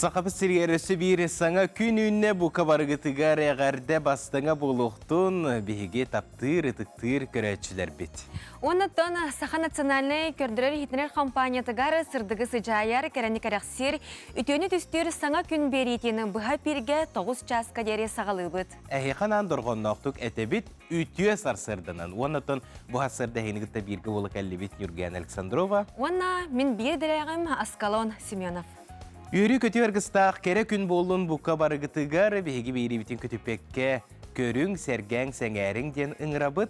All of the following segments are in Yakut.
Сахабыт сиригэр өссө биир саҥа күн үүннэ бука барыгытыгар эҕэрдэ бастыҥа буолуохтун биһиги таптыыр, ытыктыыр көрөөччүлэрбит. Оннуттан Саха национальнай көрдөрөр-иһитинэр компаниятыгар сырдыгы сыдьаайар, кэрэни кэрэхсиир, үтүөнү түстүүр саҥа күн биэриитин быһа эпииргэ 9 чааска диэри саҕалыыбыт. Эһиэхэ анаан дорҕоонноохтук этэбит, үтүө сарсыарданан. Уонна бу сарсыарда эһигини кытта бииргэ буола кэллибит Ньургуяна Александрова. Уонна мин биир идэлээҕим Аскалон Семенов. Үөрүү-көтүү аргыстаах кэрэ күн буоллун бука барыгытыгар биһиги биэриибитин көтүппэккэ көрүҥ, сэргээҥ, сэҥээриҥ диэн ыҥырабыт.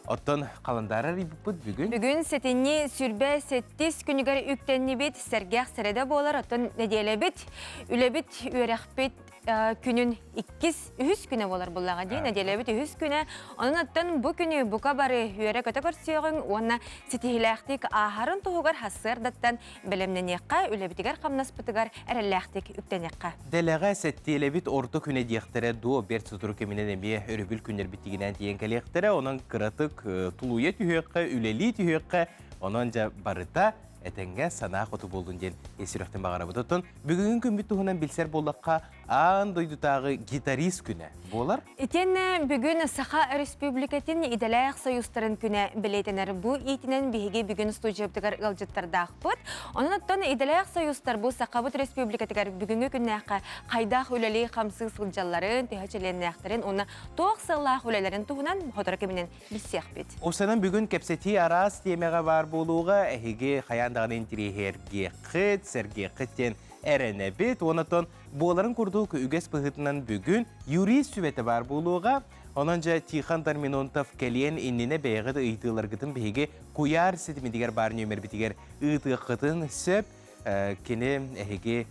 Оттон халандаары арыйбыппыт бүгүн. Бүгүн сэтинньи сүрбэ сэттис күнүгэр үктэннибит, сэргэх сэрэдэ буолар, оттон нэдиэлэбит, үлэбит, үөрэхпит күнүн иккис, үһүс күнэ буолар буллаҕа дии, нэдиэлэбит үһүс күнэ. Онон оттон бу күнү бука бары үөрэ-көтө көрсүөҕүҥ уонна ситиһиилээхтик ааһарын туһугар сарсыардаттан бэлэмнэниэххэ, үлэбитигэр-хамнаспытыгар эрэллээхтик үктэниэххэ. Дэлэҕэ сэттиэлэбит орто күнэ диэхтэрэ дуо, бэрт сотору кэминэн эмиэ өрөбүл күннэрбит тигинээн тиийэн кэлиэхтэрэ, онон кыратык тулуйа түһүөххэ, үлэлии түһүөххэ, онон дьэ барыта этэҥҥэ санаа хоту буоллун диэн ис сүрэхтэн баҕарабыт. Оттон бүгүҥҥү күммүт туһунан билсэр буоллахха, аан дойдутааҕы гитарист күнэ буолар. Итиэннэ бүгүн Саха Өрөспүүбүлүкэтин идэлээх союзтарын күнэ бэлиэтэнэр. Бу иитинэн биһиги бүгүн студиябытыгар ыалдьыттардаахпыт. Онон оттон идэлээх союзтар бу Сахабыт Өрөспүүбүлүкэтигэр бүгүҥҥү күннээххэ хайдах үлэлии-хамсыы сылдьалларын, төһө чилиэннээхтэрин уонна туох сыаллаах үлэлэрин туһунан сотору кэминэн билсиэхпит. Уопсайынан бүгүн кэпсэтии араас тиэмэҕэ баар буолууга эһиги хайаан даҕаны интириэһиргиэххит, сэргиэххит диэн эрэнэбит. Онон буоларын курдук үгэс быһыытынан бүгүн юрист сүбэтэ баар буолуоҕа. Онон дьэ Тихон Дарминонтов кэлиэн иннинэ бэйэҕит ыйытыыларгытын биһиги куйаар ситимитигэр баар нүөмэрбитигэр ыытыаххытын сөп. Кини эһиги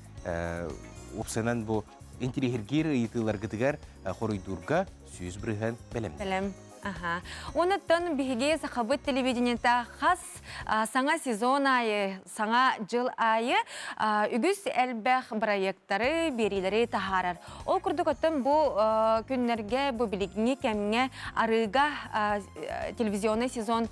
уопсайынан бу интириэһиргиир ыйытыыларгытыгар хоруйдуурга 100% бэлэм. Бэлэм. Аха. Онуттан биһиги Сахабыт телевидениета хас саҥа сезон аайы, саҥа дьыл аайы үгүс элбэх бырайыактары, биэриилэри таһаарар. Ол курдук оттон бу күннэргэ, бу билиҥҥи кэмҥэ арыыга телевизионный сезон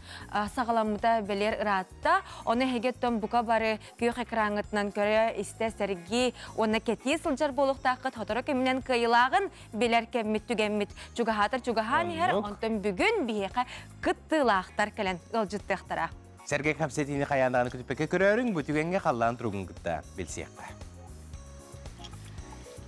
саҕаламмыта бэлиэр ыраатта. Ону эһиги оттон бука бары күөх экраҥҥытынан көрө, истэ, сэргии уонна кэтии сылдьар буолуохтааххыт сотору кэминэн кыайыылааҕын билэр кэммит түгэммит чугаһаатар чугаһаан иһэр, онтон бүгүн биһиэхэ кыттыылаахтар кэлэн ыалдьыттыахтара. Сэргэй кэпсэтиини хайаан даҕаны көтүппэккэ көрөөрүҥ, бу түгэҥҥэ халлаан туругун кытта билсиэххэ.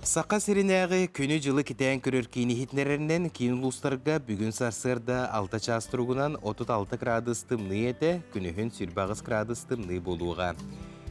Саха сиринээҕи күнү-дьылы кэтээн көрөр киин иһитиннэрэринэн киин улуустарга бүгүн сарсыарда 6 чаас туругунан 36 градус тымныы этэ, күнүһүн 28 градус тымныы буолуоҕа.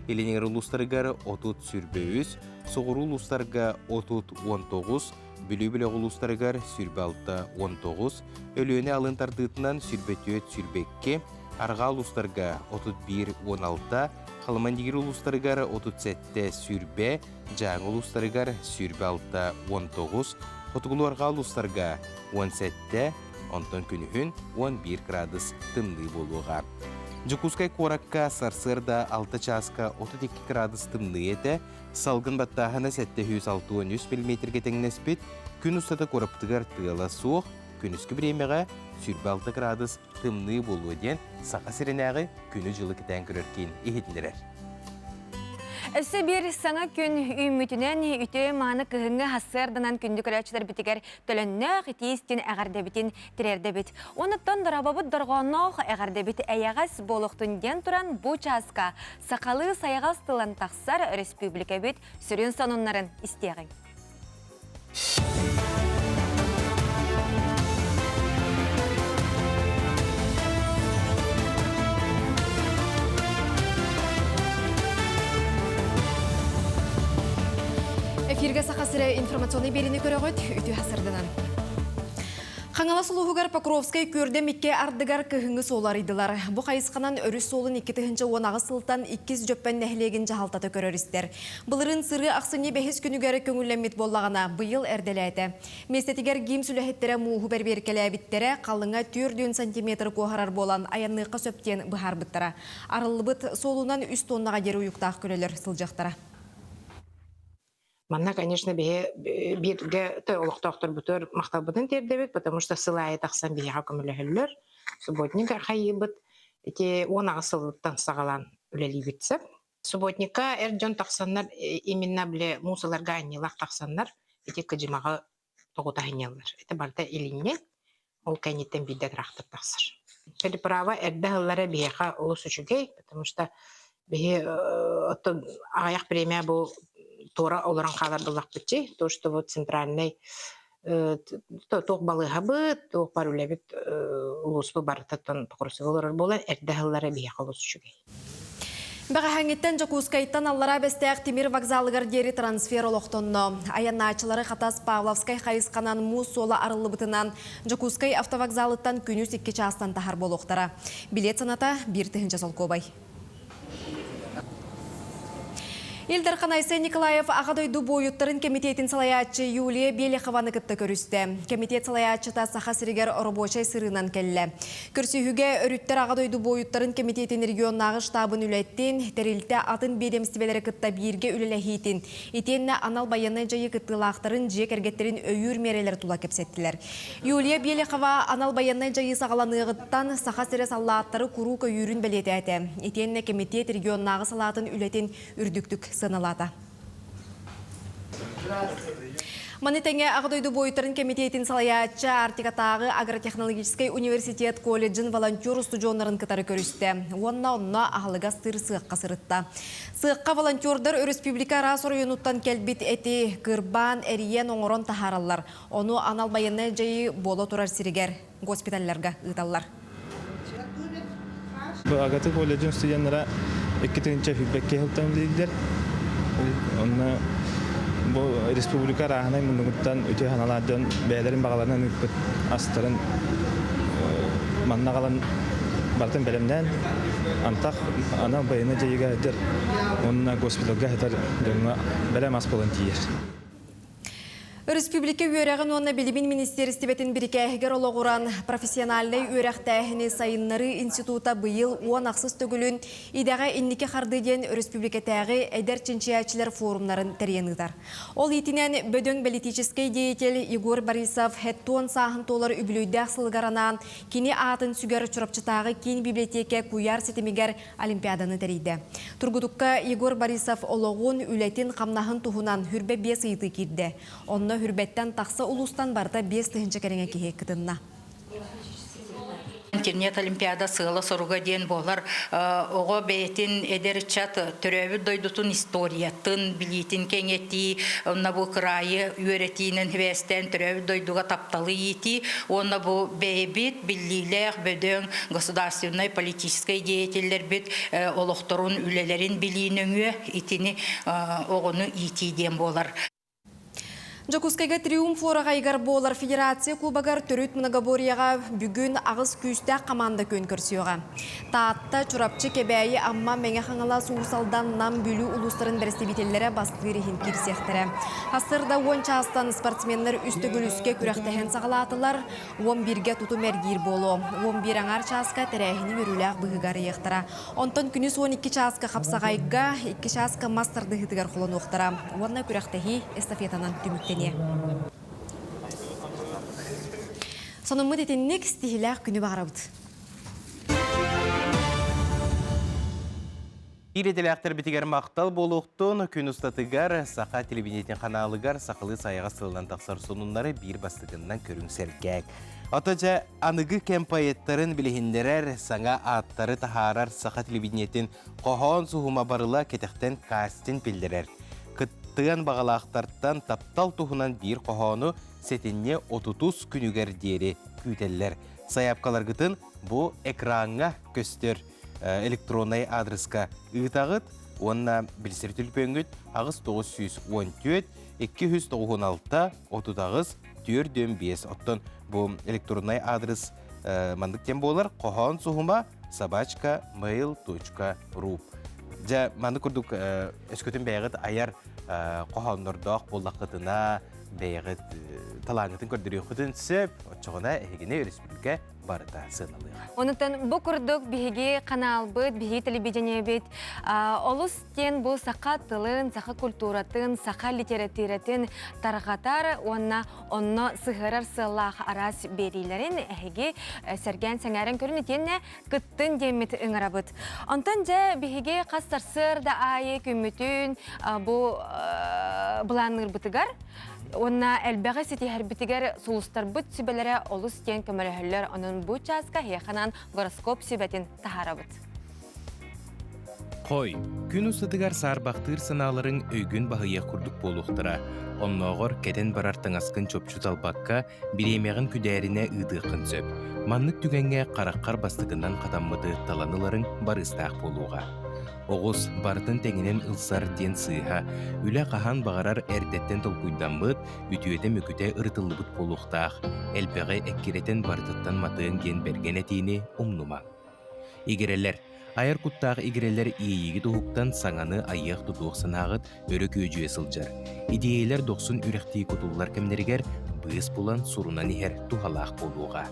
Илин улуустарыгар 30 сүрбэ үс, соҕуруу улуустарга 30-19, Бүлүү бөлөх улуустарыгар 26-19, Өлүөнэ алын тардыытынан 24-22, арҕаа улуустарга 31-16, Халымандигир улуустарыгар 37-20, Дьааҥы улуустарыгар 26-19, Хотугулуу-арҕаа улуустарга 17, онтон күнүһүн 11 градус тымныы буолуоҕа. Дьокуускай куоракка сарсыарда 6 чааска 32 градус тымныы этэ, Салгын баттааһына 763 миллиметргэ тэҥнэспит, күн устата куораппытыгар тыала суох, күнүскү бириэмэҕэ 26 градус тымныы буолуо диэн Саха сиринээҕи күнү-дьылы кэтээн көрөр киин иһитиннэрэр. Өссө биир саҥа күн үүммүтүнэн үтүө-мааны кыһыҥҥы сарсыарданан күндү көрөөччүлэрбитигэр төлөннөөх итии-истин эҕэрдэбитин тириэрдэбит. Онуттан дорообобут дорҕоонноох эҕэрдэбит эйэҕэс буолуохтун диэн туран бу чааска сахалыы сайаҕас тылан тахсар өрөспүүбүлүкэбит сүрүн сонуннарын истиэҕиҥ. Эфиргэ Саха сирэ информационнай биэриини көрөҕүт, үтүө сырдынан. Хаҥалас улууһугар Покровскай күөрдэм икки ардыгар кыһыҥҥы суолу арыйдылар. Бу хайысханан өрүс суолун 2018 сылтан иккис Дьөппөн нэһилиэгин дьаһалтата көрөр-истэр. Былырыын сырыы ахсынньы бэһис күнүгэр көҥүллэммит буоллаҕына, быйыл эрдэлээтэ. Миэстэтигэр ГИМС үлэһиттэрэ мууһу бэрбиэркэлээбиттэрэ, халыҥа 4 сантиметр куоһарар буолан айанныахха сөп диэн быһаарбыттара. Арыллыбыт суолунан үс тоннаҕа диэри уйуктаах көлөлөр сылдьыахтара. Манна, конечно, биһи бииргэ олохтоохторбутугар махталбытын тиэрдэбит, потому что сыл аайы тахсан биһиэхэ көмөлөһөллөр. Субботник архайыыбыт. Ити 18 сылыттан саҕалаан үлэлиибит сөп. Субботникка эр дьон тахсаннар именно бile муусаларга анньыылаах тахсаннар ити кыдьымаҕы тоҕута сынньаллар. Это барыта илинньэҥ, ол кэнниттэн биирдэ трактор тахсар. Переправа эрдэ аһыллара биһиэхэ олус үчүгэй, потому что биһи оттон аҕыйах бириэмэ бу туора олорон хаалар буоллахпытчы, то что вот центральный туох балыыһабыт, туох бар үлэбит улууспут барытыттан Покровскайга олорор буолан эрдэ аһыллара биһиэхэ олус үчүгэй. Бэҕэһээҥҥиттэн Дьокуускайтан Аллараа Бэстээх тимир вокзалыгар диэри трансфер олохтонно. Айаннааччылары Хатас Павловскай хайысханан муус суола арыллыбытынан Дьокуускай автовокзалыттан күнүс 2 чаастан таһар буолуохтара. Билиэт сыаната 1 тыһыынча солкуобай. Ил Дархан Айсен Николаев Аҕа дойду буойуттарын кэмитиэтин салайааччы Юлия Белехованы кытта көрүстэ. Кэмитиэт салайааччыта Саха сиригэр оробуочай сырыынан кэллэ. Көрсүһүүгэ өрүттэр Аҕа дойду буойуттарын кэмитиэтин регионнааҕы штабын үлэтин, тэрилтэ атын биэдэмистибэлэри кытта бииргэ үлэлэһиитин, итиэннэ анал байыаннай дьайыы кыттыылаахтарын дьиэ кэргэттэрин өйүүр миэрэлэр тула кэпсэттилэр. Юлия Белехова анал байыаннай дьайыы саҕаланыаҕыттан Саха сирэ саллааттары куруук өйүүрүн бэлиэтээтэ. Итиэннэ кэмитиэт регионнааҕы салаатын үлэтин үрдүктүк сыаналаата. Маны тэҥэ Аҕа дойду буойуттарын кэмитиэтин салайааччы Арктикатааҕы агротехнологическай университет колледжын волонтер устудьуоннарын кытары көрүстэ уонна онно аһылыгы астыыр сыахха сырытта. Сыахха волонтердар өрөспүүбүлүкэ араас оройуонуттан кэлбит эти кырбаан, эрийэн оҥорон таһаараллар. Ону анал байыаннай дьайыы буола турар сиригэр госпиталларга ыыталлар. АГАТУ колледжын студеннара 2022 сылтан үлэлииллэр. Онно бу республика арааһынай муннугуттан үтүө санаалаах дьон бэйэлэрин баҕаларынан ыыппыт астарын манна аҕалан барытын бэлэмнээн антах анал байыаннай дьайыыга сылдьар уонна госпиталга сытар дьоҥҥо бэлэм ас буолан тиийэр. Өрөспүүбүлүкэ үөрэҕин уонна билимин министиэристибэтин бирикээһигэр олоҕуран, профессиональнай үөрэхтээһини сайыннарыы института быйыл 10 ахсыс төгүлүн Идэҕэ инники хардыы диэн өрөспүүбүлүкэтээҕи эдэр чинчийээччилэр форумнарын тэрийэн ыытар. Ол иитинэн бөдөҥ бэлитиичэскэй деятель Егор Борисов 70 сааһын туолар үбүлүөйдээх сылыгар анаан кини аатын сүгэр Чурапчытааҕы киин библиотека куйаар ситимигэр олимпиаданы тэрийдэ. Тургутукка Егор Борисов олоҕун, үлэтин-хамнаһын туһунан хүрбэ биэс ыйытыы киирдэ. Онно хүрбэттэн тахса улуустан барыта 5000 кэриҥэ киһи кытынна. Интернет олимпиада сыала-соруга диэн буолар оҕо бэйэтин эдэр ыччат төрөөбүт дойдутун историятын, билиитин кэҥэтии, онно бу кыраайы үөрэтиинэн сибээстээн төрөөбүт дойдуга тапталы иитии уонна бу бэйэбит биллиилээх бөдөҥ государственнай политическай деятеллэрбит олохторун үлэлэрин билии нөҥүө итини оҕону иитии диэн буолар. Дьокуускайга Триумф уораҕайыгар буолар Федерация Кубогар төрүт многоборьеҕа бүгүн аҕыс күүстээх команда күөн көрсүөҕэ. Таатта, Чурапчы, Кэбээйи, Амма, Мэҥэ Хаҥалас, Уус Алдан, Нам, Бүлүү улуустарын бэрэстэбиитэллэрэ бастыыр иһин киирсиэхтэрэ. Сарсыарда 10 чаастан спортсменнар үс төгүл үскэ күрэхтэһэн саҕалаатылар. 11-гэ тутум эргиир буолуо. 11 аҥаар чааска тэрээһини үөрүүлээх быһыыга арыйыахтара. Онтон күнүс 12 чааска хапсаҕайга, 2 чааска мас тардыһыытыгар холонуохтара. Уонна күрэхтэһии эстафетанан түмүктэниэ. Сонуммут итинник стихилээх күнү баҕарабыт. Биир идэлээхтэрбитигэр махтал буолуохтун күн устатыгар Саха телевидениетин ханаалыгар сахалыы сайаҕас тылынан тахсар сонуннары биир бастакыннан көрүҥ сэргээк. Ото дьэ аныгы кэм поэттарын билиһиннэрэр, саҥа ааттары таһаарар Саха телевидениетин хоһоон суһума барыла кэтэхтэн кастинг биллэрэр. Кыттыан баҕалаахтартан таптал туһунан биир хоһоону сэтинньи отутус күнүгэр диэри күүтэллэр. Сайаапкаларгытын бу экраҥҥа көстөр электроннай аадырыска ыытаҕыт уонна билсэр түлпүөҥҥүт 8914 296 38 45 оттон бу электроннай аадырыс маннык диэн буолар хоһоон суһума собачка mail.ru дьэ маннык курдук өскөтүн бэйэҕит айар хоһооннордоох буоллаххытына бэйэҕит. талааҥҥытын көрдөрүөххүтүн сөп. Оччоҕуна эһигини өрөспүүбүлүкэ барыта сыаналыаҕа. Онутан бу курдук биһиги каналбыт, биһиги телевидениебит олус диэн бу саха тылын, саха культуратын, саха литературатын тарҕатар уонна онно сыһыарар сыаллаах араас биэриилэрин эһиги сэргээн сэҥээрэн көрүн итиэннэ кыттын диэммит ыҥырабыт. Онтон дьэ биһиги хас сарсыарда аайы күммүтүн бу былаанныырбытыгар уонна элбэҕи ситиһэрбитигэр сулустарбыт сүбэлэрэ олус диэн көмөлөһөллөр. Онон бу чааска эһиэхэ гороскоп сүбэтин таһаарабыт. Хой, күн устатыгар саарбахтыыр санааларыҥ өйгүн баһыйыах курдук буолуохтара. Оннооҕор кэтэн барар таҥаскын чопчу талбакка, бириэмэҕин күдээринэ ыытыаххын сөп. Маннык түгэҥҥэ хараххар бастакынан хатаммыты талан ыларыҥ барыыстаах буолуоҕа. Оҕус барытын тэҥинэн ылсар диэн сыыһа, үлэ хаһан баҕарар эрдэттэн толкуйдаммыт, үтүөтэ-мөкүтэ ырытыллыбыт буолуохтаах, элбэҕи эккирэтэн барытыттан матыаҥ диэн бэргэн этиини умнума. Игирэлэр Айар куттаах игирэлэр иэйиигит уһуктан саҥаны айыах-тутуох санааҕыт өрө күөдьүйэ сылдьар. Идиэйэлэр дохсун үрэхтии кутуллар кэмнэригэр быыс булан сурунан иһэр туһалаах буолуоҕа.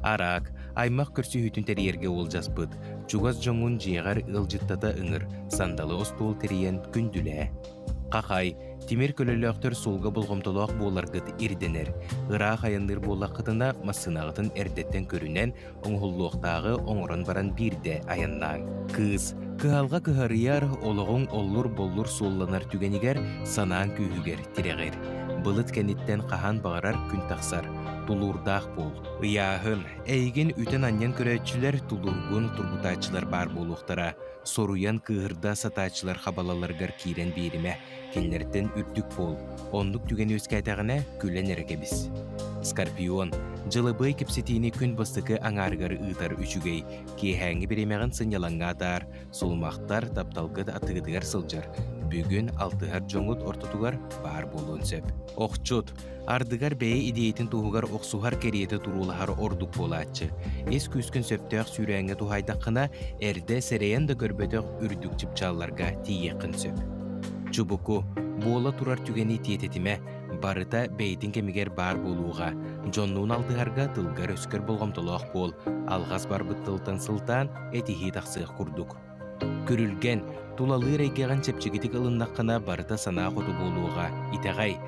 Араак, аймах көрсүһүүтүн тэрийэргэ уолдьаспыт, чугас дьоҥҥун дьиэҕэр ыалдьыттата ыҥыр, сандалы остуол тэрийэн күндүлээ. Хахай, тимир көлөлөөхтөр суолга болҕомтолоох буоларгыт ирдэнэр. Ыраах айанныыр буоллаххытына, массыынаҕытын эрдэттэн көрүнэн, оҥоһуллуохтааҕы оҥорон баран биирдэ айаннааҥ. Кыыс, кыһалҕа кыһарыйар, олоҕуҥ оллур-боллур суолланар түгэнигэр санааҥ күүһүгэр тирэҕир. Былыт кэнниттэн хаһан баҕарар күн тахсар. Тулуурдаах буол. Ыйааһын, эйигин үтэн-анньан көрөөччүлэр тулуургун тургутааччылар баар буолуохтара. Соруйан кыыһырда сатааччылар хабалаларыгар киирэн биэримэ. Кинилэртэн үрдүк буол, оннук түгэн үөскээтэҕинэ күлэн эрэ кэбис. Скорпион, дьылабыай кэпсэтиини күн бастакы аҥаарыгар ыытар үчүгэй, киэһээҥҥи бириэмэҕин сынньалаҥҥа атаар, сулумахтар тапталгыт атыытыгар сылдьар, бүгүн алтыһар дьоҥҥут ортотугар баар буолуон сөп. Охчут, Ардыгар бэйэ идиэйэтин туһугар охсуһар кэриэтэ туруулаһар ордук буолааччы. Ис күүскүн сөптөөх сүүрээҥҥэ туһаайдаххына, эрдэ сэрэйэн да көрбөтөх үрдүк чыпчаалларга тиийиэххин сөп. Чубуку, буола турар түгэни тиэтэтимэ, барыта бэйэтин кэмигэр баар буолууга, дьоннуун алтыһарга тылгар-өскөр болҕомтолоох буол, алҕас барбыт тылтан сылтаан этиһии тахсыах курдук. Күрүлгэн, тулалыыр эйгэҕин чэпчэкитик ылыннаххына барыта санаа хоту буолуоҕа, итэҕэй.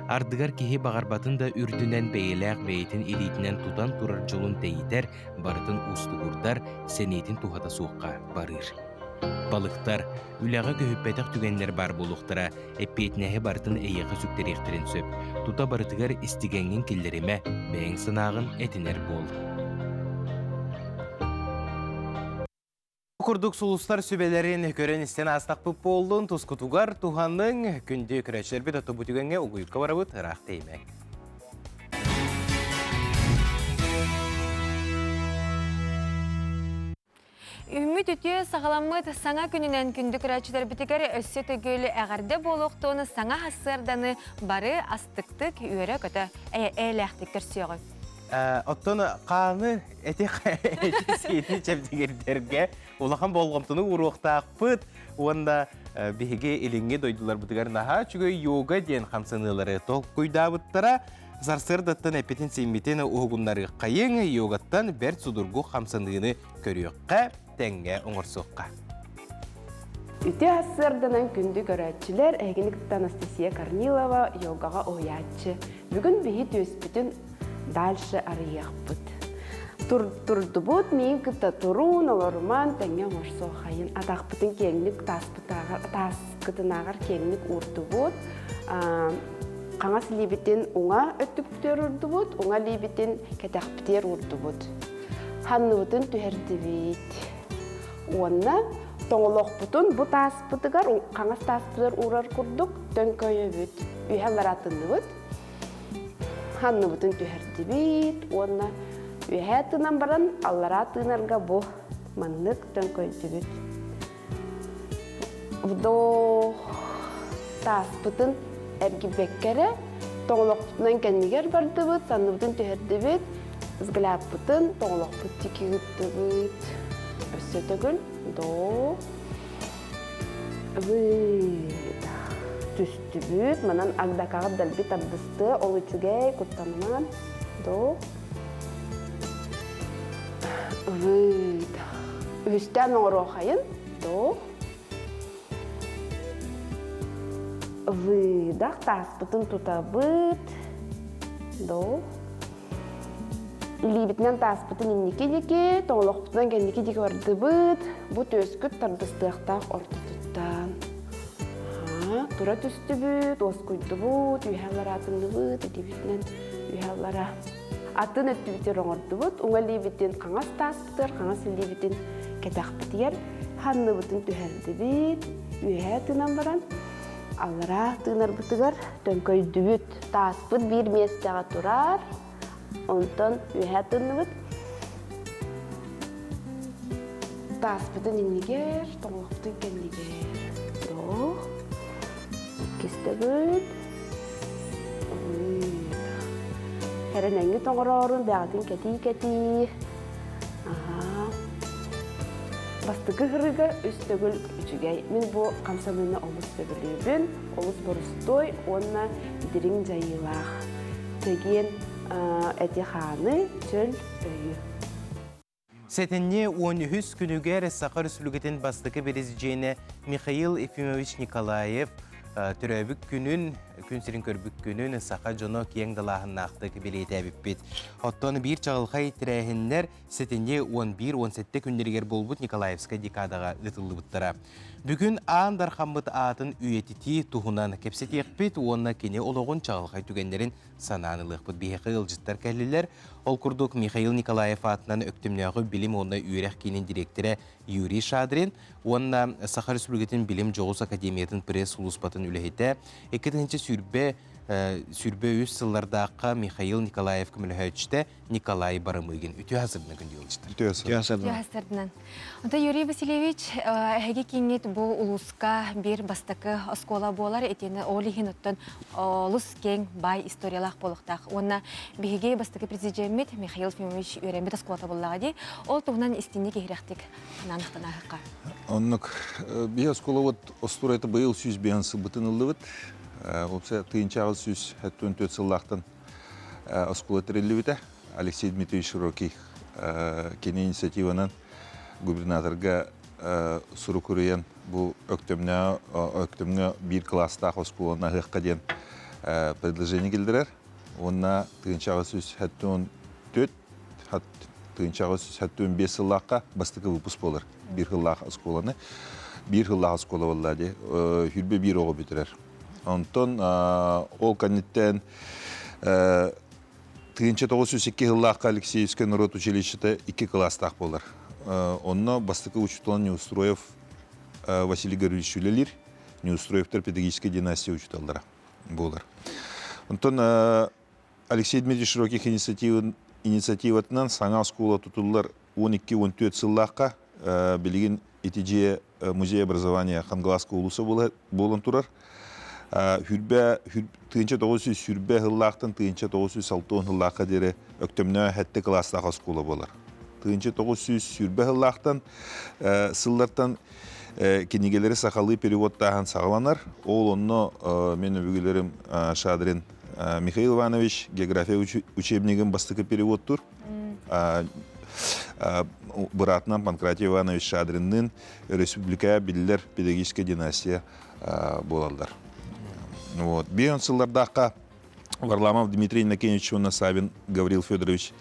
Ардыгар киһи баҕарбатын да үрдүнэн бэйэлээх бэйэтин илиитинэн тутан турар дьолун тэйитэр, барытын уустугурдар, сэниэтин туһата суохха барыыр. Балыктар, үлэҕэ көһүппэтэх түгэннэр баар буолуохтара, эппиэтинэһи барытын эйиэхэ сүктэриэхтэрин сөп. Тута барытыгар истигэҥҥин киллэримэ, бэйэҥ санааҕын этинэр буол. Бу курдук сулустар сүбэлэрин көрөн-истэн аастахпыт буоллун, тускутугар туһаныҥ, күндү көрөөччүлэрбит оту бу түгэҥҥэ угуйукка барабыт, ыраах тэйимэҥ. Үүммүт үтүө саҕаламмыт саҥа күнүнэн күндү көрөөччүлэрбитигэр өссө төгүл эҕэрдэ буолуохтун саҥа сарсыарданы бары астыктык үөрэ-көтө эйэлээхтик көрсүөҕүҥ. Оттон хааны эти эти-сиини чэбдигирдэргэ улахан болҕомтону ууруохтаахпыт уонна биһиги илиҥҥи дойдуларбытыгар наһаа үчүгэй йога диэн хамсаныылары толкуйдаабыттара. Сарсыардаттан эппитин-сииммитин уһугуннарыаххайыҥ, йогаттан бэрт судургу хамсаныыны көрүөххэ, тэҥҥэ оҥорсуохха. Үтүө сарсыарданан күндү көрөөччүлэр, эһигини кытта Анастасия Корнилова, йогаҕа уһуйааччы. Бүгүн биһи түөспүтүн дальше арыйыахпыт. Тур, турдубут, миин кытта туруун, олоруман, тэҥҥэ оҥорсуохайын. Атахпытын киэҥник тааспытааҕар, тааскытынааҕар киэҥник уурдубут. Хаҥас илиибитин уҥа өттүкпүтүгэр уурдубут, уҥа илиибитин кэтэхпитигэр уурдубут. Ханныбытын түһэрдибит. Уонна тоҥолохпутун бу тааспытыгар, хаҥас тааспытыгар уурар курдук төҥкөйөбүт. Үһэ аллараатынныбыт. Ханныбытын түһэрдибит уонна үөһээ тыынан баран аллараа тыынарга бу маннык төҥкөйдүбүт. Вдох тааспытын эргийбэккэ эрэ тоҥолохпутунан кэннигэр бардыбыт, санныбытын түһэрдибит, взглядпытын тоҥолохпут диэки ыыттыбыт. Өссө төгүл до выдох. Түстүбүт, манан агдакаҕыт дэлби тардыстыа, ол үчүгэй, куттаныман. Вдох. Выдох. Үһүстээн оҥоруохайын. Вдох. Выдох, тааспытын тутабыт. Вдох. Илиибитинэн тааспытын инники диэки, тоҥолохпутунан кэнники диэки бардыбыт. Бу түөскүт тардыстыахтаах ортотуттан. Тура түстүбүт, уоскуйдубут, үөһэ аллараатынныбыт, илиибитинэн үөһэ аллара. Атын өттүбүтүгэр оҥордубут. Уҥа илиибитин хаҥас тааспытыгар, хаҥас илиибитин кэтэхпитигэр ханныбытын түһэрдибит. Үөһэ тыынан баран, аллараа тыынарбытыгар төҥкөйдүбүт. Тааспыт биир миэстэҕэ турар, онтон үөһэ тыынныбыт. Тааспытын иннигэр, тоҥолохпутун кэннигэр. Вдох. Иккис төгүл. Выдох. Хэрэнэҥҥи тоҥороорун бэҕэтин кэтии-кэтии. Аһаа. Бастакы ыһырыыга үс төгүл үчүгэй. Мин бу хамсаныыны олус сөбүлүүбүн. Олус борустуой уонна дириҥ дьайыылаах. Чэгиэн эти-хааны, чөл өйү. Сэтинньи 13 күнүгэр Саха Өрөспүүбүлүкэтин бастакы бирисдьиэнэ Михаил Ефимович Николаев төрөөбүт күнүн, күн сирин көрбүт күнүн саха дьоно киэҥ далааһыннаахтык бэлиэтээбиппит. Оттон биир чаҕылхай тэрээһиннэр сэтинньи 11-17 күннэригэр буолбут Николаевскай декадаҕа ыытыллыбыттара. Бүгүн Аан Дархаммыт аатын үйэтитии туһунан кэпсэтиэхпит уонна кини олоҕун чаҕылхай түгэннэрин санаан ылыахпыт. Биһиэхэ ыалдьыттар кэллилэр. Ол курдук Михаил Николаев аатынан Өктөмнөөҕү билим уонна үөрэх киинин дириэктэрэ Юрий Шадрин уонна Саха Республикатын билим дьоҕус академиятын пресс-сулууспатын үлэһитэ 2023 сыллардаахха Михаил Николаев көмөлөһөөччүтэ Николай Барамыгин. Үтүө хасырдынан күндү ыалдьыттар. Үтүө хасырдынан. Онто Юрий Васильевич, эһиги кииҥҥит бу улууска биир бастакы оскуола буолар. Итиэннэ ол иһин оттон олус киэҥ баай историялаах буолуохтаах. Уонна биһиги бастакы президеммит Михаил Ефимович үөрэммит оскуолата буоллаҕа дии. Ол туһунан истинник иһирэхтик анаан-ахтан Оннук. Биһи оскуолабыт остуоруйата быйыл 105 сылбытын ыллыбыт. Уопсай тыынчаҕыл 174 сыллаахтан оскуола тэриллибитэ. Алексей Дмитриевич Широкий кини инициативанан губернаторга сурук уруйан бу Өктөмнө Өктөмҥө биир кылаастаах оскуоланы аһыахха диэн предложение киллэрэр. Уонна тыынчаҕа 174 тыынчаҕа 175 сыллаахха бастакы выпуск буолар биир сыллаах оскуоланы. Биир сыллаах оскуола буолла дии. Хүрбэ биир оҕо бүтэрэр. Онтон ол кэнниттэн 1902 сыллаахха Алексеевскай норуот училищета икки кылаастаах буолар. Онно бастакы учуутал Неустроев Василий Гаврилович үлэлиир. Неустроевтар педагогическай династия учууталлара буолар. Онтон Алексей Дмитриевич Широких инициативатынан саҥа оскуола тутуллар 12-14 сыллаахха билигин ити дьиэ музей образования Хангаласка уулусса буолан турар. Хүрбэ 1900 сыллаахтан 1960 сыллаахха диэри Өктөмнөө сэттэ кылаастаах оскуола буолар. 1900 сыллаахтан сыллартан кинигэлэри сахалыы переводтааһын саҕаланар. Ол онно мен өбүгэлэрим Шадрин Михаил Иванович география учебнигын бастакы переводтур. Быраатынан Панкратий Иванович Шадринныын республика биллэр педагогическая династия буолаллар. Вот. Бион сыллардаахха Варламов Дмитрий Иннокентьевич уонна Савин Гаврил Федорович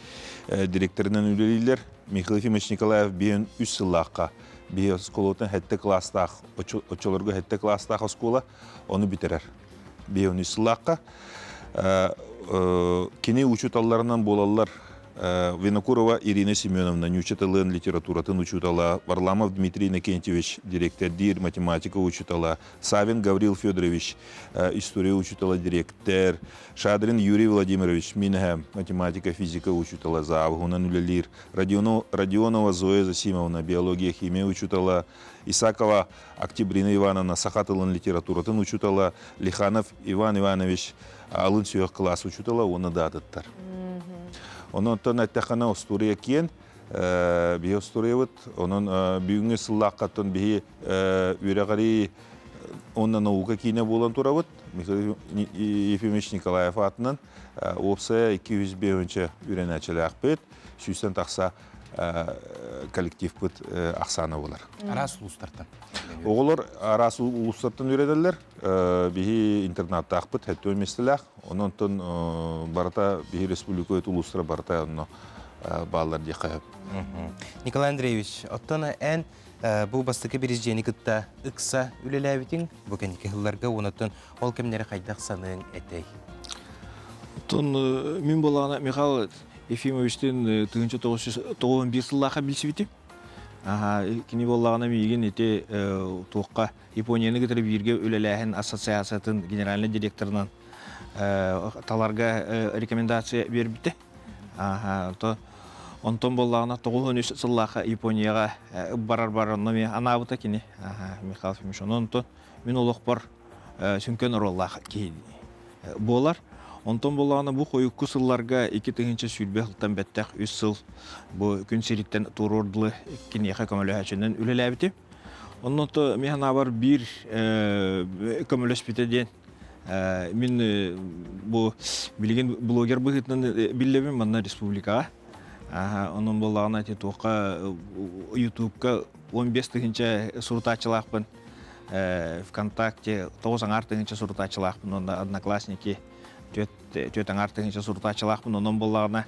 директорынан үлэлииллэр. Михаил Ефимович Николаев биэн үс сыллаахха биһи оскуолатын сэттэ кылаастаах оччолорго сэттэ кылаастаах оскуола ону бүтэрэр. Биэн үс сыллаахха кини учууталларынан буолаллар Винокурова Ирина Семеновна нуучча тылын литературатын учуутала, Варламов Дмитрий Иннокентьевич директордиир математика учуутала, Савин Гаврил Федорович история учуутала дириэктэр, Шадрин Юрий Владимирович мин математика, физика учуутала заавыһынан үлэлиир, Родионова Зоя Засимовна биология, химия учуутала, Исакова Октябрина Ивановна саха тылын литературатын учуутала, Лиханов Иван Иванович алын сүһүөх кылаас учуутала уонна да атыттар. Онон эттэххинэ остуоруйа киэн, биһи остуоруйабыт, онон бүгүҥҥү сыллааххаттан биһи үөрэҕирии. уонна наука киинэ буолан турабыт. Михаил Ефимович Николаев аатынан уопсайа 205 үөрэнээччилээхпит, сүүстэн тахса коллективпыт ахсаана буолар. Араас улуустартан. Оҕолор араас улуустартан үөрэнэллэр. Биһи интернаттаахпыт, хэттүөн миэстэлээх. Онон барыта биһи республика улуустара барыта онно бааллар диэххэ сөп. Николай Андреевич, оттон эн бу бастакы бириздьиэни кытта ыкса үлэлээбитиҥ бу кэнники сылларга уонаттан ол кэмнэри хайдах саныаҥ этэй? Оттон мин буоллаҕына Михаил Ефимовичтыын 1991 сыллаахха билсибитим. Кини буоллаҕына миигин ити туохха Японияны кытары бииргэ үлэлээһин ассоциациятын генеральнай директорынан таларга рекомендация биэрбитэ. Онтон буоллаҕына 93 сыллаахха Японияҕа барар барар онно эмиэ анаабыта кини Михаил Ефимович. Онон мин олохпор сүҥкэн оруоллаах киһи буолар. Онтон буоллаҕына бу хойукку сылларга 2020 сылтан бэттэх үс сыл бу күн сириттэн туоруор дылы киниэхэ көмөлөһөөччүнэн үлэлээбитим. Онно мин санаабар биир көмөлөспүтэ диэн мин бу билигин блогер быһыытынан биллэбин манна республикаҕа. Онон буоллаҕына ити туохха Ютубка 15 тыһыынча сурутааччылаахпын. ВКонтакте тоҕус аҥаар тыһыынча сурутааччылаахпын уонна Одноклассники түөрт аҥаар тыһыынча сурутааччылаахпын. Онон буоллаҕына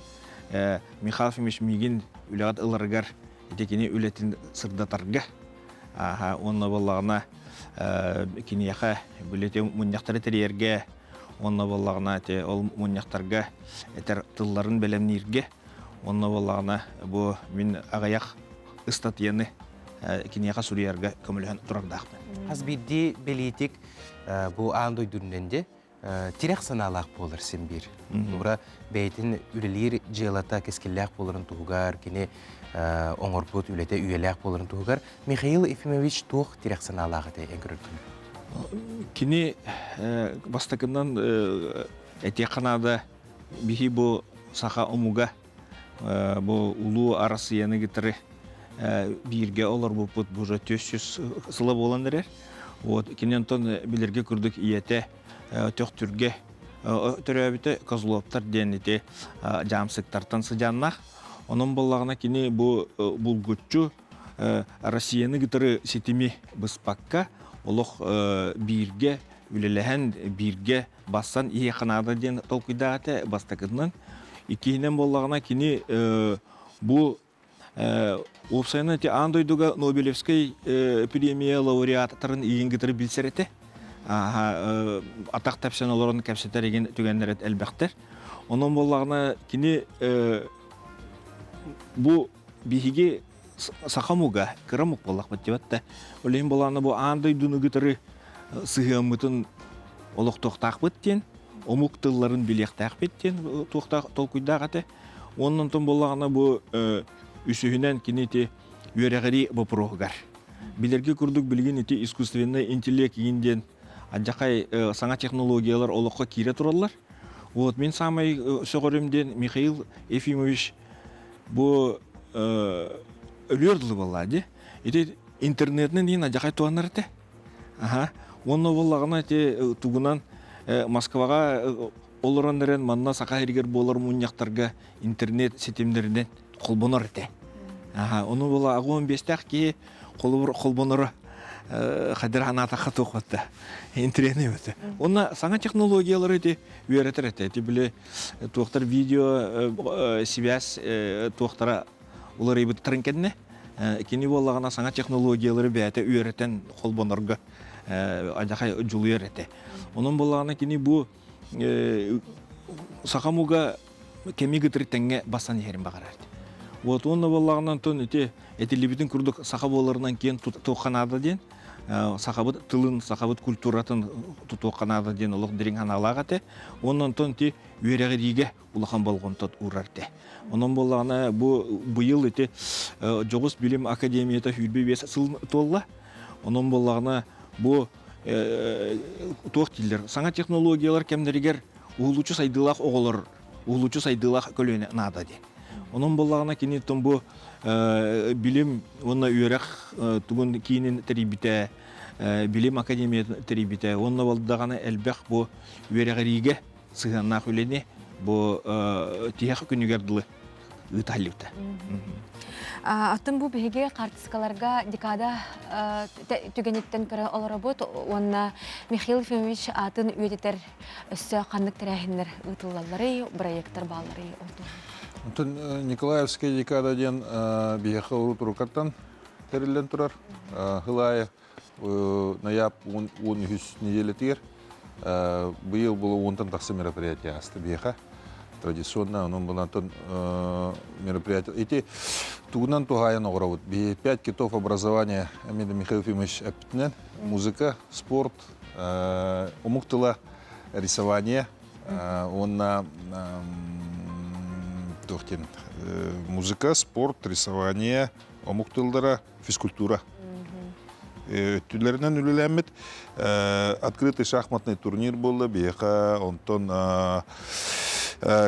Михаил Ефимович миигин үлэҕэ ыларыгар ити кини үлэтин сырдатарга уонна буоллаҕына киниэхэ билити мунньахтары тэрийэргэ уонна буоллаҕына ити ол мунньахтарга этэр тылларын бэлэмнииргэ уонна буоллаҕына бу мин аҕыйах ыстатыйаны киниэхэ суруйарга көмөлөһөн турардаахпын. Хас биирдии бэлиитик бу аан дойду үрдүнэн де тирэх санаалаах буолар син биир. Тура бэйэтин үлэлиир дьыалата кэскиллээх буоларын туһугар, кини оҥорбут үлэтэ үйэлээх буоларын туһугар Михаил Ефимович туох тирэх санаалаах этэ эн көрөргүн? Кини бастакынан этиэххэ наада биһи бу саха омуга бу улуу Арассыыйаны кытары бииргэ олорбуппут бу уже 400 сыла буолан эрэр. Вот кини онтон билэргэ курдук ийэтэ Төхтүргэ төрөөбүтэ Козловтар диэн ити дьаамсыктартан сыдьааннаах. Онон буоллаҕына кини бу булгуччу Россияны кытары ситими быспакка олох бииргэ үлэлэһэн бииргэ бассан иһиэххэ наада диэн толкуйдаата бастакытынан. Иккиһинэн буоллаҕына кини бу уопсайынан ити аан дойдуга Нобелевскай премия лауреаттарын иин кытары билсэр этэ. Атах тэпсэн олорон кэпсэтэр игин түгэннэр элбэхтэр. Онон буоллаҕына кини бу биһиги саха омуга кыра омук буоллахпыт диэбэт да ол иһин буолаана бу аан дойдуну кытары сыһыаммытын олохтуохтаахпыт диэн омук тылларын билиэхтээхпит диэн туохтаах толкуйдаах этэ уонна онтон буоллаҕына бу үсүһүнэн кини ити үөрэҕирии боппуруоһугар билэргэ курдук билигин ити искусственный интеллект иин диэн алдьархай саҥа технологиялар олоххо киирэ тураллар вот мин саамай сөҕөрүм диэн Михаил Ефимович Бу өлүөр дылы буоллаа дии. Ити интернетинэн диин адьахай туһанар этэ. Аха. Уонна буоллаҕына ити тугунан Москваҕа олорон эрэн манна Саха сиригэр буолар мунньахтарга интернет ситимнэринэн холбонор этэ. Аха. Ону буола аҕыс биэстээх киһи холобур холбоноро хадыр анаатахха туох батта интириэһинэй бата. Уонна саҥа технологиялары ити үөрэтэр этэ. Ити били туохтар видео связь туохтара уларыйбыттарын кэннэ кини буоллаҕына саҥа технологиялары бэйэтэ үөрэтэн холбонорго адьахай дьулуйар этэ. Онон буоллаҕына кини бу саха омуга кэми кытары тэҥҥэ басан иһэрин баҕарар этэ. Вот уонна буоллаҕына онтон ити этиллибитин курдук саха буоларынан киэн туохха наада диэн сахабыт тылын, сахабыт культуратын тутуохха наада диэн олох дириҥ санаалаах этэ. Уонна онтон ити үөрэҕириигэ улахан болҕомто уурар этэ. Онон буоллаҕына бу быйыл ити Дьоҕус билим академията 25 сыл туолла. Онон буоллаҕына бу туох дииллэр саҥа технологиялар кэмнэригэр уһулуччу сайдыылаах оҕолор уһулуччу сайдыылаах көлүөнэ наада диэн. Онон буоллаҕына кини бу билим уонна үөрэх тугун киинин тэрийбитэ. Билим академиятын тэрийбитэ. Уонна ол даҕаны элбэх бу үөрэҕириигэ сыһыаннаах үлэни бу тиһэх күнүгэр дылы ыыталлыбыта. Атын бу биһиги хаартыскаларга декада түгэниттэн көрө олоробут уонна Михаил Ефимович аатын үйэтитэр өссө ханнык тэрээһиннэр ыытыллалларый, бырайыактар баалларый ол Онтон Николаевская декада диэн биһиэхэ урут уруккаттан тэриллэн турар. Сыл аайы ноябрь 13 неделятигэр быйыл было уонтан тахса мероприятие ааста биһиэхэ. Традиционно онон булантан мероприятие. Ити тугунан туһаайан оҕоробут. Биһи пять китов образования эмиэ Михаил Ефимович эппитинэн музыка, спорт, омук тыла, рисование уонна туох диэн музыка, спорт, рисование, омук тыллара, физкультура өттүлэринэн үлэлээммит открытый шахматный турнир буолла биһиэхэ онтон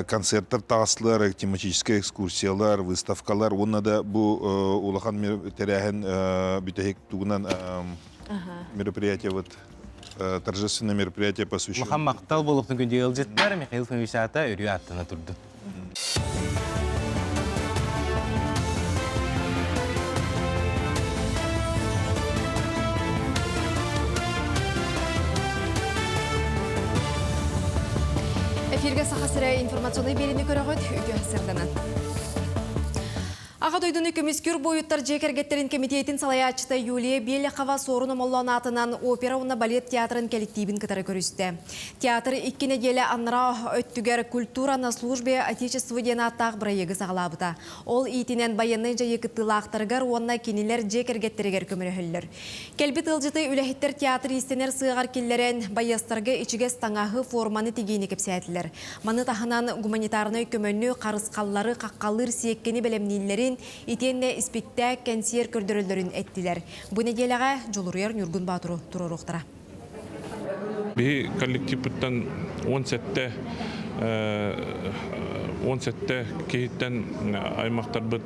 концерттар таҕыстылар тематическай экскурсиялар выставкалар уонна да бу улахан тэрээһин бүтэһик тугунан мероприятие вот торжественное мероприятие посвящено Улахан махтал буолуохтун күндү ыалдьыттар Михаил Фомич аата өрүү ааттана турдун. Эфиргэ Саха сирэ информационнай биэриини көрөҕүт, үтүө сырданан. Аҕа дойдуну көмүскүүр буойуттар дьиэ кэргэттэрин кэмитиэтин салайааччыта Юлия Беляхова Суорун Омоллоон аатынан опера уонна балет театрын кэлэктиибин кытары көрүстэ. Театр икки нэдиэлэ анараа өттүгэр «Культура на службе Отечеству» диэн ааттаах бырайыагы саҕалаабыта. Ол иитинэн байыаннай дьайыы кыттыылаахтарыгар уонна кинилэр дьиэ кэргэттэригэр көмөлөһөллөр. Кэлбит ыалдьыты үлэһиттэр театр иистэнэр сыаҕар киллэрэн, байыастарга ичигэс таҥаһы, форманы тигиини кэпсээтилэр. Маны таһынан гуманитарнай көмөнү, харысхаллары хаххалыыр сиэккэни бэлэмнииллэрин, итиэннэ испиктээк, кэнсиэр көрдөрөллөрүн эттилэр. Бу нэдиэлэҕэ Дьулуруйар Ньургун Боотуру туруоруохтара. Биһи коллективпыттан 17 17 киһиттэн аймахтарбыт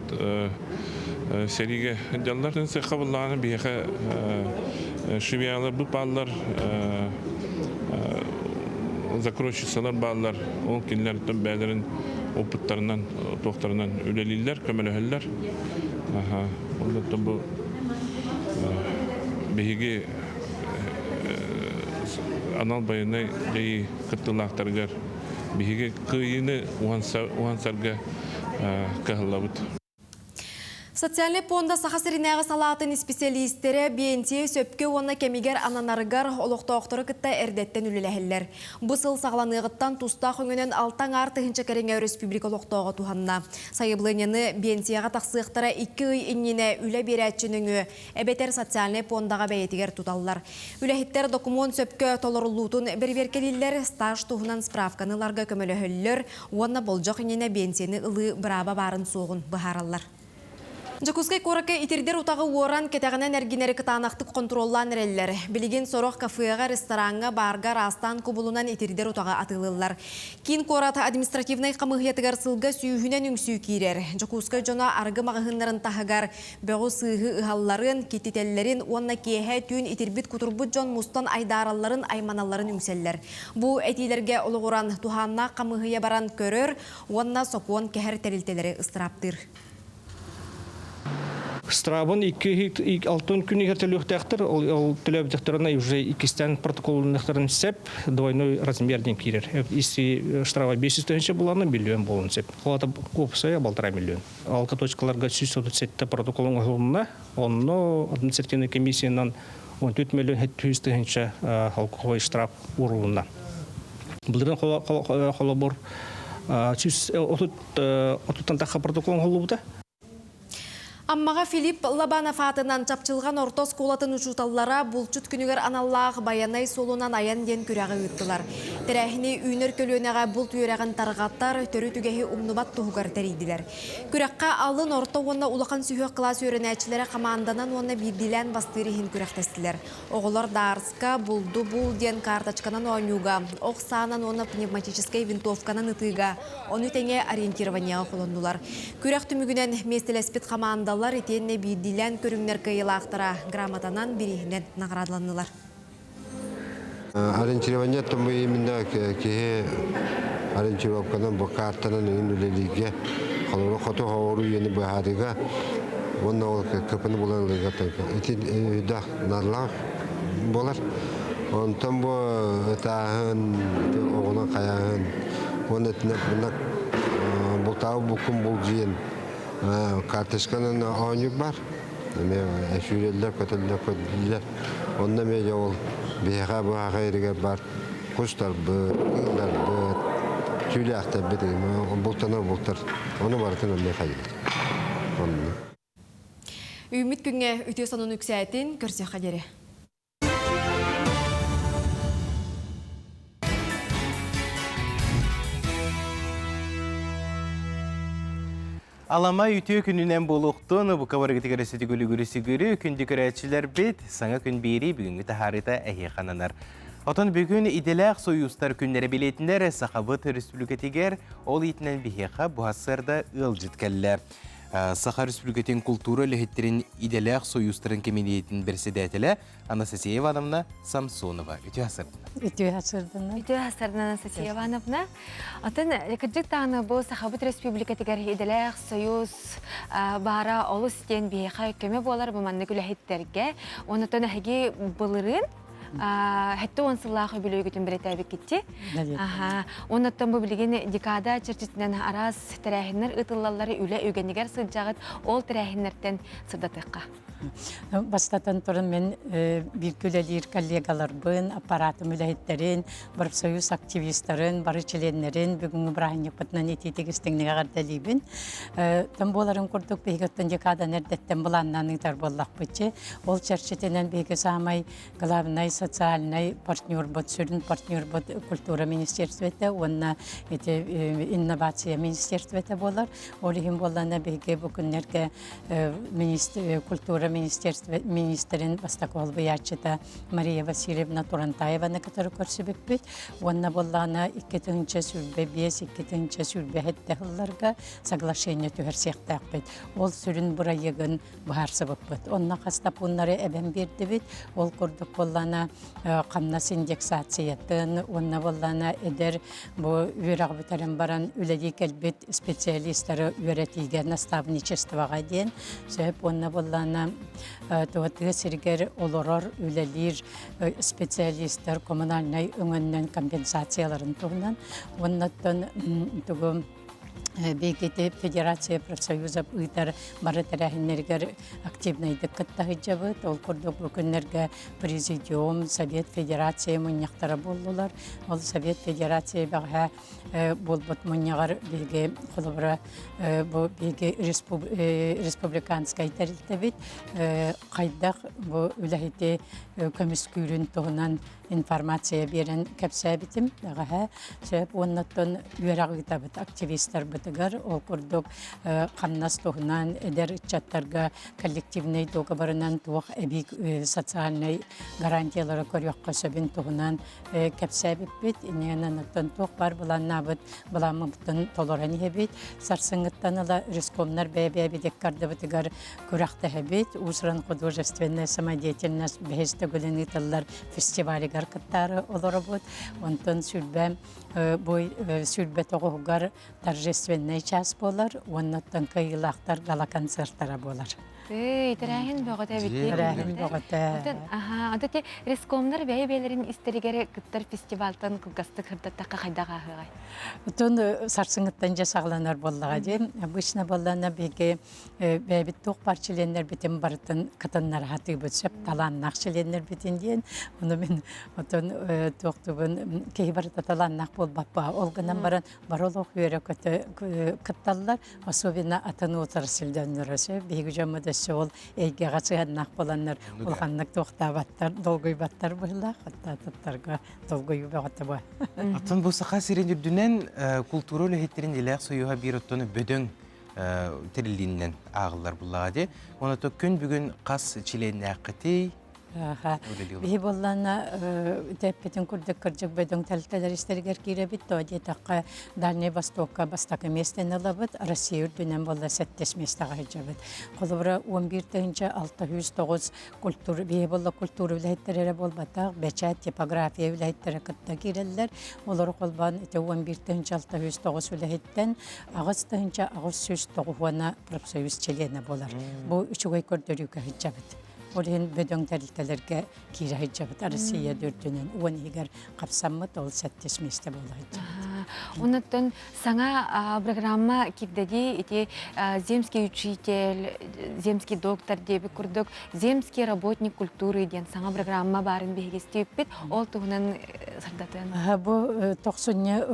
сэриигэ сылдьаллар. Сыахха буллаҕына биһиэхэ швеяларбыт бааллар, закройщицалар бааллар. Ол кинилэртэн бэйэлэрин опыттарынан, туохтарынан үлэлииллэр, көмөлөһөллөр. Оннуттан бу биһиги анал байыаннай дьайыы кыттыылаахтарыгар биһиги кыайыыны уһансарга кыһаллабыт. Социальнай пуонда Саха сиринээҕи салаатын исписэлиистэрэ биэнсийэ сөпкө уонна кэмигэр ананарыгар олохтоохтору кытта эрдэттэн үлэлэһэллэр. Бу сыл саҕаланыаҕыттан тустаах өҥөнөн алта аҥаар тыһыынча кэриҥэ өрөспүүбүлүкэ олохтооҕо туһанна. Сайабылыанньаны биэнсийэҕэ тахсыахтара икки ый иннинэ үлэ биэрээччи нөҥүө эбэтэр социальнай пуондаҕа бэйэтигэр туталлар. Үлэһиттэр докумуон сөпкө толоруллуутун бэрэбиэркэлииллэр, стаж туһунан справканы ыларга көмөлөһөллөр уонна болдьох иннинэ биэнсийэни ылыы бырааба баарын-суоҕун быһаараллар. Дьокуускай куоракка итирдэр утаҕы уоран, кэтэҕинэн эргинэри кытаанахтык хонтуруоллаан эрэллэр. Билигин сорох кафеҕа, рестораҥҥа, баарга араастаан кубулунан итирдэр утаҕы атыылыыллар. Киин куорат административнай хамыыһыйатыгар сылга сүүһүнэн үҥсүү киирэр. Дьокуускай дьоно арыгы маҕаһыыннарын таһыгар Бөҕү-сыыһы ыһалларын, киттитэллэрин уонна киэһэ түүн итирбит-кутурбут дьон мустан айдааралларын, айманалларын үҥсэллэр. Бу этиилэргэ олоҕуран, туһааннаах хамыыһыйа баран көрөр уонна сокуон кэһэр тэрилтэлэри ыстырааптыыр. Страбын икки алтын күн иһэр төлүөхтээхтэр, ол төлөөбүтэхтэринэ уже иккистээн протоколуннахтарын сеп двойной размер диэн киирэр. Исси штрафа 500 тыһыынча булана миллион буолун сеп. Холата куопсайа полтора миллион. Алта точкаларга 137 протокол оҥоһулунна. Онно административнай комиссиянан 14 миллион 700 тыһыынча алкоголь штраф уурулунна. Былырыын холобур 130 тахха протокол оҥоһуллубута. Аммаҕа Филипп Лобанов аатынан Чапчылҕан орто оскуолатын учууталлара булчут күнүгэр аналлаах Байанай суолунан айан диэн күрэҕи ыыттылар. Тэрээһини үүнэр көлүөнэҕэ булт үөрэҕин тарҕатар, төрүт үгэһи умнубат туһугар тэрийдилэр. Күрэххэ алын, орто уонна улахан сүһүөх кылаас үөрэнээччилэрэ хамаанданан уонна биирдиилээн бастыыр иһин күрэхтэстилэр. Оҕолор даарска, булду бул диэн карточканан оонньууга, ох саанан уонна пневматическай винтовканан ытыыга, ону тэҥэ ориентированиеҕа холоннулар. Күрэх түмүгүнэн миэстэлэспит хамаандалар хамаандалар итиэннэ биирдиилээн көрүҥнэр кыайыылаахтара грамотанан бирииһинэн наҕараадаланнылар. Ориентирование тому именно киһи ориентировканан бу картанан эҥин үлэлииргэ холобура хоту хоору үйэни быһаарыыга уонна ол кыпыны булан ылыыга ити өйдөөх наадалаах буолар. Онтон бу ытааһын, оҕунан хайааһын уонна итиннэ бултаабыт буккун булдьуйан карточканан оонньуур бар. Эмиэ сүүрэллэр, көтөллөр, көрдүүллэр. Онно эмиэ дьэ ол биһиэхэ быһаха иригэр бар кустарбыт, кыылларбыт, түүлээхтэрбит бултанар бултар. Ону барытын эмиэ хайыыр. Онно. Үүммүт күҥҥэ үтүө сонун үксээтин, көрсүөххэ диэри. Аламай үтүө күнүнэн буолуохтун, бука барыгытыгар сүтүгүлүгүрү сүгүрү, күндү көрөөччүлэрбит, саҥа күн биэрии бүгүҥҥү таһаарыыта эһиэхэ ананар. Отон бүгүн идэлээх сойуустар күннэрэ билиэтинэр Сахабыт Өрөспүүбүлүкэтигэр ол иитинэн биһиэхэ буһассыарда ыалдьыт кэллэ. Саха Өрөспүүбүлүкэтин култуура үлэһиттэрин идэлээх сойуустарын кэмитиэтин бэрэссэдээтэлэ Анастасия Ивановна Самсонова. Үтүө сырдына. Үтүө сырдына. Үтүө сырдына Анастасия Ивановна. Атын кырдьык даҕаны бу Сахабыт Республикатыгар идэлээх союз баара олус диэн биһиэхэ көмө буолар бу маннык үлэһиттэргэ. Онутан эһиги былырыын 70 сыллаах үбүлүөйгүтүн бэлэтээбиккитти. Аха. Оннуттан бу билигин декада чэрчитинэн араас тэрээһиннэр ыытыллаллары үлэ үгэнигэр сылдьаҕыт. Ол тэрээһиннэртэн сырдатыахха. Бастатан туран мен бииргэ үлэлиир коллегаларбын, аппаратым үлэһиттэрин, профсоюз активистарын, бары чилиэннэрин бүгүҥҥү бырааһынньыкпытынан итиитик истиҥник эҕэрдэлиибин. Тон буоларын курдук биһиги оттон декаданы эрдэттэн былааннаан ыытар буоллахпытчы. Ол чэрчитинэн биһиги саамай главнай социальнай партнербут, сүрүн партнербут культура министерствота уонна ити инновация министерствота буолар. Ол иһин буоллаана биһиги бу күннэргэ культура министрин бастакы холбуйааччыта Мария Васильевна Турантаеваны кытары көрсүбүппүт. Уонна буоллаана 2025 2027 сылларга соглашение түһэрсиэхтээхпит. Ол сүрүн бырайыагын быһаарсыбыппыт. Онно хас да пууннары эбэн биэрдибит. Ол курдук буоллаана хамнас индексациятын уонна буоллаана эдэр бу үөрэх бүтэрэн баран үлэлии кэлбит специалистары үөрэтиигэ наставничествоҕа диэн сөп уонна буоллаана тыа сиригэр олорор үлэлиир специалистар коммунальнай өҥөннөн компенсацияларын туһунан уоннаттан тугу Биһиги Федерация профсоюза ыытар бары тэрээһиннэригэр активнайдык кытта сылдьабыт. Ол курдук бу күннэргэ Президиум, Совет Федерация мунньахтара буоллулар. Ол Совет Федерация бэҕэһээ буолбут мунньаҕар биһиги холобура бу биһиги республиканскай тэрилтэбит хайдах бу үлэһити көмүскүүрүн туһунан информация биэрэн кэпсээбитим бэҕэһээ сөп уоннаттан үөрэх ыытабыт активистарбытыгар ол курдук хамнас туһунан эдэр ыччаттарга коллективнай дуогабарынан туох эбии социальнай гарантиялары көрүөххэ сөбүн туһунан кэпсээбиппит иннинэн оттон туох баар былааннаабыт былааммытын толорон иһэбит сарсыҥҥыттан ыла рескомнар бэйэ-бэйэбит ыккардыбытыгар күрэхтэһэбит уус-уран художественная самодеятельность бэһис төгүлүн ыытыллар фестивалигар кыттаары олоробут. Онтон сүрбэ бу сүрбэ тоҕуһугар торжественнай час буолар уонна оттон кыайыылаахтар гала-концертара буолар. Эй, тэрээһин бөҕөтө эбит. Тэрээһин бөҕөтө. Аха, онтон ти рескомнар бэйэ-бэйэлэрин истэригэр кыттар фестивальтан кылгастык сырдаттахха хайдах ааһыаҕай? Оттон сарсыҥҥыттан дьэ саҕаланар буоллаҕа дии. Обычно буоллаҕына биһиги бэйэбит туох баар чилиэннэрбитин барытын кытыннара сатыыбыт сөп талааннаах чилиэннэрбитин диэн ону мин отон туохтубун киһи барыта талааннаах буолбаппа ол гынан баран бары олох үөрэ-көтө кытталлар особенно атын отрасль дьонноро сөп биһиги дьоммут өссө ол эйгэҕэ сыһыаннаах буоланнар улаханнык туохтаабаттар долгуйбаттар быһыылаах аттаатыттарга долгуйуу бөҕөтө бу Оттон бу Саха сирин үрдүнэн култуура үлэһиттэрин илээх союһа биир оттон бөдөҥ тэриллииннэн ааҕыллар буллаҕа дии. Оното күн бүгүн хас чилиэннээххитий? Биһи буоллаана тэппитин курдук кырдьык бөдөҥ тэрилтэлэр истэригэр киирэбит, то диэтэххэ Дальнай Востокка бастакы миэстэни ылабыт, Россия үрдүнэн буолла сэттис миэстэҕэ сылдьабыт. Холобура, 11 609 культура, биһи буолла культура үлэһиттэрэ эрэ буолбатах, бэчээт, типография үлэһиттэрэ кытта киирэллэр. Олору холбоон ити 11 609 үлэһиттэн 8890 профсоюз чилиэнэ буолар. Бу үчүгэй көрдөрүүгэ сылдьабыт. Ол иһин бөдөҥ тэрилтэлэргэ киирэ сылдьабыт. Россия үрдүнэн уон иһигэр хапсаммыт, ол сэттис миэстэ буола сылдьабыт. Оннуттан саҥа программа кирдэди ити земский учитель, земский доктор диэбит курдук земский работник культуры диэн саҥа программа баарын биһиги истибиппит. Ол туһунан сырдатыан. Бу тохсунньу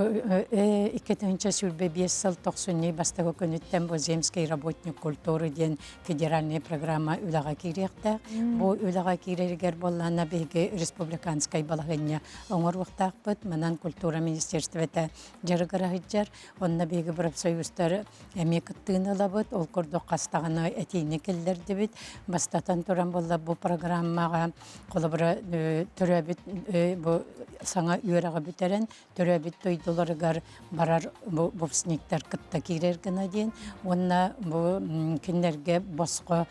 2025 сыл тохсунньу бастакы күнүттэн бу земский работник культуры диэн федеральная программа үлэҕэ киириэхтээх. Бу үлэҕэ киирэригэр буоллаана биһиги республиканскай балаһыанньа оҥоруохтаахпыт. Манан культура министерствота дьарыгыра сылдьар. Онно биһиги профсоюзтар эмиэ кыттыыны ылабыт. Ол курдук хастаҕына этиини киллэрдибит. Бастатан туран буолла бу программаҕа холобура төрөөбүт бу саҥа үөрэҕи бүтэрэн төрөөбүт дойдуларыгар барар бу выпускниктар кытта киирэр гына диэн уонна бу кинилэргэ босхо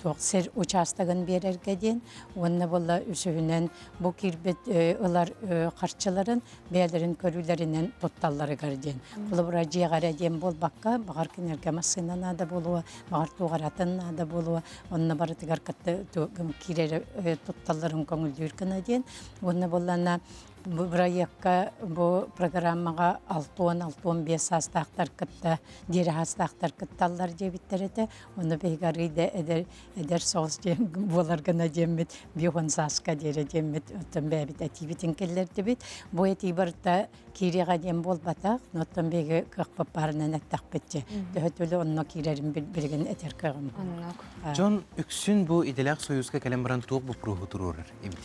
туох сир учаастагын биэрэргэ диэн уонна буолла үсүһүнэн бу киирбит ылар харчыларын бэйэлэрин көрүүлэринэн тутталларыгар диэн. Холобура дьиэҕэ эрэ диэн буолбакка, баҕар кинилэргэ массыына наада буолуо, баҕар туох эрэ атын наада буолуо, онно барытыгар кытта киирэр тутталларын көҥүллүүр гына диэн. Уонна буоллаана бу бырайыакка бу программаҕа 60-65 саастаахтар кытта диэри саастаахтар кытталлар диэбиттэр этэ. Ону биһиги арыый да эдэр эдэр соҕус диэн буолар гына диэммит биэс сааска диэри диэммит оттон бэйэбит этиибитин киллэрдибит. Бу этии барыта киириэҕэ диэн буолбатах, оттон биһиги кыахпыт баарынан эттэхпит дьэ. Төһө төлө онно киирэрин билигин этэр кыаҕым. Дьон үксүн бу идэлээх союзка кэлэн баран туох боппуруоһу туруорар эбит?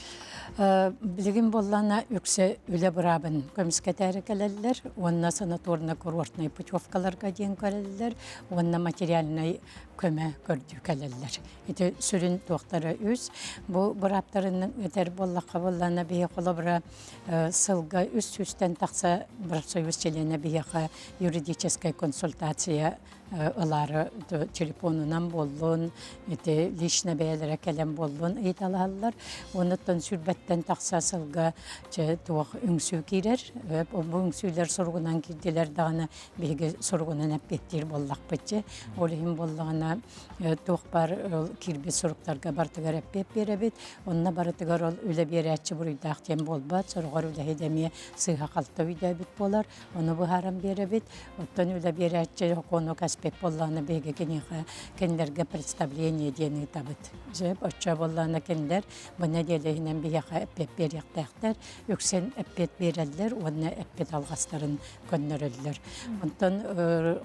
Билигин буоллаана үксэ үлэ быраабын көмүскэтээри кэлэллэр уонна санаторно-курортнай путевкаларга диэн көрөллөр уонна материальнай көмө көрдүү кэлэллэр. Ити сүрүн туохтара үс. Бу бырааптарын этэр буоллахха буоллаана биһи холобура сылга үс сүүстэн тахса профсоюз чилиэнэ биһиэхэ юридическай консультация ылаары телефонунан буоллун, ити лично бэйэлэрэ кэлэн буоллун ыйыталаһаллар. Онуттан сүүрбэттэн тахса сылга туох үҥсүү киирэр. Бу үҥсүүлэр суругунан киирдилэр даҕаны биһиги суругунан эппиэттиир буоллахпыт дьэ. Ол иһин буоллаҕына туох баар киирбит суруктарга барытыгар эппиэт биэрэбит. Онно барытыгар ол үлэ биэрээччи буруйдаах диэн буолбат. Сороҕор үлэһит эмиэ сыыһа-халты өйдөөбүт буолар. Ону быһааран биэрэбит. Оттон үлэ биэрээччи сокуону кэспит буоллаҕына биһиги киниэхэ кинилэргэ представление диэн ыытабыт. Сөп, оччо буоллаҕына кинилэр бу нэдиэлэ иһинэн биһиэхэ эппиэт биэриэхтээхтэр. Үксүн эппиэт биэрэллэр уонна эппит алҕастарын көннөрөллөр. Онтон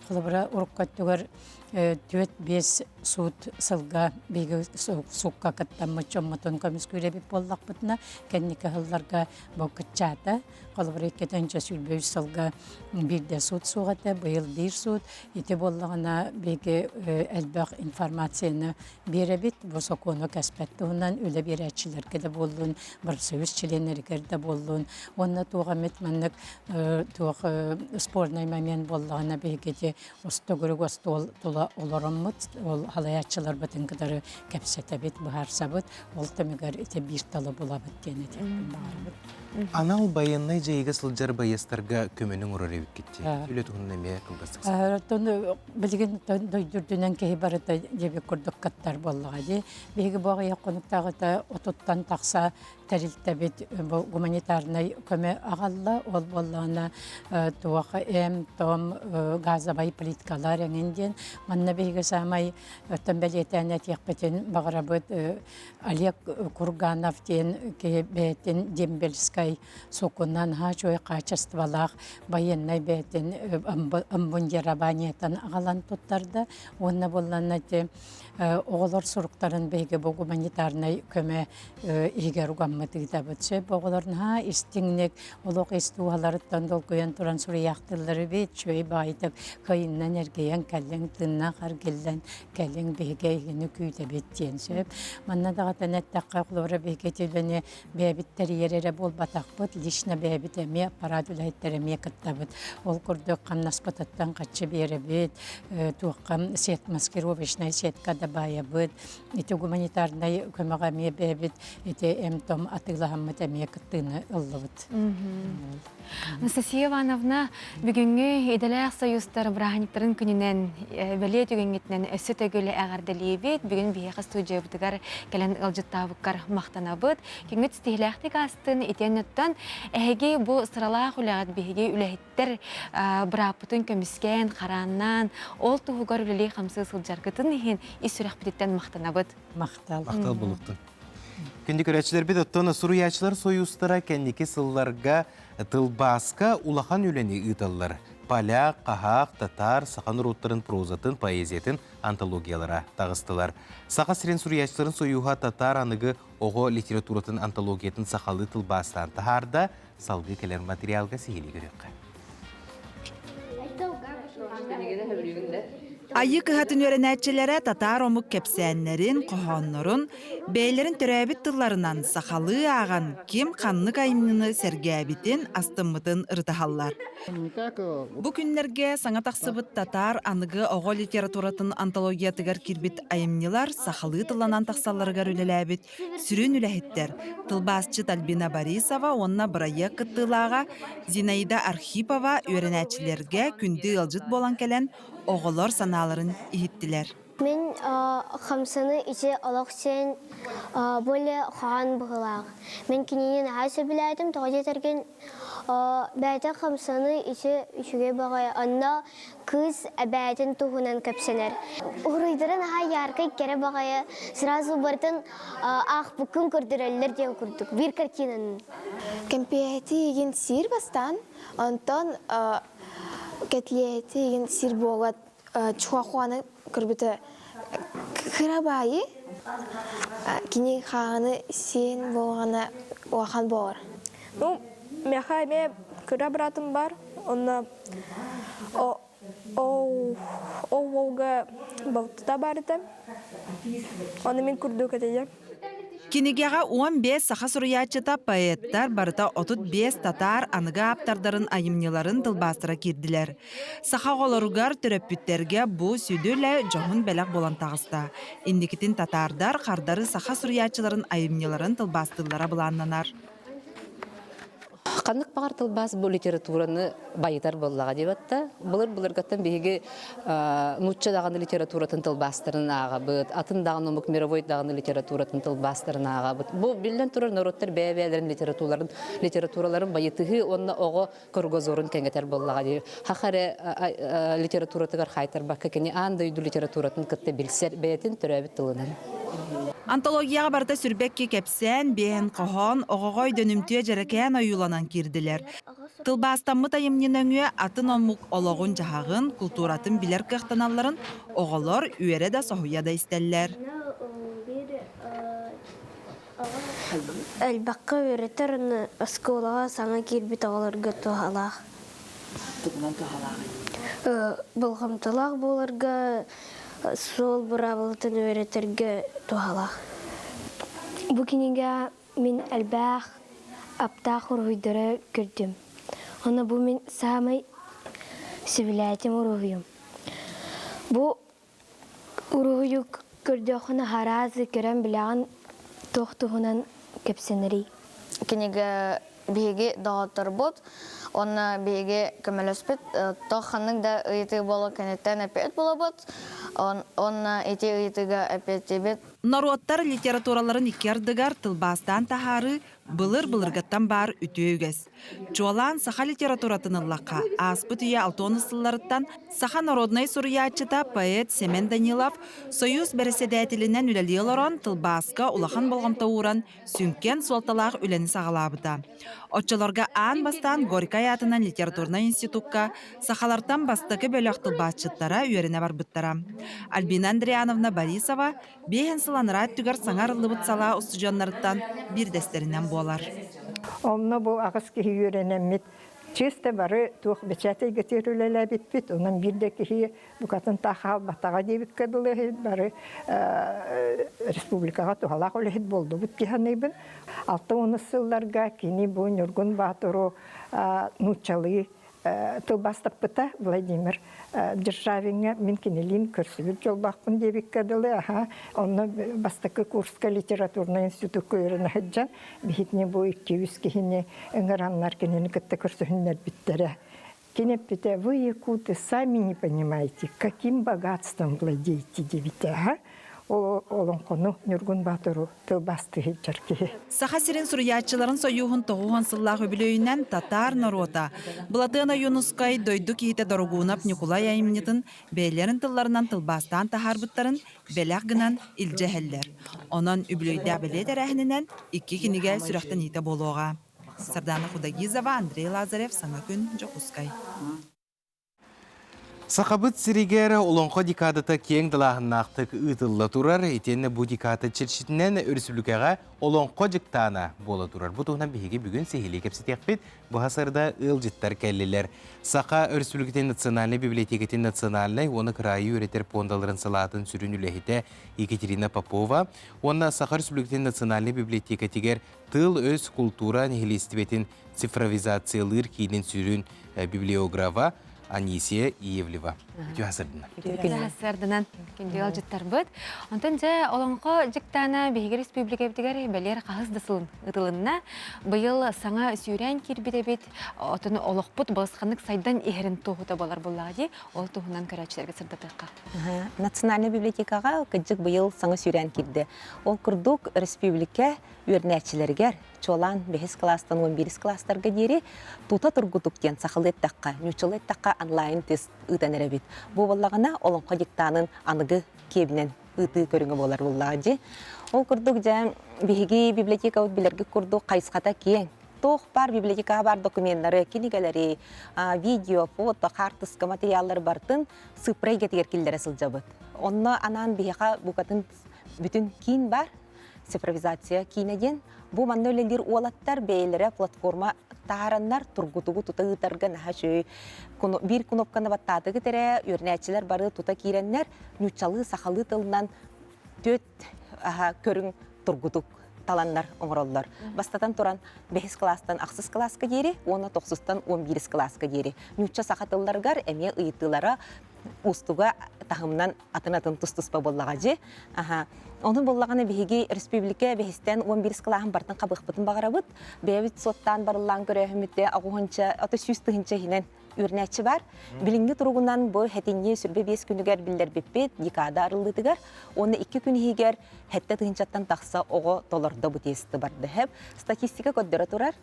холобура урукку өттүгэр түөрт-биэс суут сылга биһиги суукка кыттаммыт дьоммутун көмүскүүр эбит буоллахпытына, кэнники сылларга бу кыччаата. Холобура, 223 сылга биирдэ суут суох этэ, быйыл биир суут. Ити буоллаҕына биһиги элбэх информацияны биэрэбит. Бу сокуону кэспэт туһунан үлэ биэрээччилэргэ да буоллун, профсоюз чилиэннэригэр да буоллун. Уонна туох эмит маннык туох спорный момент буоллаҕына биһиги ити төгүрүк остуол тула олороммут, ол халайааччыларбытын кытары кэпсэтэбит, быһаарсабыт. Ол түмүгэр ити биир тылы булабыт диэн этиэхпин баҕарабыт. Анал байыаннай дьайыыга сылдьар байыастарга көмөнү оҥорор эбиккит дии. Үлэ туһунан эмиэ кылгастык Оттон билигин дойду үрдүнэн киһи барыта диэбит курдук кыттар буоллаҕа дии. Биһиги бу аҕыйах хонуктааҕыта отуттан тахса тэрилтэбит бу гуманитарнай көмө аҕалла. Ол буоллаҕына туох эм-том газовай плиткалар эҥин диэн. Манна биһиги саамай оттон бэлиэтээн этиэхпитин баҕарабыт Олег Курганов диэн киһи бэйэтин дембельскай сокунан хаачой хаачыстыбалаах байыаннай бэйэтин обмундированиетын аҕалан туттарда уонна буолланна ити оҕолор суруктарын биһиги бу гуманитарнай көмө иһигэр угаммыт. суруйтараммыт ыытабыт. Сөп оҕолор наһаа истиҥник олох ис дууһаларыттан долгуйан туран суруйаахтыыллар эбит. Үчүгэй баҕайытык кыайыннан эргийэн кэллиҥ, тыыннаах эргиллэн кэлиҥ, биһиги эйигини күүтэбит диэн сөп. Манна даҕатан эттэххэ, холобура биһиги ити үлэни бэйэбит тэрийэр эрэ буолбатахпыт, лично бэйэбит эмиэ аппарат үлэһиттэрэ эмиэ кыттабыт. Ол курдук хамнаспытыттан хаччы биэрэбит, туохха сет маскировочная сетка да баайабыт, ити гуманитарнай көмөҕө эмиэ бэйэбит ити эм-том атыылаһаммыт эмиэ кыттыыны ыллыбыт. Анастасия Ивановна, бүгүҥҥү идэлээх союзтар бырааһынньыктарын күнүнэн бэлиэ түгэҥҥитинэн өссө төгүл эҕэрдэлиибит. Бүгүн биһиэхэ студиябытыгар кэлэн ыалдьыттаабыккар махтанабыт. Күҥҥүт ситиһилээхтик аастын, итиэннэттэн эһиги бу сыралаах үлэҕит биһиги үлэһиттэр бырааппытын көмүскээн, харааннаан, ол туһугар үлэлии-хамсыы сылдьаргытын иһин ис сүрэхпититтэн махтанабыт. Махтал. Махтал булуктун. Күндү көрөөччүлэрбит, оттон суруйааччылар сойуустара кэнники сылларга тылбааска улахан үлэни ыыталлар. Поляк, хаһаах, татаар, саха норуоттарын прозатын, поэзиятын антологиялара таҕыстылар. Саха сирин суруйааччыларын сойууһа татаар аныгы оҕо литературатын антологиятын сахалыы тылбаастаан таһаарда, салгыы кэлэр материалга сиһилии көрүөххэ. Айыы кыһатын үөрэнээччилэрэ татаар омук кэпсээннэрин, хоһооннорун бэйэлэрин төрөөбүт тылларынан сахалыы ааҕан ким ханнык айымньыны сэргээбитин, астыммытын ырытыһаллар. Бу күннэргэ саҥа тахсыбыт татаар аныгы оҕо литературатын антологиятыгар киирбит айымньылар сахалыы тылланан тахсалларыгар үлэлээбит Сүрүн үлэһиттэр тылбаасчыт Альбина Борисова уонна бырайыак кыттыылааҕа Зинаида Архипова үөрэнээччилэргэ күндү ыалдьыт буолан кэлэн, оҕолор санааларын иһиттилэр. Мин хамсаны ити олох сен более хаан быһылаах. Мин кинини наһаа сөбүлээтим, тоҕо диэтэргин бэйэтэ хамсаны ити үчүгэй баҕайы онно кыыс эбээтин туһунан кэпсэнэр. Уруйдара наһаа яркай кэрэ баҕайы сразу барытын аахпыккын көрдөрөллөр диэн курдук биир картинаны. Кэмпиэти игин сиир бастаан, онтон кэтлиэти игин сиир буолат чуахуаны көрбүтэ кыра баайы кини хааҕыны сиэн буолҕана улахан буолар. Ну, миэхэ эмиэ кыра братым бар, онно Ол уолга балтыта баар этэ. Ону мин курдук этэ Кинигэҕэ 15 саха суруйааччыта, поэттар, барыта 35 татаар аныгы ааптардарын айымньыларын тылбаастара киирдилэр. Саха оҕолоругар, төрөппүттэргэ бу сүдү үлэ дьоһун бэлэх буолан таҕыста. Инникитин татаардар хардары саха суруйааччыларын айымньыларын тылбаастыыллара былааннанар. Ханнык баҕар тылбаас бу литератураны байытар буоллаҕа диэбэт Былыр-былыргаттан биһиги нуучча даҕаны литературатын тылбаастарын ааҕабыт, атын даҕаны омук мировой даҕаны литературатын тылбаастарын ааҕабыт. Бу биллэн турар норуоттар бэйэ-бэйэлэрин литератураларын литератураларын байытыһыы уонна оҕо кругозорун кэҥэтэр буоллаҕа дии. Хаха эрэ литературатыгар хаайтарбакка кини аан дойду литературатын кытта билсэр бэйэтин төрөөбүт тылынан. Антологияҕа барыта сүрбэкки кэпсээн, биэһэн хоһоон, оҕоҕо өйдөнүмтүө дьэрэкээн ойууланан киирдилэр. Тылбаастаммыт айымньы нөҥүө атын омук олоҕун-дьаһаҕын, култууратын билэр кыахтаналларын оҕолор үөрэ да соһуйа да истэллэр. Элбэххэ үөрэтэр уонна оскуолаҕа саҥа киирбит оҕолорго туһалаах. Тугунан туһалааҕый? Болҕомтолоох буоларга, суол быраабылатын үөрэтэргэ туһалаах. Бу кинигэ мин элбэх аптаах уруһуйдары көрдүм. Онно бу мин саамай сөбүлээтим уруһуйум. Бу уруһуйу көрдөххүнэ араас көрөн билэҕин туох туһунан кэпсэнэрий. Кинигэ биһиги доҕотторбут уонна биһиги көмөлөспүт туох ханнык да ыйытыы буолуо кэнниттэн эппиэт булабыт уонна ити ыйытыыга эппиэттиибит. Норуоттар литератураларын икки ардыгар тылбаастаан таһаарыы былыр-былыргыттан баар үтүө үгэс. Чуолаан саха литературатын ыллахха, ааспыт үйэ алтыонус сылларыттан саха народнай суруйааччыта, поэт Семен Данилов Союз бэрэссэдээтэлинэн үлэлии олорон тылбааска улахан болҕомто ууран сүҥкэн суолталаах үлэни саҕалаабыта. Оччолорго аан бастаан Горькай аатынан литературнай институкка сахалартан бастакы бөлөх тылбаасчыттара үөрэнэ барбыттара. Альбина Андриановна Борисова биэһин сыл анараа өттүгэр саҥа арыллыбыт салаа устудьуоннарыттан биирдэстэринэн буолар. Онно бу аҕыс киһи үөрэнэммит чисто бары туох бэчээт эйгэтигэр үлэлээбиппит. Онон биир да киһи букатын таах хаалбатаҕа диэбиккэ дылы бары республикаҕа туһалаах үлэһит буоллубут дии саныыбын. 60 сылларга кини бу Ньургун Баатыру нууччалыы тылбаастаппыта Владимир Державиҥҥа мин кинилиин көрсүбүт дьоллоохпун диэбиккэ дылы аха онно бастакы курска литературнай институкка үөрэнэ сылдьан биһитини бу 200 киһини ыҥыраннар кинини кытта көрсүһүннэрбиттэрэ. Кини эппитэ, вы, якуты, сами не понимаете, каким богатством владеете диэбитэ аха. Ол олоҥхону Ньургун Баатыру тылбаастыы сылдьар киһи. Саха сирин суруйааччыларын сойууһун 90 сыллаах үбүлүөйүнэн татаар норуота Былатыан Ойуунускай дойду киһитэ Дорогуунап Ньукулай айымньытын бэйэлэрин тылларынан тылбаастаан таһаарбыттарын бэлэх гынан илдьэ иһэллэр. Онон үбүлүөйдээх бэлиэ тэрээһининэн икки кинигэ сүрэхтэниитэ буолуоҕа. Сардана Худогизова, Андрей Лазарев, Саҥа күн, Дьокуускай. Сахабыт сиригэр Олоҥхо декадата киэҥ далааһыннаахтык ыытылла турар. Итиэннэ бу декада чэрчитинэн өрөспүүбүлүкэҕэ Олоҥхо дьыктаана буола турар. Бу туһунан биһиги бүгүн сиһилии кэпсэтиэхпит. Бу сарда ыалдьыттар кэллилэр. Саха Өрөспүүбүлүкэтин национальнай библиотекатын национальнай уонна кыраайы үөрэтэр пуондаларын салаатын сүрүн үлэһитэ Екатерина Попова уонна Саха Өрөспүүбүлүкэтин национальнай библиотекатыгар тыл-өс култуура нэһилиэстибэтин цифровизациялыыр киинин сүрүн библиографа Анисия Иевлева. Үтүө сарсыарданан. Үтүө сарсыарданан күндү ыалдьыттарбыт. Онтон дьэ Олоҥхо дьыктаана биһиги республикабытыгар бэлиэр хаһыс да сылын ытылынна. Быйыл саҥа сүүрээн киирбит эбит. Отон олохпут балысханнык сайдан иһэрин туоһута буолар буоллаҕа дии. Ол туһунан көрөөччүлэргэ сырдатыахха. Национальнай библиотекаҕа кырдьык быйыл саҥа сүүрээн киирдэ. Ол курдук республика үөрэнээччилэригэр чуолаан бэһис кылаастан 11 кылаастарга диэри тута тургутук диэн сахалыы эттэххэ, нууччалыы эттэххэ онлайн тест ыытан эрэбит. Бу буоллаҕына олоҥхо диктанын аныгы киэбинэн ыытыы көрүҥэ буолар буоллаҕа дии. Ол курдук дьэ биһиги библиотекабыт билэргит курдук хайысхата киэҥ. Туох баар библиотекаҕа баар докуменнары, кинигэлэри, видео, фото, хаартыска материаллары барытын цифра эйгэтигэр киллэрэ сылдьабыт. Онно анаан биһиэхэ букатын бүтүн киин баар, цифровизация киинэ диэн. Бу манна үлэлиир уолаттар бэйэлэрэ платформа таһаараннар тургутугу тута ыытарга наһаа үчүгэй биир кнопканы баттаатыгыт эрэ үөрэнээччилэр бары тута киирэннэр нууччалыы сахалыы тылынан түөрт көрүҥ тургутук таланнар оҥороллор. Бастатан туран бэһис кылаастан ахсыс кылааска диэри уонна тохсустан 11 кылааска диэри нуучча саха тылларыгар эмиэ ыйытыылара уустуга таһымынан атын-атын тус-туспа буоллаҕа дьи. Аха. Ону буоллаҕына биһиги республика бэһистэн 11 кылааһын бартын хабыахпытын баҕарабыт. Бэйэбит суоттаан барыллаан көрөөһүммүттэ аҕуһунча, ото 100 тыһыынча иһинэн үөрэнээччи бар. Билиҥҥи туругунан бу хэтинньи 25 күнүгэр биллэрбиппит декада арыллыытыгар уонна 2 күн иһигэр 7 тыһыынчаттан тахса оҕо толордо бу тесты барды. Статистика көрдөрө турар.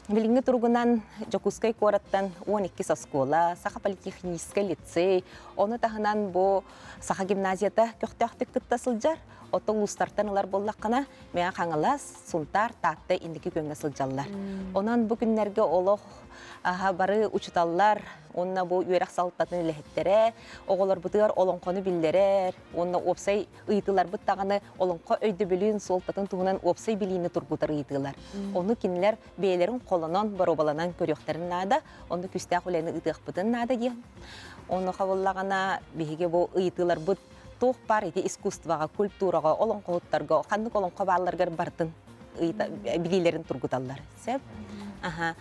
Билиҥҥи туругунан Дьокуускай куораттан 12 оскуола, Саха политехническай лицей, ону таһынан бу Саха гимназията көхтөөхтүк кытта сылдьар. Оттон улуустартан ылар буоллаххына, Мэҥэ Хаҥалас, Сунтаар, Таатта инники күөҥҥэ сылдьаллар. Онон бу күннэргэ олох бары учуталлар уонна бу үөрэх салалтатын үлэһиттэрэ оҕолорбутугар олоҥхону биллэрэр уонна уопсай ыйытыыларбыт даҕаны олоҥхо өйдөбүлүн, суолтатын туһунан уопсай билиини тургутар ыйытыылар. Ону кинилэр бэйэлэрин холонон, боруобаланан көрүөхтэрин наада, онно күүстээх үлэни ыытыахпытын наада диэн. Онуоха буоллаҕына биһиги бу ыйытыыларбыт туох баар ити искусствоҕа, культураҕа, олоҥхоһуттарга, ханнык олоҥхо баалларыгар барытын билиилэрин тургуталлар. Сөп? Аха.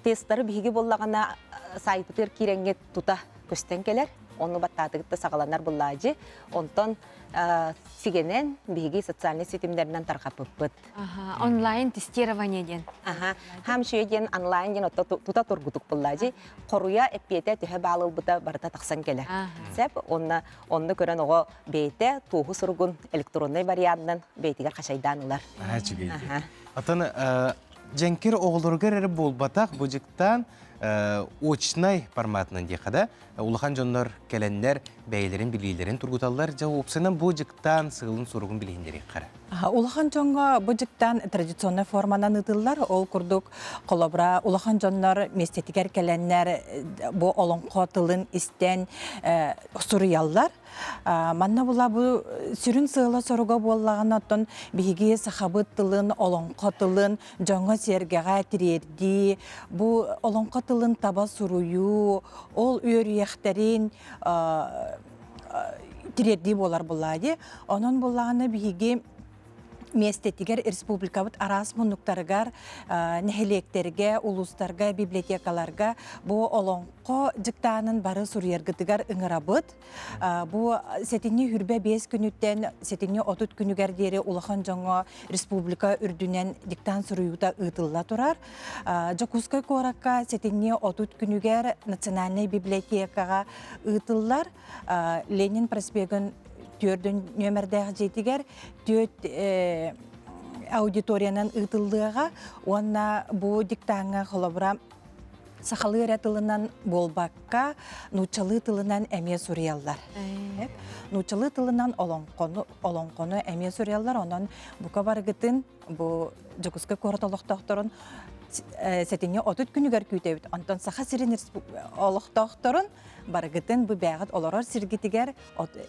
Тесттары биһиги буоллаҕына сайтпытыгар киирэҥҥит тута көстөн кэлэр. Ону баттаатыгыт да саҕаланар буллаадьы. Онтон сигэнэн биһиги социальнай ситимнэринэн тарҕаппыппыт. Онлайн тестирование диэн. Аха. Хамшуя диэн онлайн диэн отто тута тургутук буллаадьы. Хоруйа эппиэтэ төһө баалылбыта барыта тахсан кэлэр. Сеп онно онно көрөн оҕо бэйэтэ туоһу суругун электроннай вариантынан бэйэтигэр хачайдаан ылар. Аха үчүгэй. Атын дьэҥкир оҕолоругар эрэ буолбатах бу дьыктаан очнай форматынан диэххэ да улахан дьоннор кэлэннэр бэйэлэрин билиилэрин тургуталлар. Дьэ, уопсайынан бу дьыктаан сыалын-соругун билиһиннэриэххэ эрэ. Улахан дьоҥҥо бу дьыктаан традиционнай форманан ыытыллар. Ол курдук, холобура, улахан дьоннор миэстэтигэр кэлэннэр бу олоҥхо тылын истэн суруйаллар. Манна була бу сүрүн сыала-соруга буоллаҕына, оттон биһиги сахабыт тылын, олоҥхо тылын дьоҥҥо-сэргэҕэ тириэрдии, бу олоҥхо тылын таба суруйуу, ол үөрүйэхтэрин тириэрдии буолар буоллаҕа дии. Онон буоллаҕына биһиги миэстэтигэр республикабыт араас муннуктарыгар, нэһилиэктэргэ, улуустарга, библиотекаларга бу олоҥхо дьыктаанын бары суруйаргытыгар ыҥырабыт. Бу сэтинньи хүрбэ биэс күнүттэн сэтинньи 30 күнүгэр диэри улахан дьоҥҥо республика үрдүнэн диктант суруйуута ыытылла турар. Дьокуускай куоракка сэтинньи 30 күнүгэр Национальнай библиотекаҕа ыытыллар. Ленин проспегын түөрдүн нүөмэрдээх дьиэтигэр түөрт аудиториянан ыытыллыаҕа уонна бу диктаҥҥа холобура сахалыы эрэ тылынан буолбакка нууччалыы тылынан эмиэ суруйаллар. Нууччалыы тылынан олоҥхону олоҥхону эмиэ суруйаллар онон бука барыгытын бу Дьокуускай куорат олохтоохторун сэтинньи 30 күнүгэр күүтэбит. Онтон Саха сирин олохтоохторун барыгытын бу бээҕит олорор сиргитигэр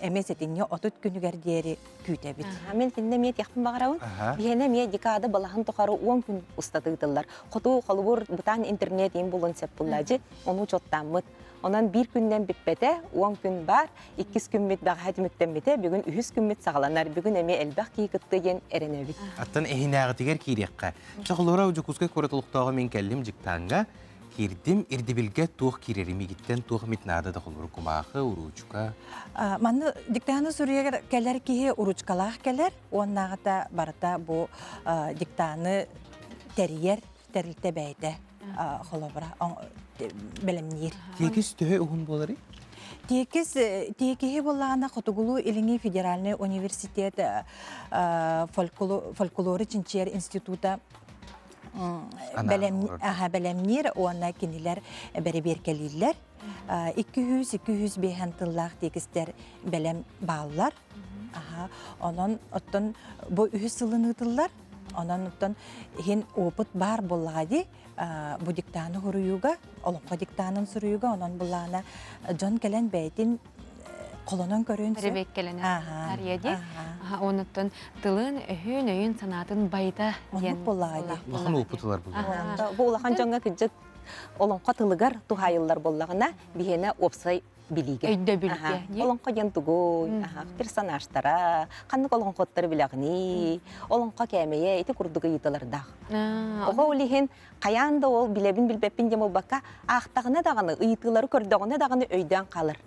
эмиэ сэтинньи 30 күнүгэр диэри күүтэбит. Мен кинини эмиэ этиэхпин баҕарабын. Биһиэнэ эмиэ декада балаһын тухары 10 күн устата ыытыллар. Хоту холобур бытаан интернет иин булун сөп буллаажы, ону учуоттааммыт. Онон биир күннэн бүппэтэ, 10 күн бар, иккис күммүт бэҕэһээ түмүктэммитэ, бүгүн үһүс күммүт саҕаланар. Бүгүн эмиэ элбэх киһи кытты диэн эрэнэбит. Аттан эһинээҕитигэр киириэххэ. Чохолура Дьокуускай куорат олохтооҕо мин кэллим дьыктааҥҥа. Киирдим, ирдэбилгэ туох киирэрим мигиттэн туох эмит наада да холобур кумаахы, уруучука. Манна диктаны суруйар кэлэр киһи уручкалаах кэлэр, уоннааҕыта барыта бу диктаны тэрийэр тэрилтэ бэйэтэ холобура бэлэмниир. Тиэкис төһө уһун буоларый? Тиэкис тиэкиһи буоллаҕына Хотугулуу-Илиҥҥи федеральнай университет фольклору чинчийэр института бэлэмниир уонна кинилэр бэрэбиэркэлииллэр. 200-205 тыллаах тиэкистэр бэлэм бааллар. Онон оттон бу үһүс сылын ыытыллар. Онон оттон иһин опыт баар буоллаҕа дии. Бу диктаны суруйууга, олоҥхо диктанын суруйууга, онон буллаҕына дьон кэлэн бэйэтин холонон көрүөн сөп. Ребеккэлэнэ Ария дии. Онуттан тылын, өһүн, өйүн, санаатын байыта диэн буоллаҕа дии. Улахан опыт ылар буоллаҕа. Бу улахан дьоҥҥо кырдьык олоҥхо тылыгар туһаайыллар буоллаҕына, биһиэнэ уопсай билиигэ. Өйдөбүлгэ. Олоҥхо диэн тугуй, персонажтара, ханнык олоҥхоттары билэҕиний, олоҥхо кээмэйэ ити курдук ыйыталардаах. Оҕо ол иһин хайаан да ол билэбин билбэппин диэн буолбакка, аахтаҕына даҕаны, ыйытыылары көрдөҕүнэ даҕаны өйдөөн хаалар.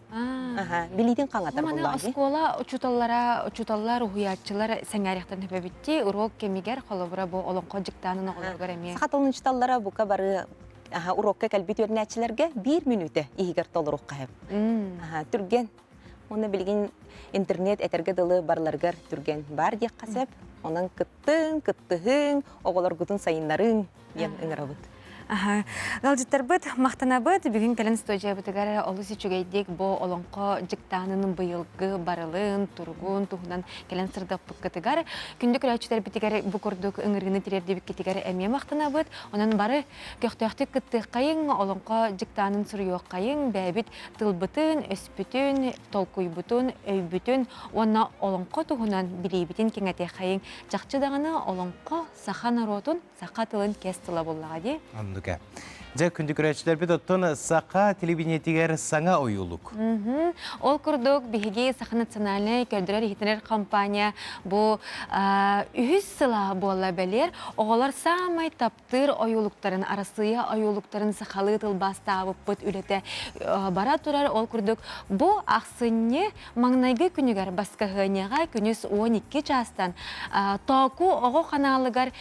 Билиитин хаҥатар Маны буоллаҕа. оскуола учууталлара, учууталлар, уһуйааччылар сэҥээриэхтэн сөбөбүттии, уруок кэмигэр холобура бу олоҥхо дьыктаанын оҕолоругар эмиэ. Саха тылын учууталлара бука бары уруокка кэлбит үөрэнээччилэргэ биир мүнүүтэ иһигэр толоруохха сөп. Түргэн. Уонна билигин интернет этэргэ дылы барыларыгар түргэн баар диэххэ сөп. Онон кыттыҥ, кыттыһыҥ, оҕолоргутун сайыннарыҥ диэн ыҥырабыт. Аха. Ыалдьыттарбыт махтанабыт. Бүгүн кэлэн студиябытыгар олус үчүгэйдик бу олоҥхо дьыктаанын быйылгы барылын, туругун туһунан кэлэн сырдаппыккытыгар, күндү көрөөччүлэрбитигэр бу курдук ыҥырыыны тириэрдибиккитигэр эмиэ махтанабыт. Онон бары көхтөөхтүк кыттыаххайыҥ, олоҥхо дьыктаанын суруйуоххайыҥ, бэйэбит тылбытын, өспүтүн, толкуйбутун, өйбүтүн уонна олоҥхо туһунан билиибитин кэҥэтиэххэйиҥ. Чахчы даҕаны олоҥхо саха норуотун, саха тылын кэс тыла буоллаҕа дии. Оннук ээ. Дьэ, күндү көрөөччүлэрбит, оттон саха телевидениетигэр саҥа ойуулук. Ол курдук, биһиги Саха национальнай көрдөрөр-иһитинэр компания бу үһүс сыла буолла бэлиэр. Оҕолор саамай таптыыр ойуулуктарын, Арассыыйа ойуулуктарын сахалыы тылбаастаабыппыт үлэтэ бара турар. Ол курдук, бу ахсынньы маҥнайгы күнүгэр баскаһыанньаҕа күнүс 12 чаастан Тооку оҕо ханаалыгар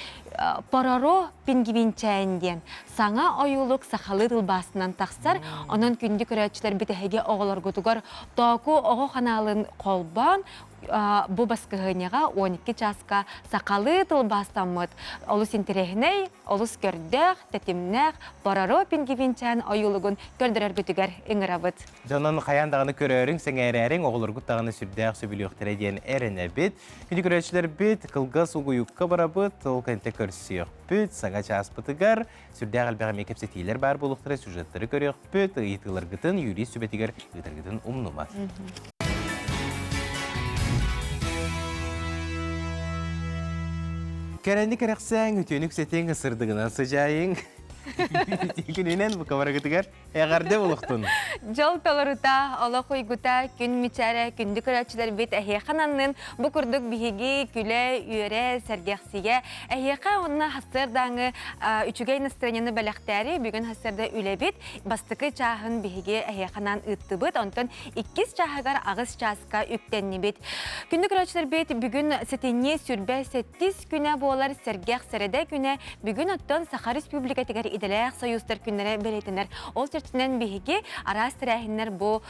Пороро пингвинчээн диэн саҥа ойуулук сахалыы тылбаасынан тахсар. Онон күндү көрөөччүлэр бүтэһиги оҕолоргутугар Тооку оҕо ханаалын холбоон бу баскыһыанньаҕа 12 чааска сахалыы тылбаастаммыт олус интэриэһинэй, олус көрдөөх, тэтимнээх Пороро пингвинчээн ойуулугун көрдөрөргүтүгэр ыҥырабыт. Дьонон хайаан даҕаны көрөөрүҥ, сэҥээрээриҥ, оҕолоргут даҕаны сүрдээх сөбүлүөхтэрэ диэн эрэнэбит. Күндү көрөөччүлэрбит, кылгас угуйукка барабыт, ол кэнтэ көрсүөхпүт, саҥа чааспытыгар сүрдээх элбэх эмиэ кэпсэтиилэр баар буолуохтара, сюжеттары көрүөхпүт, ыйытыыларгытын юрист сүбэтигэр ыытаргытын умнумаҥ. Кэрэни кэрэхсээҥ, үтүөнү үксэтиҥ, сырдыгынан сыдьаайыҥ. Күнүнэн бу кабарыгытыгар эҕэрдэ булуохтун. Дьол толорута, олох уйгута, күн мичээрэ, күндү көрөөччүлэрбит эһиэхэ наннын бу курдук биһиги күлэ, үөрэ, сэргэхсийэ, эһиэхэ уонна хассыардааҥы үчүгэй настроениены бэлэхтээри бүгүн хассыарда үлэбит бастакы чааһын биһиги эһиэхэ ыыттыбыт. Онтон иккис чааһыгар аҕыс чааска үктэннибит. Күндү көрөөччүлэрбит бүгүн сэтинньи сүрбэ сэттис күнэ буолар сэргэх сэрэдэ күнэ бүгүн оттон Саха Республикатыгар идэлээх союзтар күннэрэ бэлиэтэнэр. Ол чэрчитинэн биһиги араас тэрээһиннэр бу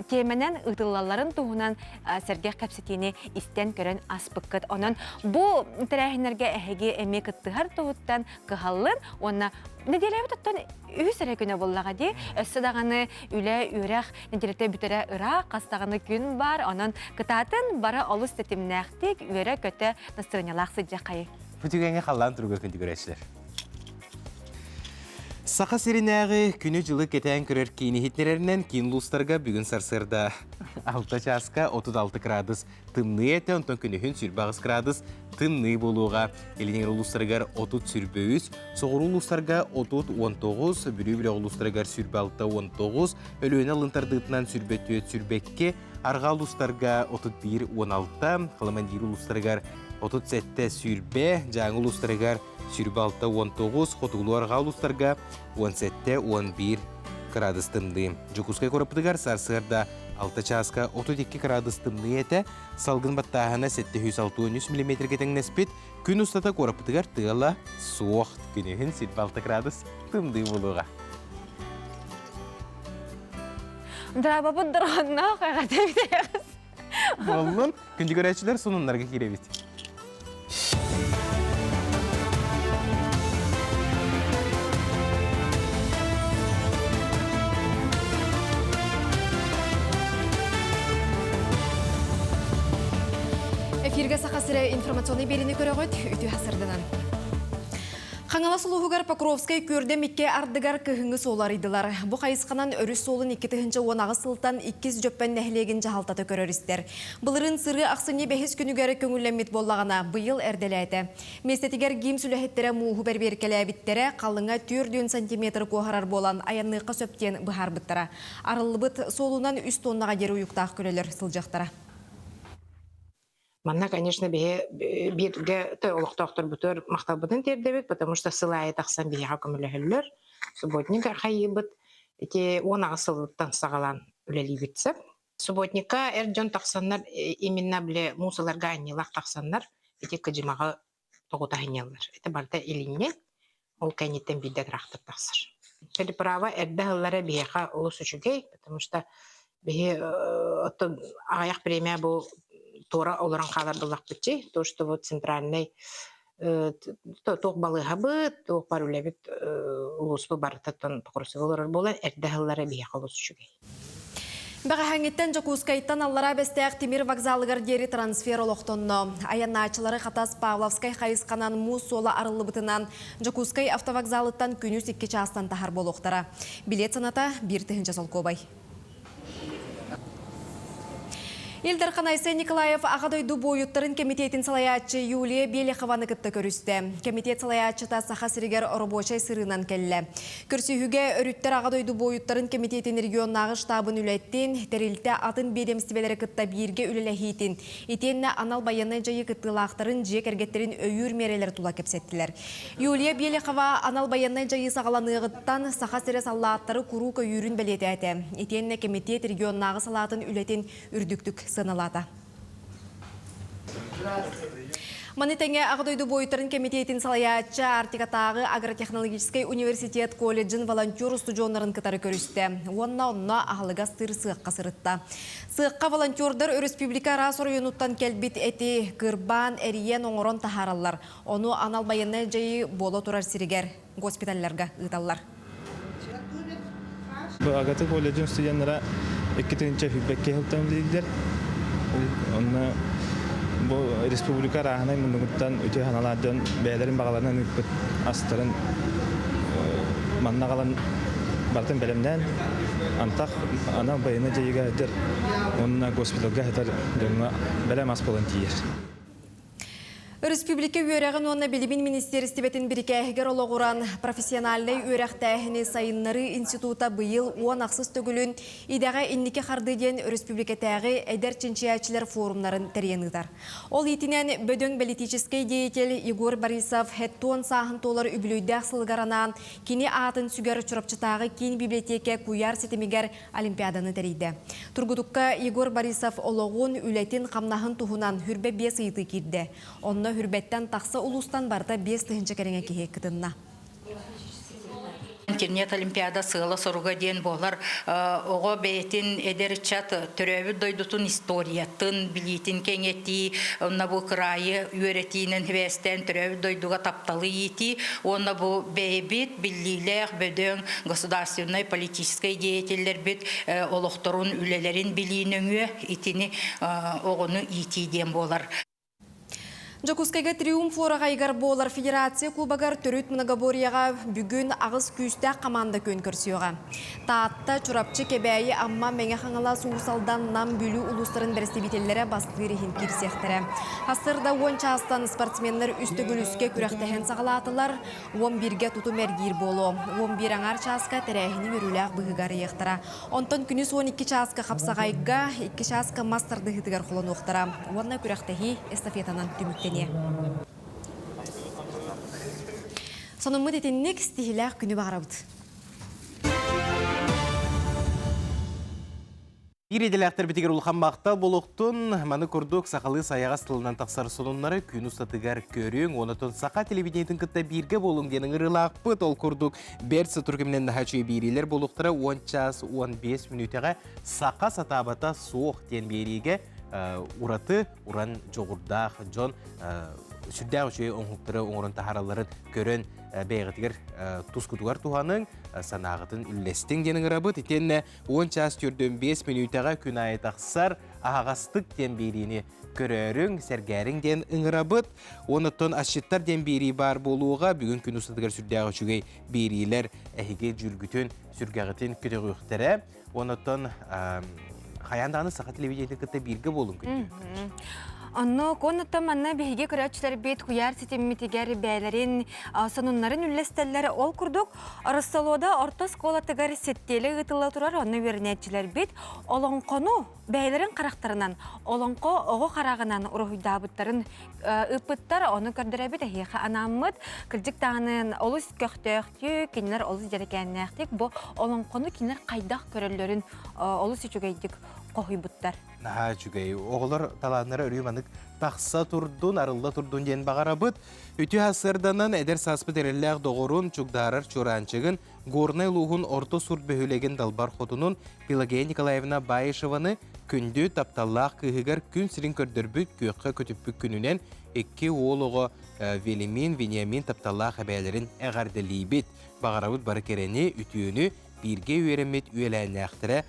тиэмэнэн ыытыллалларын туһунан сэргэх кэпсэтиини истэн көрөн аспыккыт. Онон бу тэрээһиннэргэ эһиги эмиэ кыттыһар туһуттан кыһаллын уонна нэдиэлэбит оттон үһүс эрэ күнэ буоллаҕа дии. Өссө даҕаны үлэ, үөрэх нэдиэлэтэ бүтэрэ ыраах, хас даҕаны күн баар. Онон кытаатын бары олус тэтимнээхтик, үөрэ-көтө настырыанньалаах сылдьаххайы. Бу түгэҥҥэ халлаан туруга күндү көрөөччүлэр. Саха сиринээҕи күнү-дьылы кэтээн көрөр киин иһитиннэрэринэн киин улуустарга бүгүн сарсыарда 6 чааска 36 градус тымныы этэ, онтон күнүһүн 28 градус тымныы буолуоҕа. Илиҥ улуустарыгар 30 сүрбэ үс, соҕуруу улуустарга 30 19, Бүлүү бөлөх улуустарыгар 26 19, Өлүөнэ алын тардыытынан 24 22, арҕаа улуустарга 31 16, Халамандиир улуустарыгар 37 сүүрбэ, Дьааҥы улуустарыгар 26 19, Хотугулуу арҕаа улуустарга 17 11 кыраадыс тымныы. Дьокуускай куораппытыгар сарсыарда 6 чааска 32 кыраадыс тымныы этэ, салгын баттааһына 763 миллиметргэ тэҥнэспит, күн устата куораппытыгар тыала суох, күнүһүн 26 градус тымныы буолуоҕа. Драабабыт дорҕонноох эҕэрдэ бүтэйэҕис. Буоллун, күндү көрөөччүлэр сонуннарга киирэбит. Эфиргэ Саха сирэ информационный биэриини көрөҕүт, үтүө сырдынан. Хаҥалас улууһугар Покровскай күөрдэм икки ардыгар кыһыҥҥы суолу арыйдылар. Бу хайысханан өрүс суолун 2018 сылтан иккис Дьөппөн нэһилиэгин дьаһалтата көрөр-истэр. Былырыын сырыы ахсынньы бэһис күнүгэр көҥүллэммит буоллаҕына, быйыл эрдэлээтэ. Миэстэтигэр ГИМС үлэһиттэрэ мууһу бэрбиэркэлээбиттэрэ, халыҥа 4 сантиметр куоһарар буолан айанныахха сөп диэн быһаарбыттара. Арыллыбыт суолунан үс тоннаҕа диэри уйуктаах көлөлөр сылдьыахтара. Манна, конечно, биһи бииргэ олохтоохторбутугар махталбытын тиэрдэбит, потому что сыл аайы тахсан биһиэхэ көмөлөһөллөр. Субботник хайыыбыт ити 18 сылыттан саҕалаан үлэлиибит сөп. Субботникка эр дьон тахсаннар именно бile муусаларга анньыылаах тахсаннар ити кыдьымаҕы тоҕута аһынньаллар. Это барыта илинньэ, ол кэнниттэн биирдэ трактор тахсар. Переправа эрдэ аһыллара биһиэхэ олус үчүгэй, потому что биһи оттон аҕыйах премия бу туора олорон хаалар буоллахпытчы, то что вот центральный туох балыыһабыт, туох бар үлэбит улууспут барытыттан покрусуга олорор буолан эрдэ аһыллара биһиэхэ олус үчүгэй. Бэҕэһээҥҥиттэн Дьокуускайтан Аллараа Бэстээх тимир вокзалыгар диэри трансфер олохтонно. Айаннааччылары Хатас Павловскай хайысханан муус суола арыллыбытынан Дьокуускай автовокзалыттан күнүс икки чаастан таһар буолуохтара. Билиэт сыаната 1 тыһыынча солкуобай. Ил Дархан Айсен Николаев Аҕа дойду буойуттарын кэмитиэтин салайааччы Юлия Белехованы кытта көрүстэ. Кэмитиэт салайааччыта Саха сиригэр оробуочай сырыынан кэллэ. Көрсүһүүгэ өрүттэр Аҕа дойду буойуттарын кэмитиэтин регионнааҕы штабын үлэттин, тэрилтэ атын биэдэмистибэлэри кытта бииргэ үлэлэһиитин, итиэннэ анал байыаннай дьайыы кыттыылаахтарын дьиэ кэргэттэрин өйүүр миэрэлэр тула кэпсэттилэр. Юлия Белехова анал байыаннай дьайыы саҕаланыаҕыттан Саха сирэ саллааттары куруук өйүүрүн бэлиэтээтэ. Итиэннэ кэмитиэт регионнааҕы салаатын үлэтин үрдүктүк сыаналаата. Маны тэҥэ Аҕа дойду буойуттарын кэмитиэтин салайааччы Арктикатааҕы агротехнологическай университет колледжын волонтер устудьуоннарын кытары көрүстэ уонна онно аһылыгы астыыр сыахха сырытта. Сыахха волонтердар өрөспүүбүлүкэ араас оройуонуттан кэлбит эти кырбаан, эрийэн оҥорон таһаараллар. Ону анал байыаннай дьайыы буола турар сиригэр госпиталларга ыыталлар. Агаты колледжын студенттара 2022 сылтан үлэлииллэр. Онно бу республика арааһынай муннугуттан үтүө санаалаах дьон бэйэлэрин баҕаларынан ыыппыт астарын манна аҕалан барытын бэлэмнээн антах анал байыаннай дьайыыга сылдьар уонна госпиталга сытар дьоҥҥо бэлэм ас буолан тиийэр. Өрөспүүбүлүкэ үөрэҕин уонна билимин министиэристибэтин бирикээһигэр олоҕуран, профессиональнай үөрэхтээһини сайыннарыы института быйыл 10 ахсыс төгүлүн Идэҕэ инники хардыы диэн өрөспүүбүлүкэтээҕи эдэр чинчийээччилэр форумнарын тэрийэн ыытар. Ол иитинэн бөдөҥ бэлитиичэскэй деятель Егор Борисов хэттуон сааһын туолар үбүлүөйдээх сылыгар анаан кини аатын сүгэр Чурапчытааҕы киин библиотека куйаар ситимигэр олимпиаданы тэрийдэ. Тургутукка Егор Борисов олоҕун, үлэтин, хамнаһын туһунан хүрбэ биэс ыйытыы киирдэ. Онно хүрбэттэн тахса улуустан барыта 5000 кэриҥэ киһи кытынна. Интернет олимпиада сыала-соруга диэн буолар оҕо бэйэтин эдэр ыччат төрөөбүт дойдутун историятын, билиитин кэҥэтии, онно бу кыраайы үөрэтиинэн сибээстээн төрөөбүт дойдуга тапталы иитии уонна бу бэйэбит биллиилээх бөдөҥ государственнай политическай деятеллэрбит олохторун үлэлэрин билии нөҥүө итини оҕону иитии диэн буолар. Дьокуускайга Триумф уораҕайыгар буолар Федерация Кубогар төрүт многоборьеҕа бүгүн аҕыс күүстээх команда күөн көрсүөҕэ. Таатта, Чурапчы, Кэбээйи, Амма, Мэҥэ Хаҥалас, Уус Алдан, Нам, Бүлүү улуустарын бэрэстэбиитэллэрэ бастыыр иһин киирсиэхтэрэ. Сарсыарда 10 чаастан спортсменнар үс төгүл үскэ күрэхтэһэн саҕалаатылар. 11-гэ тутум эргиир буолуо. 11 аҥаар чааска тэрээһини үөрүүлээх быһыыга арыйыахтара. Онтон күнүс 12 чааска хапсаҕайга, 2 чааска мас тардыһыытыгар холонуохтара. Уонна күрэхтэһии эстафетанан түмүктэниэ. Сонуммут итинник стихилээх күнү баҕарабыт. Биир идэлээхтэрбитигэр улахан махтал буолуохтун. Маны курдук сахалыы сайаҕас тылынан тахсар сонуннары күн устатыгар көрүҥ. Онотон саха телевидениетын кытта бииргэ буолуҥ диэн ыҥырыылаахпыт. Ол курдук бэрт сотору кэминэн наһаа үчүгэй биэриилэр буолуохтара. 10 час 15 мүнүүтэҕэ саха сатаабата суох диэн биэриигэ ураты уран дьоҕурдаах дьон сүрдээх үчүгэй оҥоһуктары оҥорон таһааралларын көрөн бэйэҕитигэр тускутугар туһаныҥ, санааҕытын үллэстиҥ диэн ыҥырабыт. Итиэннэ 10 чаас 45 мүнүүтэҕэ күн аайы тахсар аһаҕастык диэн биэриини көрөөрүҥ, сэргээриҥ диэн ыҥырабыт. Онуттан асчыттар диэн биэрии баар буолуоҕа. Бүгүн күн устатыгар сүрдээх үчүгэй биэриилэр эһиги дьүүлгүтүн, сүргэҕитин көтөҕүөхтэрэ. Онуттан хайаан даҕаны саха телевидениетин кытта бииргэ буолуҥ күндү. Онно коннаттан манна биһиги көрөөччүлэрбит куйаар ситиммитигэр бээлэрин сонуннарын үллэстэллэр. Ол курдук Ороссолуода орто оскуолатыгар сэттиэлэ ыытылла турар, онно үөрэнээччилэрбит олоҥхону бэйэлэрин харахтарынан, олоҥхо оҕо хараҕынан уруһуйдаабыттарын ыыппыттар, ону көрдөрөбүт эһиэхэ анааммыт. Кырдьык даҕаны олус көхтөөхтүк, кинилэр олус дьэрэкээннээхтик бу олоҥхону кинилэр хайдах көрөллөрүн олус үчүгэйдик хоһуйбуттар. Наһаа үчүгэй. Оҕолор талааннара өрүү маннык тахса турдун, арылла турдун диэн баҕарабыт. Үтүө сарсыарданан эдэр сааспыт эрэллээх доҕорун, чугдаарар чуораанчыгын, Горнай улууһун Орто Сурт бөһүөлэгин далбар хотунун Пелагея Николаевна Баишеваны күндү тапталлаах кыыһыгар күн сирин көрдөрбүт күөххэ көтүппүт күнүнэн икки уол оҕо Велимин, Вениамин тапталлаах эбээлэрин эҕэрдэлиибит. Баҕарабыт бары кэрэни, үтүөнү, бииргэ үөрэммит үөлээннээхтэрэ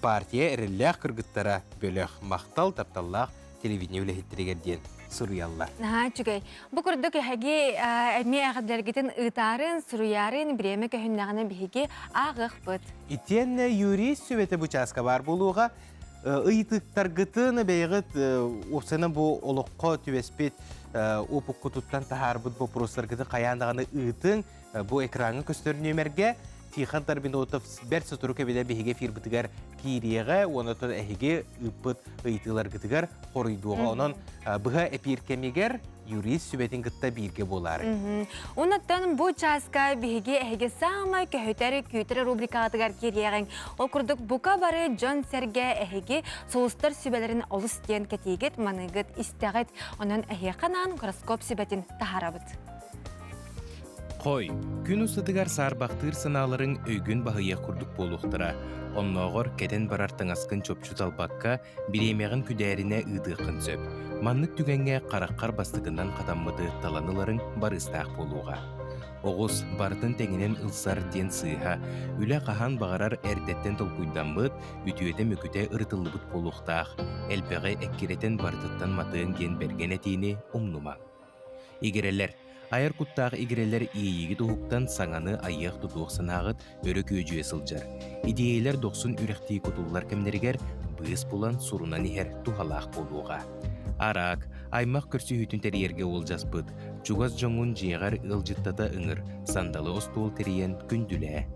партия эрэллээх кыргыттара бөлөх махтал тапталлаах телевидение үлэһиттэригэр диэн суруйаллар. Наһаа үчүгэй. Бу курдук эһиги эмиэ эҕэрдэлэргитин ыытаарын, суруйаарын бириэмэ көһүннэҕинэ биһиги ааҕыахпыт. Итиэннэ юрист сүбэтэ бу чааска баар буолуоҕа. Ыйытыктаргытын бэйэҕит уопсайынан бу олоххо түбэспит опуккутуттан таһаарбыт боппуруостаргытын хайаан даҕаны ыытыҥ. Бу экраҥҥа көстөр нүөмэргэ Тихон Тарбинотов бэрт сотору кэбинэ биһиги эфирбытыгар киириэҕэ уонна эһиги ыыппыт ыйытыыларгытыгар хоруйдуоҕа. Онон быһа эпиир кэмигэр юрист сүбэтин кытта бииргэ буолаары. Оннуттан бу чааска биһиги эһиги саамай көһүтэр күүтэр рубрикаҕытыгар киириэҕиҥ. Ол курдук бука бары дьон-сэргэ эһиги сулустар сүбэлэрин олус диэн кэтиигит, маныыгыт, истэҕит. Онон эһиэхэ анаан гороскоп сүбэтин таһаарабыт. Хой, күн устатыгар саарбахтыыр санааларыҥ өйгүн баһыйыах курдук буолуохтара. Оннооҕор кэтэн барар таҥаскын чопчу талбакка, бириэмэҕин күдээринэ ыытыаххын сөп. Маннык түгэҥҥэ хараххар бастакынан хатаммыты талан ыларыҥ барыыстаах буолуоҕа. Оҕус барытын тэҥинэн ылсар диэн сыыһа, үлэ хаһан баҕарар эрдэттэн толкуйдаммыт, үтүөтэ-мөкүтэ ырытыллыбыт буолуохтаах. Элбэҕи эккирэтэн барытыттан матыаҥ диэн бэргэн этиини умнума. Игирэлэр. Айар куттаах игирэлэр иэйиигит уһуктан саҥаны айыах-тутуох санааҕыт өрө күөдьүйэ сылдьар. Идиэйэлэр дохсун үрэхтии кутуллар кэмнэригэр быыс булан сурунан иһэр туһалаах буолуоҕа. Араак. Аймах көрсүһүүтүн тэрийэргэ уолдьаспыт. Чугас дьоҥҥун дьиэҕэр ыалдьыттата ыҥыр, сандалы остуол тэрийэн күндүлээ.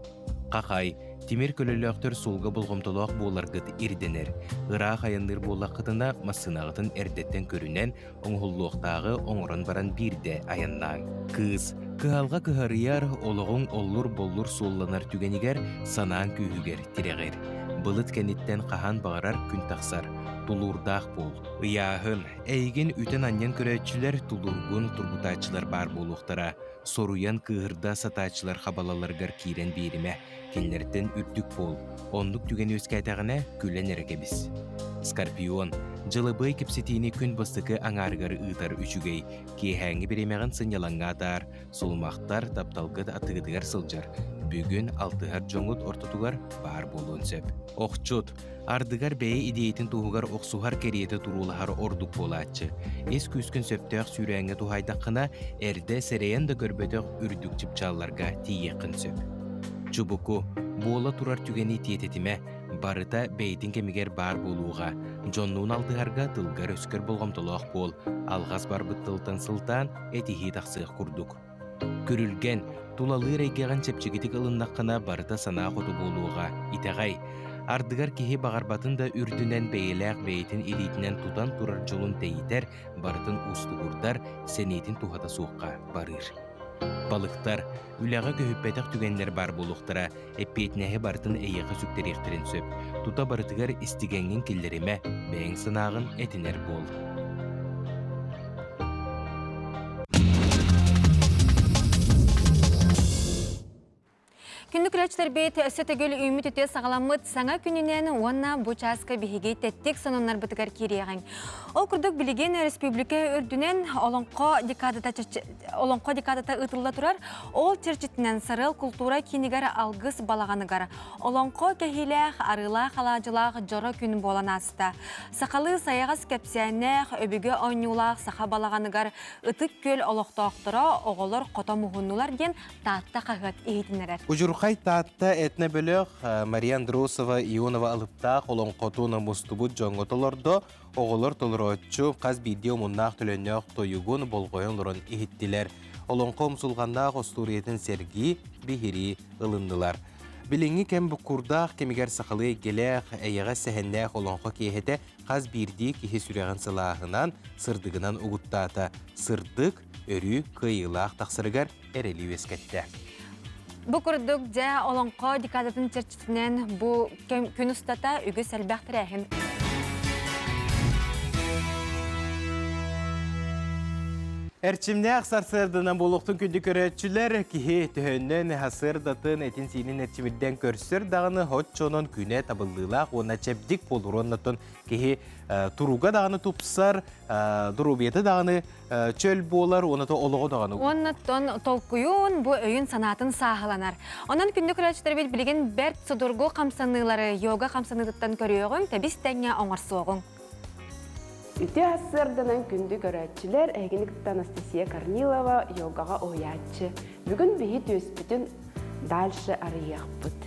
Хахай, тимир көлөлөөхтөр суолга болҕомтолоох буоларгыт ирдэнэр. Ыраах айанныыр буоллаххытына, массыынаҕытын эрдэттэн көрүнэн, оҥоһуллуохтааҕы оҥорон баран биирдэ айаннааҥ. Кыыс, кыһалҕа кыһарыйар, олоҕуҥ оллур-боллур суолланар түгэнигэр санааҥ күүһүгэр тирэҕир. Былыт кэнниттэн хаһан баҕарар күн тахсар. Тулуурдаах буол. Ыйааһын, эйигин үтэн-анньан көрөөччүлэр тулуургун тургутааччылар баар буолуохтара. Соруйан кыыһырда сатааччылар хабалаларыгар киирэн биэримэ, кинилэртэн үрдүк буол. Оннук түгэн үөскээтэҕинэ, күлэн эрэ кэбис. Скорпион, дьылабыай кэпсэтиини күн бастакы аҥаарыгар ыытар үчүгэй. Киэһээҥҥи бириэмэҕин сынньалаҥҥа атаар, сулумахтар тапталгыт атыытыгар сылдьар. Бүгүн алтыһар дьоҥҥут ортотугар баар буолуон сөп. Охчут, Ардыгар бэйэ идиэйэтин туһугар охсуһар кэриэтэ туруулаһар ордук буолааччы. Ис күүскүн сөптөөх сүүрээҥҥэ туһаайдаххына, эрдэ сэрэйэн да көрбөтөх үрдүк чыпчаалларга тиийиэххин сөп. Чубуку, буола турар түгэни тиэтэтимэ, барыта бэйэтин кэмигэр баар буолууга, дьоннуун алтыһарга тылгар-өскөр болҕомтолоох буол, алҕас барбыт тылтан сылтаан этиһии тахсыах курдук. Күрүлгэн, тулалыыр эйгэҕин чэпчэкитик ылыннаххына барыта санаа хоту буолуоҕа, итэҕэй. Ардыгар киһи баҕарбатын да үрдүнэн бэйэлээх бэйэтин илиитинэн тутан турар дьолун тэйитэр, барытын уустугурдар, сэниэтин туһата суохха барыыр. Балыктар, үлэҕэ көһүппэтэх түгэннэр баар буолуохтара, эппиэтинэһи барытын эйиэхэ сүктэриэхтэрин сөп. Тута барытыгар истигэҥҥин киллэримэ, бэйэҥ санааҕын этинэр буол. Күндү көрөөччүлэрбит, өссө төгүл үүммүт үтүө саҕаламмыт саҥа күнүнэн уонна бу чааска биһиги тэттик сонуннарбытыгар киириэҕиҥ. Ол курдук билигин республика үрдүнэн Олоҥхо декадата Олоҥхо декадата ыытылла турар. Ол чэрчитинэн Сарыал култуура киинигэр Алгыс балаҕаныгар Олоҥхо кэһиилээх, арыылаах алаадьылаах дьоро күн буолан ааста. Сахалыы сайаҕас кэпсээннээх, өбүгэ оонньуулаах саха балаҕаныгар Ытык Күөл олохтоохторо оҕолор хото муһуннулар диэн Таатта хаһыат иһитиннэрэр. Удьурхай Таатта этно-бөлөх Мария Андросова Ионова алыптаах олоҥхотун мустубут дьоҥҥо толордо. Оҕолор толорооччу хас биирдии омуннаах төлөннөөх тойугун болҕойон олорон иһиттилэр. Олоҥхо умсулҕаннаах остуоруйатын сэргии, биһирии ылыннылар. Билиҥҥи кэм буккурдаах кэмигэр сахалыы эйгэлээх, эйэҕэс сэһэннээх олоҥхо киэһэтэ хас биирдии киһи сүрэҕин сылааһынан, сырдыгынан угуттаата. Сырдык, өрүү кыайыылаах тахсарыгар эрэли үөскэттэ. Бу курдук дьэ олоҥхо декадатын чэрчитинэн бу күн устата үгүс элбэх тэрээһин Эрчимнээх сарсыарданан буолуохтун күндү көрөөччүлэр, киһи төһөннөн сарсыардатын этин-сиинин эрчимирдэн көрсөр даҕаны оччонон күнэ табыллыылаах уонна чэбдик буолур оннотон киһи туруга даҕаны тупсар, доруобуйата даҕаны чөл буолар уонна олоҕо даҕаны. Уонна толкуйун бу өйүн-санаатын сааһыланар. Онон күндү көрөөччүлэрбит билигин бэрт судургу хамсаныылары йога хамсаныытыттан көрүөҕүҥ, тэбис-тэҥҥэ оҥорсуоҕуҥ. Үтүө сарсыарданан күндү көрөөччүлэр, эһигини кытта Анастасия Корнилова, йогаҕа уһуйааччы. Бүгүн биһи түөспүтүн дальше арыйыахпыт.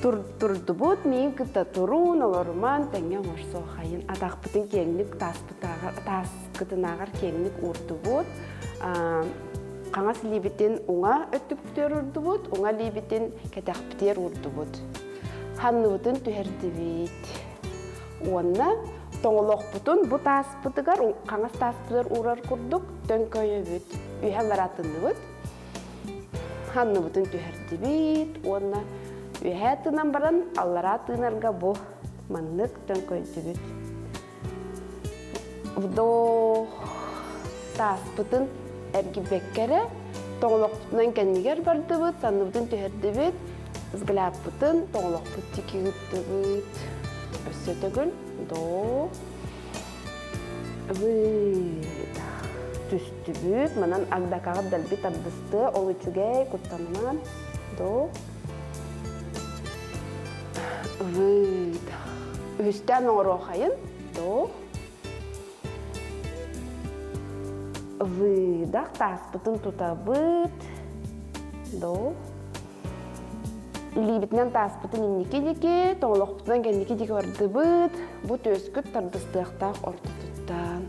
Турдубут, миин кытта туруун, олоруман, тэҥҥэ оҥорсуохайын. Атахпытын киэҥник тааспытааҕар, тааскытынааҕар киэҥник уурдубут. Хаҥас илиибитин уҥа өттүкпүтүгэр уурдубут, уҥа илиибитин кэтэхпитигэр уурдубут. Ханныбытын түһэрдибит. Уонна тоҥолохпутун бу тааспытыгар, хаҥас тааспытыгар уурар курдук төҥкөйөбүт. Үһэ баратынныбыт. Ханныбытын түһэрдибит уонна үөһээ тыынан баран аллараа тыынарга бу маннык төҥкөйдүбүт. Вдох тааспытын эргийбэккэ эрэ тоҥолохпутунан кэннигэр бардыбыт, санныбытын түһэрдибит, взглядпытын тоҥолохпут диэки ыыттыбыт. Өссө төгүл вдох Выдох. Түстүбүт. Манан агдакаҕыт дэлби тардысты. Ол үчүгэй, куттаныман. Вдох. Выдох. Үһүстээн оҥоруохайын. Вдох. Выдох. Тааспытын тутабыт. Вдох. Илиибитинэн тааспытын инники диэки, тоҥолохпутунан кэнники диэки бардыбыт. Бу түөскүт тардыстыахтаах ортотуттан.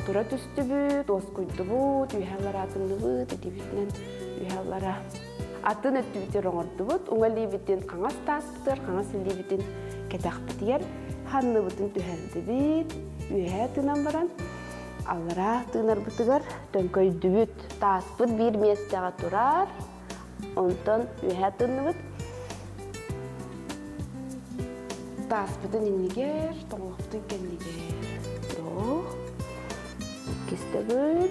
Тура түстүбүт, уоскуйдубут, үһэ аллараатынныбыт, итибитинэн үһэ аллара. Атын өттүбүтүгэр оҥордубут, уҥа илиибитин хаҥас тааспытыгар, хаҥас илиибитин кэтэхпитигэр ханныбытын түһэрдибит, үөһээ тыынан баран аллараа тыынарбытыгар төҥкөйдүбүт. Тааспыт биир миэстэҕэ турар, онтон үөһээ тыынныбыт. Тааспытын иннигэр, тоҥолохпутун кэннигэр. Вдох. Иккис төгүл.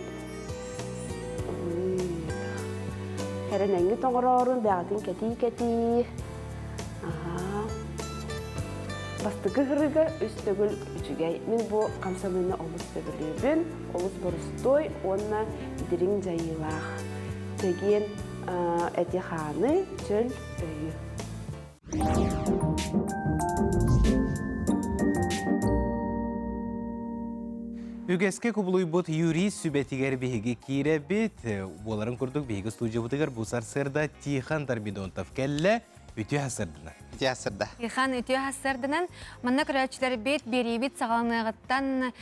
Хэрэнэҥҥи тоҥороорун бэҕэтин кэтии-кэтии. Бастакы ыһырыга үс төгүл үчүгэй. Мин бу хамсаныыны олус сөбүлүүбүн, олус борустуой уонна дириҥ дьайыылаах. Чэгиэн эти-хааны, чөл өйү. Үгэскэ кубулуйбут юрист сүбэтигэр биһиги киирэбит. Буоларын курдук биһиги студиябытыгар бу сарсыарда Тихон Дормидонтов кэллэ. Үтүө сарсыарданан. Үтүө сарсыарда. Тихон үтүө сарсыарданан. Манна көрөөччүлэрбит биэриибит саҕаланыаҕыттан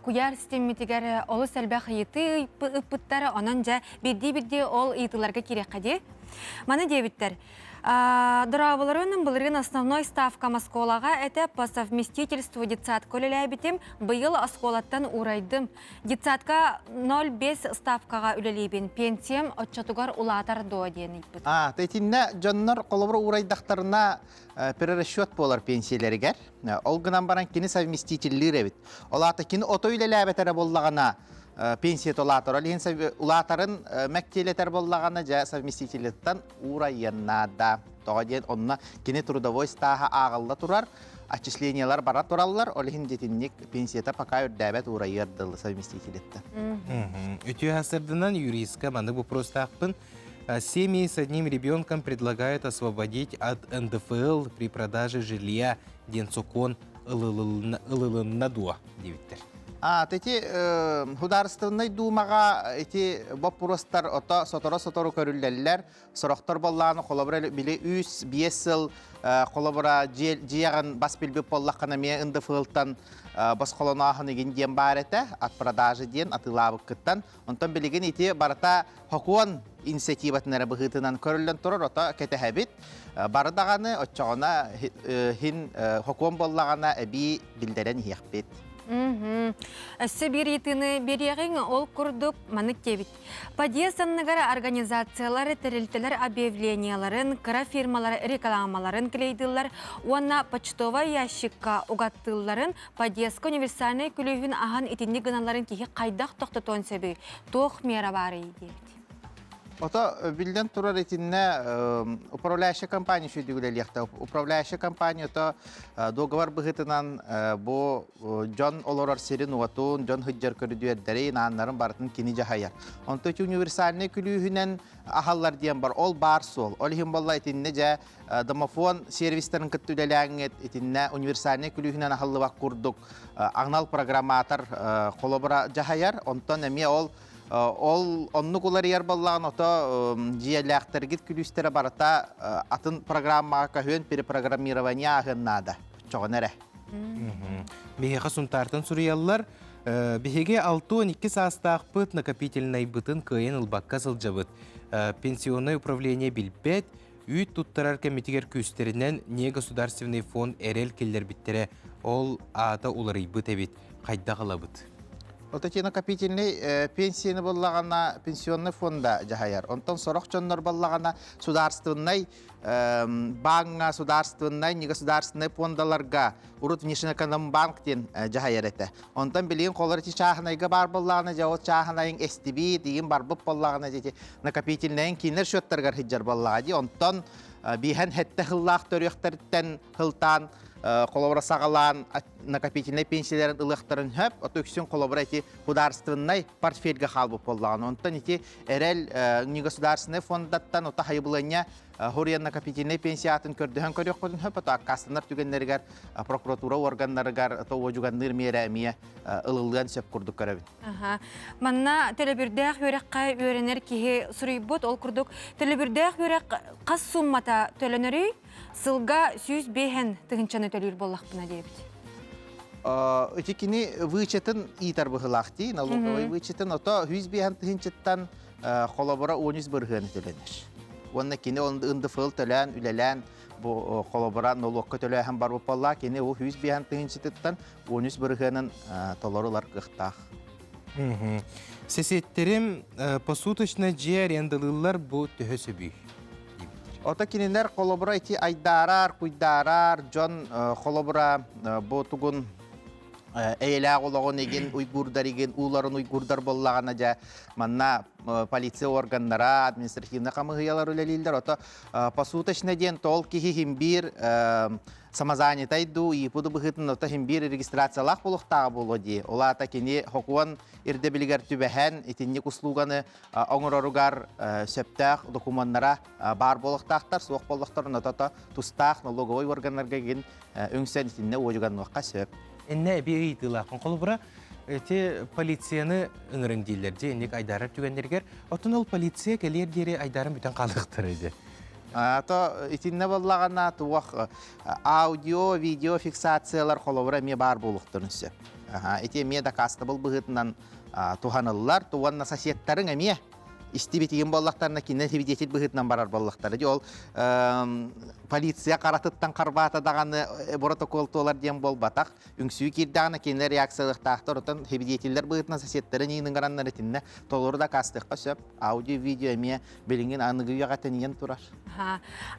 куйаар ситиммитигэр олус элбэх ыйытыы ыыппыттар. Онон дьэ биирдии-биирдии ол ыйытыыларга киириэххэ дии. Маны диэбиттэр. Дорооболорун былырыын основной ставка оскуолаҕа этэ по совместительству детсадка үлэлээбитим. Быйыл оскуолаттан уурайдым. Детсадка 0,5 ставкаҕа үлэлиибин. Пенсиям оччотугар улаатар дуо диэн ыйпыт. А, итиннэ дьоннор холобур уурайдахтарына перерасчет буолар пенсиялэригэр. Ол гынан баран кини совместителлиир эбит. Ол аата кини ото үлэлээбэтэрэ буоллаҕына пенсия улаатар. Ол иһин улаатарын мэктиэлэтэр буоллаҕына дьэ совместителиттан уурайыан наада. Тоҕо диэн онно кини трудовой стааһа ааҕылла турар, отчислениялар бара тураллар, ол иһин дьитинник пенсията пока үрдээбэт уурайыар дылы совместителиттэн. Үтүө сарсыарданан юристка маннык вопростаахпын. Семьи с одним ребенком предлагают освободить от НДФЛ при продаже жилья диэн сокуон ылылынна дуо диэбиттэр. А, ити Художественнай Думаҕа ити боппуруостар ото сотору-сотору көрүллэллэр. Сорохтор боллааны холобура били үс биэс сыл холобура дьиэҕин бас билбит буоллаххына эмиэ НДФЛтан босхолонооһун игин диэн баар этэ, от продажи диэн атыылаабыккыттан. Онтон билигин ити барыта хокуон инициативатын эрэ быһыытынан көрүллэн турар, ото кэтэһэбит. Бары даҕаны оччоҕуна хин хокуон буоллаҕына эбии биллэрэн иһиэхпит. Өссө биир ыйытыыны биэриэҕиҥ, ол курдук маннык диэбит. Подъезд анныгар организациялар, тэрилтэлэр объявленияларын, кыра фирмалар рекламаларын клейдыыллар уонна почтовай ящикка угаттыылларын подъездка универсальнай күлүүһүн аһан итинник гыналларын киһи хайдах тохтотуон сөбүй? Туох мера баарый диэбит. Ото биллэн турар итиннэ управляющая компания сүдүгүлэлиэхтэ. Управляющая компания то договор быһыытынан бу дьон олорор сирин-уотун, дьон сылдьар көрүдүөрдэрин, ааннарын барытын кини дьаһайар. Онто ити универсальнай күлүүһүнэн аһаллар диэн бар, ол баар суол. Ол иһин буолла итиннэ дьэ домофон сервистарын кытта үлэлээҥҥит итиннэ универсальнай күлүүһүнэн аһыллыбат курдук анал программатор холобура дьаһайар. Онтон эмиэ ол ол оннук уларыйар буоллаҕына ото дьиэлээхтэргит күлүүстэрэ барыта атын программаҕа көһүөн перепрограммирование ааһыан наада. Чоҕун эрэ. Биһиэхэ Сунтаартан суруйаллар. Биһиги 62 саастаахпыт накопительнайбытын кыайан ылбакка сылдьабыт. Пенсионное управление билбэт, үүт туттарар кэмитигэр күүстэринэн негосударственный фонд эрэл киллэрбиттэрэ ол аата уларыйбыт эбит хайдах ылабыт Вот эти накопительный пенсияны буоллаҕына пенсионный фонда дьаһайар. Онтон сорох дьоннор буоллаҕына судаарственнай бааҥҥа, судаарственнай, негосударственнай фондаларга урут Внешэкономбанк диэн дьаһайар этэ. Онтон билигин холор ити чааһынайга баар буоллаҕына, дьэ ол чааһынайыҥ эстибит, игин барбыт буоллаҕына, дьэ накопительнайын кинилэр счеттарыгар сылдьар буоллаҕа дии. Онтон бииһэн хэттэ сыллаах төрүөхтэриттэн сылтаан холобура саҕалаан накопительнай пенсияларын ылыахтарын сөп. Ото үксүн холобура ити художественнай портфельга хаалбыт буоллаҕына. Онтон ити эрэл негосударственнай фондаттан ото хайыбылыанньа Хоруйан накопительнай пенсиятын көрдөһөн көрүөхпүтүн сөп, ото аккаастанар түгэннэригэр прокуратура органнарыгар то уодьуганныыр миэрэ эмиэ ылыллыан сөп курдук көрөбүн. Манна төлөбүрдээх үөрэххэ үөрэнэр киһи суруйбут, ол курдук төлөбүрдээх үөрэх хас суммата төлөнөрүй? Сылга 105 тыһыынчаны төлүүр буоллахпына диэбит. Ити кини вычетын иитэр быһылаах дии, налоговый вычетын, ото 105 тыһыынчыттан холобура 13 бырыһыаны төлөнөр. Уонна кини НДФЛ төлөөн, үлэлээн, бу холобура нолуокка төлөөһөн барбыт буоллаа, кини ол 105 тыһыынчытыттан 13 бырыһыанын толору ылар кыахтаах. Сесеттерим посуточно дьиэ арендалыыллар бу төһө сөбүй? Ото кинилэр холобура ити айдаарар, куйдаарар дьон холобура бу тугун эйэлээх олоҕун игин уйгурдар игин ууларын уйгурдар буоллаҕына дьэ манна полиция органнара административный хамыһыйалар үлэлииллэр ото посуточно диэн тол киһи хим биир самозанятай дуу ИПУ быһыытын ото хим биир регистрациялаах буолуохтааҕа буолуо дии ол аата кини хокуон ирдэбилигэр түбэһэн итинник услуганы оҥороругар сөптөөх докумуоннара баар буолуохтаахтар, суох буоллахтарына тото тустаах налоговой органнарга игин үҥсэн итиннэ уодьуганныахха сөп. Иннэ эбии ыйытыылаахпын. Холобура, эти полицияны ыҥырыҥ дииллэр дии, инник айдаарар түгэннэригэр. Оттон ол полиция кэлиэр диэри айдааран бүтэн хаалыахтара дии. То итиннэ буоллаҕына туох аудио, видео фиксациялар холобура эмиэ баар буолуохтарын сөп. Ити эмиэ дакаастабыл быһыытынан туһаныллар уонна соседтарыҥ эмиэ истибитигин буоллахтарына кинилэр свидетель быһыытынан барар буоллахтара дии ол полиция харатыттан харбаата даҕаны протокол туолар диэн буолбатах үҥсүү киирдэҕинэ кинилэр реакциялыахтаахтар оттон свидетеллэр быһыытынан соседтарын иин ыҥыраннар итиннэ толору дакаастыахха сөп аудио видео эмиэ билиҥин аныгы үйэҕэ тэнийэн турар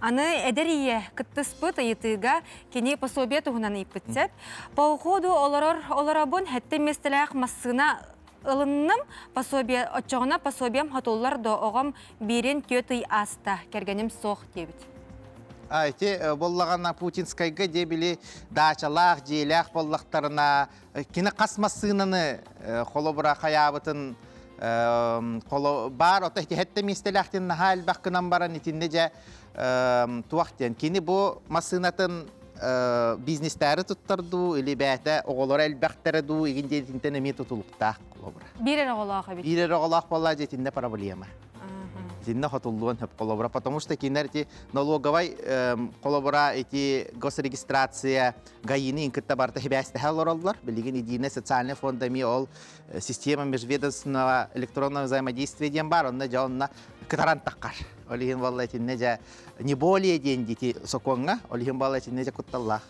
Аны эдэр ийэ кыттыспыт ыйытыыга кини пособие туһунан ыйыппыт сөп. По уходу олорор олоробун хэттэ миэстэлээх массыына ылынным. Пособие оччоҕуна пособием хотуллар до оҕом биирин түөрт ый ааста кэргэним суох диэбит. А ити боллаҕына Путинскайга дьэ били даачалаах, дьиэлээх боллахтарына кини хас массыынаны холобура хайаабытын баар ото итиһэттэ миэстэлээхтин наһаа элбэх гынан баран итиннэ дьэ туох диэн кини бу массыынатын бизнестээри туттар дуу или бэйэтэ оҕолоро элбэхтэрэ дуу игин диэтинтэн эмиэ тутулуктаах холобура биир эрэ оҕолоох эбит биир эрэ оҕолоох буоллаа дьэ итиннэ проблема Итиннэ хотуллуон сөп холобура, потому что кинилэр ити налоговай холобура ити госрегистрация ГАИны кытта барыта сибээстэһэ олороллор. Билигин единая социальная фонда эмиэ ол система межведомственного электронного взаимодействия диэн баар, онно дьэ онно кытаран таххар. Ол иһин буолла итиннэ дьэ не более диэн дити сокуоҥҥа, ол иһин буолла итиннэ дьэ кутталлаах.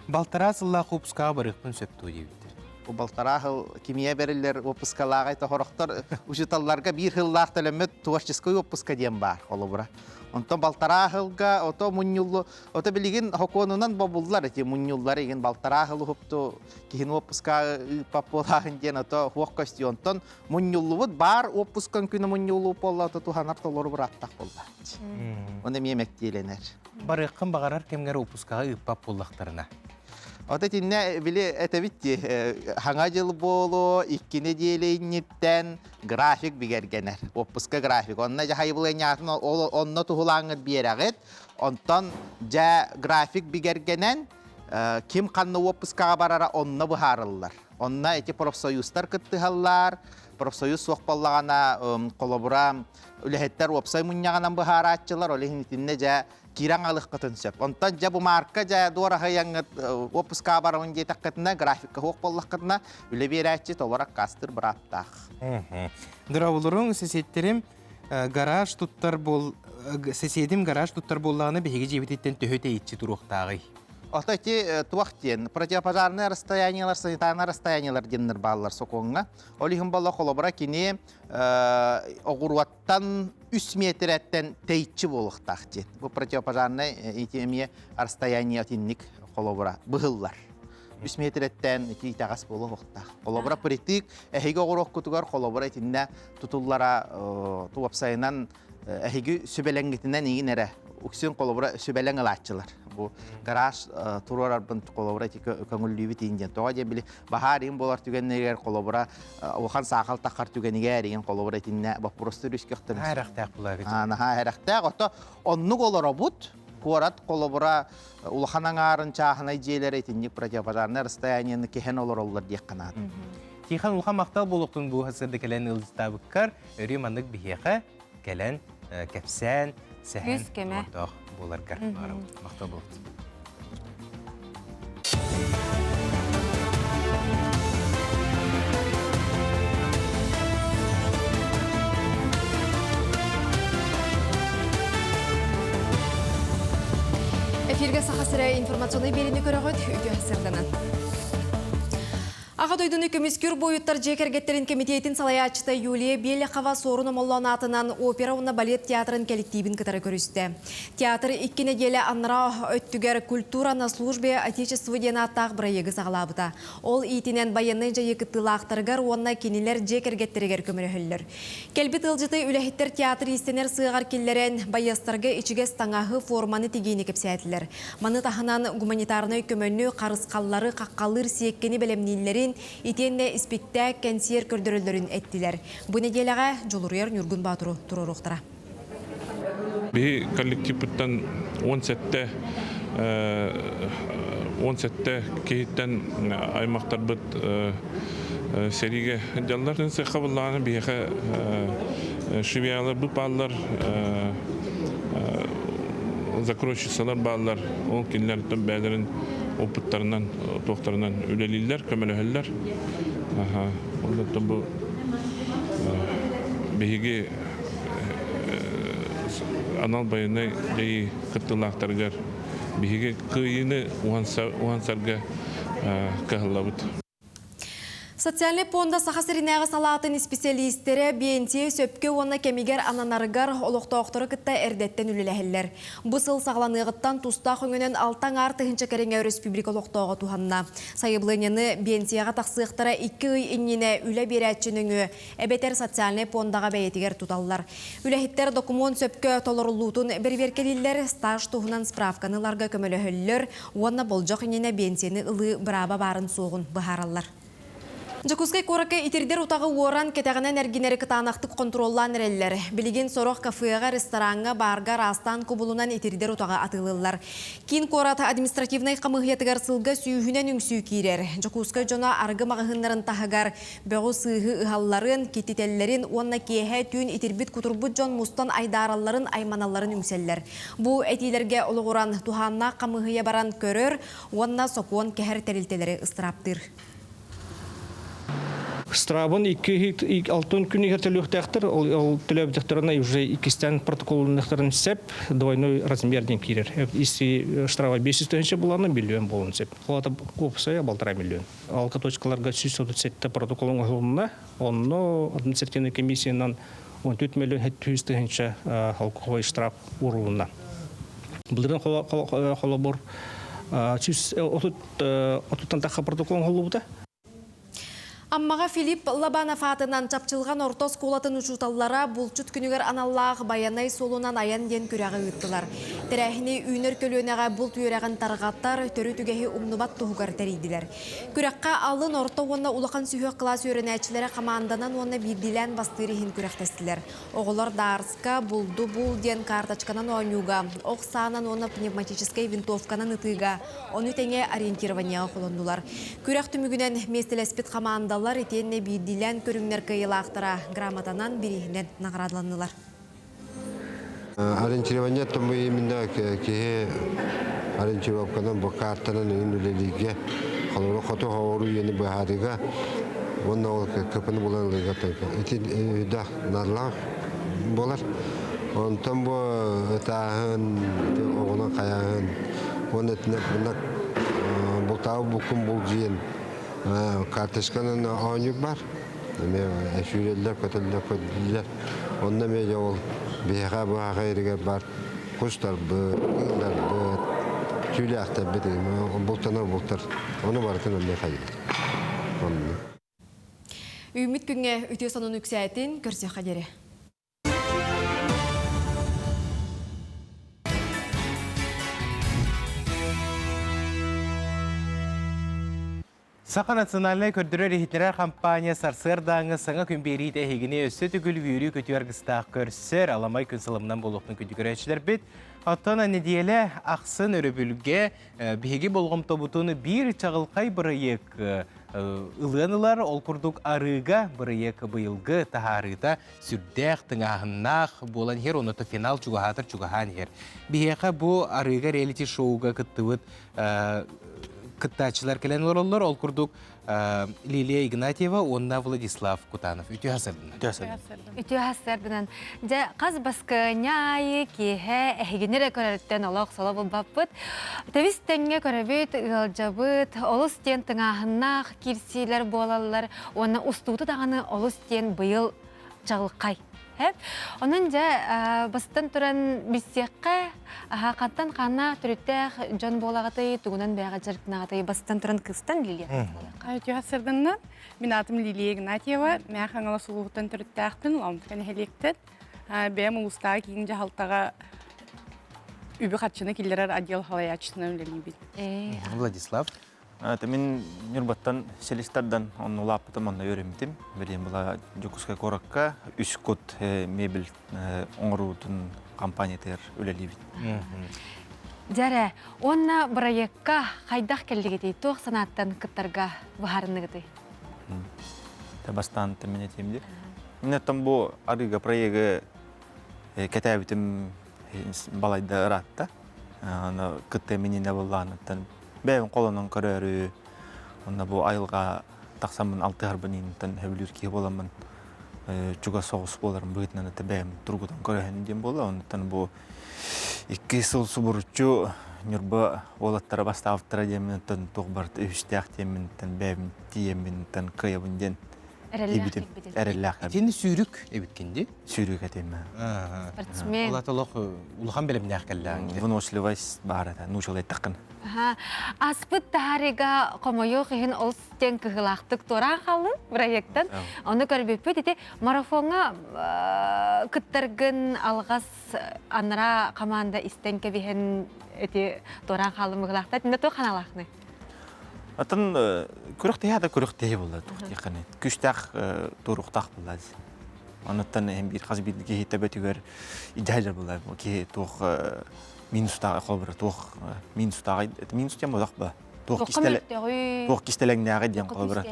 Балтараа сыллаах уоппускаҕа барыахпын сөп дуо диэбиттэр. Бу балтараа сыл кимиэ бэриллэр уоппускалааҕай тоһорохтор учууталларга биир сыллаах төлөммөт творческой уоппуска диэн баар холобура. Онтон балтараа сылга ото мунньуллу ото билигин хокуонунан бобуллар эти мунньуллар игин балтараа сыл уһупту киһини уоппуска ыыппат буолааһын диэн ото хуох көстүү онтон мунньуллубут баар уоппускан күнү мунньуллуу буолла ото туһанар толору бырааттах буолла. Оны эмиэ мэктиэлэнэр. Барыаххын баҕарар кэмҥэр уоппускаҕа ыыппат буоллахтарына. Ото итиннэ били этэбит дии, хаҥа дьыл буолуо, икки нэдиэлэ инниттэн график бигэргэнэр. Уоппуска график. Онно дьаһайыбылыанньаатын ол онно туһулааҥҥыт биэрэҕит. Онтон дьэ график бигэргэнэн, ким ханна уоппускаҕа барара онно быһаарыллар. Онно эти профсоюзтар кыттыһаллар. Профсоюз суох буоллаҕына, холобура, үлэһиттэр уопсай мунньаҕынан быһаарааччылар, ол иһин итиннэ дьэ киирэн алыххытын сөп. Онтон дьэ бу маарка дьэ дуораһыйаҥҥыт уоппускаҕа барабын диэтэххитинэ, графикка суох буоллаххытына, үлэ биэрээччи толору аккаастыыр бырааптаах. Дорооболоруҥ, сэсиэттерим гараж туттар буол сэсиэдим гараж туттар буоллаҕына биһиги дьиэбититтэн төһө тэйиччи туруохтааҕый? Ото ити туох диэн противопожарные расстояниелар, санитарные расстояниелар диэннэр бааллар сокуоҥҥа. Ол иһин буолла холобура кини оҕуруоттан үс миэтэрэттэн тэйиччи буолуохтаах диэн. Бу противопожарнай ити эмиэ расстояние итинник холобура быһыллар. Үс миэтэрэттэн ити итэҕэс буолуохтаах. Холобура притык эһиги оҕуруоккутугар холобура итиннэ тутуллара туопсайынан эһиги сүбэлэҥҥитинэн игин эрэ уксүн холобура сүбэлэҥ ылааччылар. Бу гараж туруорарбын холобура ити көҥүллүүбүт иин диэн. Тоҕо диэн били баһаар иин буолар түгэннэригэр холобура улахан саахал таххар түгэнигэр иин холобура итиннэ боппуруостар үскөхтөр. Наһаа буолар. Наһаа эрэхтээх. Ото оннук олоробут. Куорат холобура улахан аҥаарын чааһынай дьиэлэрэ итинник противопожарное расстояниены кэһэн олороллор диэххэ наада. Тихон улахан махтал буолуохтун бу сырды кэлэн ыалдьыттаабыккар өрүү маннык биһиэхэ кэлэн кэпсээн, сэһэн буоларгар махтал буолуохтун. Эфиргэ Саха сирэ информационнай биэриини көрөҕүт, үтүө сырданан. Аҕа дойдуну көмүскүүр буойуттар дьиэ кэргэттэрин кэмитиэтин салайааччыта Юлия Беляхова Суорун Омоллоон аатынан опера уонна балет театрын кэлэктиибин кытары көрүстэ. Театр икки нэдиэлэ анараа өттүгэр «Культура на службе Отечеству» диэн ааттаах бырайыагы саҕалаабыта. Ол иитинэн байыаннай дьайыы кыттыылаахтарыгар уонна кинилэр дьиэ кэргэттэригэр көмөлөһөллөр. Кэлбит ыалдьыты үлэһиттэр театр иистэнэр сыаҕар киллэрэн, байыастарга ичигэс таҥаһы, форманы тигиини кэпсээтилэр. Маны таһынан гуманитарнай көмөнү, харысхаллары хаххалыыр сиэккэни бэлэмнииллэрин, итиэннэ испиктээк, кэнсиэр көрдөрөллөрүн эттилэр. Бу нэдиэлэҕэ Дьулуруйар Ньургун Боотуру туруоруохтара. Биһи коллективпыттан 17 17 киһиттэн аймахтарбыт сэриигэ дьаллар. Сыахха буллаҕына биһиэхэ швеяларбыт бааллар, закройщицалар бааллар. Ол кинилэртэн бэйэлэрин опыттарынан, туохтарынан үлэлииллэр, көмөлөһөллөр. Оннуттан бу биһиги анал байыаннай дьайыы кыттыылаахтарыгар биһиги кыайыыны уһансарга кыһаллабыт. Социальнай пуонда Саха сиринээҕи салаатын исписэлиистэрэ биэнсийэ сөпкө уонна кэмигэр ананарыгар олохтоохтору кытта эрдэттэн үлэлэһэллэр. Бу сыл саҕаланыаҕыттан тустаах өҥөнөн 6,5 тыһыынча кэриҥэ өрөспүүбүлүкэ олохтооҕо туһанна. Сайабылыанньаны биэнсийэҕэ тахсыахтара икки ый иннинэ үлэ биэрээччи нөҥүө эбэтэр социальнай пуондаҕа бэйэтигэр туталлар. Үлэһиттэр докумуон сөпкө толоруллуутун бэрэбиэркэлииллэр, стаж туһунан справканы ыларга көмөлөһөллөр уонна болдьох иннинэ биэнсийэни ылыы бырааба баарын-суоҕун быһаараллар. Дьокуускай куоракка итирдэр утаҕы уоран, кэтэҕинэн эргинэри кытаанахтык хонтуруоллаан эрэллэр. Билигин сорох кафеҕа, рестораҥҥа, баарга араастаан кубулунан итирдэр утаҕы атыылыыллар. Киин куорат административнай хамыыһыйатыгар сылга сүүһүнэн үҥсүү киирэр. Дьокуускай дьоно арыгы маҕаһыыннарын таһыгар Бөҕү-сыыһы ыһалларын, киттитэллэрин уонна киэһэ түүн итирбит-кутурбут дьон мустан айдааралларын, айманалларын үҥсэллэр. Бу этиилэргэ олоҕуран, туһааннаах хамыыһыйа баран көрөр уонна сокуон кэһэр тэрилтэлэри ыстырааптыыр. Страбын икки алтын күн иһэр төлүөхтээхтэр, ол төлөөбүтэхтэринэ уже иккистээн протоколланыахтарын сөп, двойной размер диэн киирэр. Если штрафа 500 тысяча булана, миллион буолуон сөп. Ол ата уопсайа полтора миллион. Алта точкаларга 137 протокол оҥоһулунна. Онно административнай комиссиянан 14 миллион 700 тыһыынча алкоголь штраф уурулунна. Былырын холобур 130 тахха протокол оҥоһуллубута. Аммаҕа Филипп Лобанов аатынан Чапчылҕан орто оскуолатын учууталлара булчут күнүгэр аналлаах Байанай суолунан айан диэн күрэҕи ыыттылар. Тэрээһини үүнэр көлүөнэҕэ булт үөрэҕин тарҕатар, төрүт үгэһи умнубат туһугар тэрийдилэр. Күрэххэ алын, орто уонна улахан сүһүөх кылаас үөрэнээччилэрэ хамаанданан уонна биирдиилээн бастыыр иһин күрэхтэстилэр. Оҕолор даарска, булду бул диэн карточканан оонньууга, ох саанан уонна пневматическай винтовканан ытыыга, ону тэҥэ ориентированиеҕа холоннулар. Күрэх түмүгүнэн миэстэлэспит хамаандалар итиэннэ биирдиилээн көрүҥнэр кыайыылаахтара грамотанан бирииһинэн наҕараадаланнылар. Ориентирование тому именно киһи ориентировканан бу картанан эҥин үлэлииргэ холобура хоту хоору үйэни быһаарыыга уонна ол кыпыны булан ылыыга ити өйдөөх наадалаах буолар. Онтон бу ытааһын, оҕонон хайааһын уонна итиннэ бултаабыт буккун булдьуйан карточканан оонньуур бар. Эмиэ сүүрэллэр, көтөллөр, көрдүүллэр. Онно эмиэ дьэ ол биһиэхэ быһаха иригэр бар кустарбыт, кыылларбыт, түүлээхтэрбит бултанар бултар. Ону барытын эмиэ хайыыбыт. Онно. Үүммүт күҥҥэ үтүө сонун үксээтин, көрсүөххэ диэри. Саха национальнай көрдөрөр-иһитиннэрэр хампаанньа сарсыардааҥҥы саҥа күн биэриитэ эһигини өссө төгүл үөрүү-көтүү аргыстаах көрсөр аламай күн сылымынан буолуохтун күндү көрөөччүлэрбит. Оттон нэдиэлэ ахсын өрөбүлгэ биһиги болҕомтобутун биир чаҕылхай бырайыак ылыан ылар. Ол курдук арыыга бырайыак быйылгы таһаарыыта сүрдээх тыҥааһыннаах буолан иһэр, онуота финал чугаһаатар чугаһаан иһэр. Биһиэхэ бу арыыга реалити-шоуга кыттыбыт. кыттааччылар кэлэн олороллор. Ол курдук Лилия Игнатьева уонна Владислав Кутанов. Үтүө хасырдынан. Үтүө хасырдынан. Дьэ, хас баскыанньа аайы киэһэ эһигини эрэ көрөрүттэн олох соло булбаппыт. Тэбис тэҥҥэ көрөбүт, ыалдьабыт, олус диэн тыҥааһыннаах киирсиилэр буолаллар уонна устууту даҕаны олус диэн быйыл чаҕылхай. Онон дьэ бастан туран билсиэххэ, хантан ханна төрүттээх дьон буолаҕытый, тугунан бэйэҕэ дьарыктанаҕытый, бастан туран кыстан Лилия. Үтүө сырдынна. Мин аатым Лилия Игнатьева. Мээ Хаҥалас улууһуттан төрүттээхпин, Лаунтка нэһилиэктэн. Бэйэм улуустааҕы киин дьаһалтаҕа үбү-харчыны киллэрэр отдел салайааччытынан үлэлиибин. Владислав. Это мин Ньурбаттан селистардан онно улааппытым, онно үөрэммитим. Билигин була Дьокуускай куоракка үс кут мебель оҥоруутун компаниятыгар үлэлиибин. Дьэрэ, уонна бырайыакка хайдах кэллигитий, туох санааттан кыттарга быһаарынныгытый? Бастаан мин этиим дии. Мин оттон бу арыыга проегы кэтээбитим балайда ыраатта. Аны кытта мининэ буллааныттан бэйэм холонон көрөөрү, онно бу айылҕа тахсаммын алтыһарбын иинтэн сөбүлүүр киһи буоламмын чугас соҕус буоларым быһыытынан это бэйэм тургутан көрөһүн диэн буолла. Онтон бу икки сыл субуруччу Ньурба уолаттара бастаабыттара диэммин оттон туох барыта үһүстээх диэммин бэйэм тиийэммин кыайабын диэн Эрэллээх Эрэллээх Итини сүүрүк эбиккин дии? Сүүрүк этим. Спортсмен. Олат олох улахан бэлэмнээх кэллээн. Выносливость баар этэ, нуучалай таххын. Аспыт таһаарыыга хомойуох иһин ол тен кыһылаахтык туораан хааллын проекттан. Ону көрбүппүт ити марафоҥҥа кыттаргын алҕас анараа команда истэн кэбиһэн ити туораан хааллын быһылаахта. Итиннэ туох ханаалаахны? Атын күрэхтэһии да күрэхтэһии буолла туох Күстээх туруктаах буолла. Онуттан эһим биир хас биир киһи төбөтүгэр идеалер буолла. Киһи туох минустааҕы холобура туох минустааҕы минус диэн буолах ба туох кистэлэ туох кистэлэҥнээҕи диэн холобура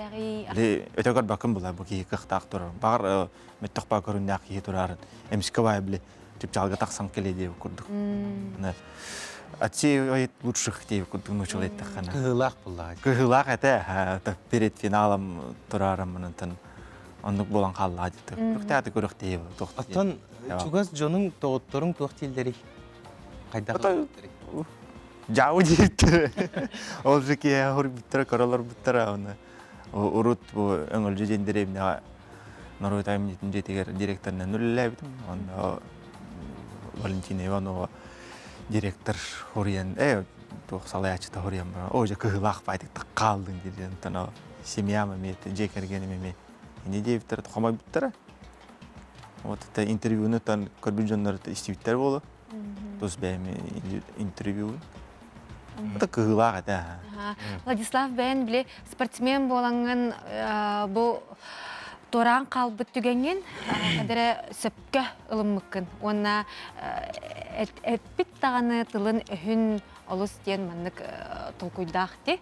били өтө көрбөккүн була бу киһи кыахтаах турар баҕар мөттөх баа көрүннээх киһи турарын эмискэ баай били чыпчаалга тахсан кэлиэ диэбит курдук отсеивает лучших диэбит курдук нуучалыы эттэххинэ кыһыылаах буоллаҕа кыһыылаах этэ перед финалом тураарыммынтан оннук буолан хааллаҕа диэтэ күрүхтээтэ күрүхтиһи оттон чугас дьонуҥ тоҕотторуҥ туох дииллэрий хайдах Дьау диэбиттэрэ. Ол же киэһэ хоруйбуттара, көрө олорбуттара. Оны урут бу Өҥөлдьө диэн дэриэбинэҕэ норуот айымньытын дьиэтигэр директорынан үлэлээбитим. Онно Валентина Иванова директор хоруйан, э, туох салайааччыта хоруйан баран, о, дьэ кыһылаах баайдык хааллыҥ диэн, онтон семьям эмиэ, дьиэ кэргэним эмиэ ини диэбиттэрэ, хомойбуттара. Вот это интервьюну тан көрбүт дьоннор истибиттэр буолуо. Тус бэйэм интервьюбун. Это кыһыылаах этэ. Владислав бэйэн били спортсмен буолаҥҥын бу туораан хаалбыт түгэҥҥин хадара сөпкө ылыммыккын уонна эппит даҕаны тылын өһүн олус диэн маннык толкуйдаах ти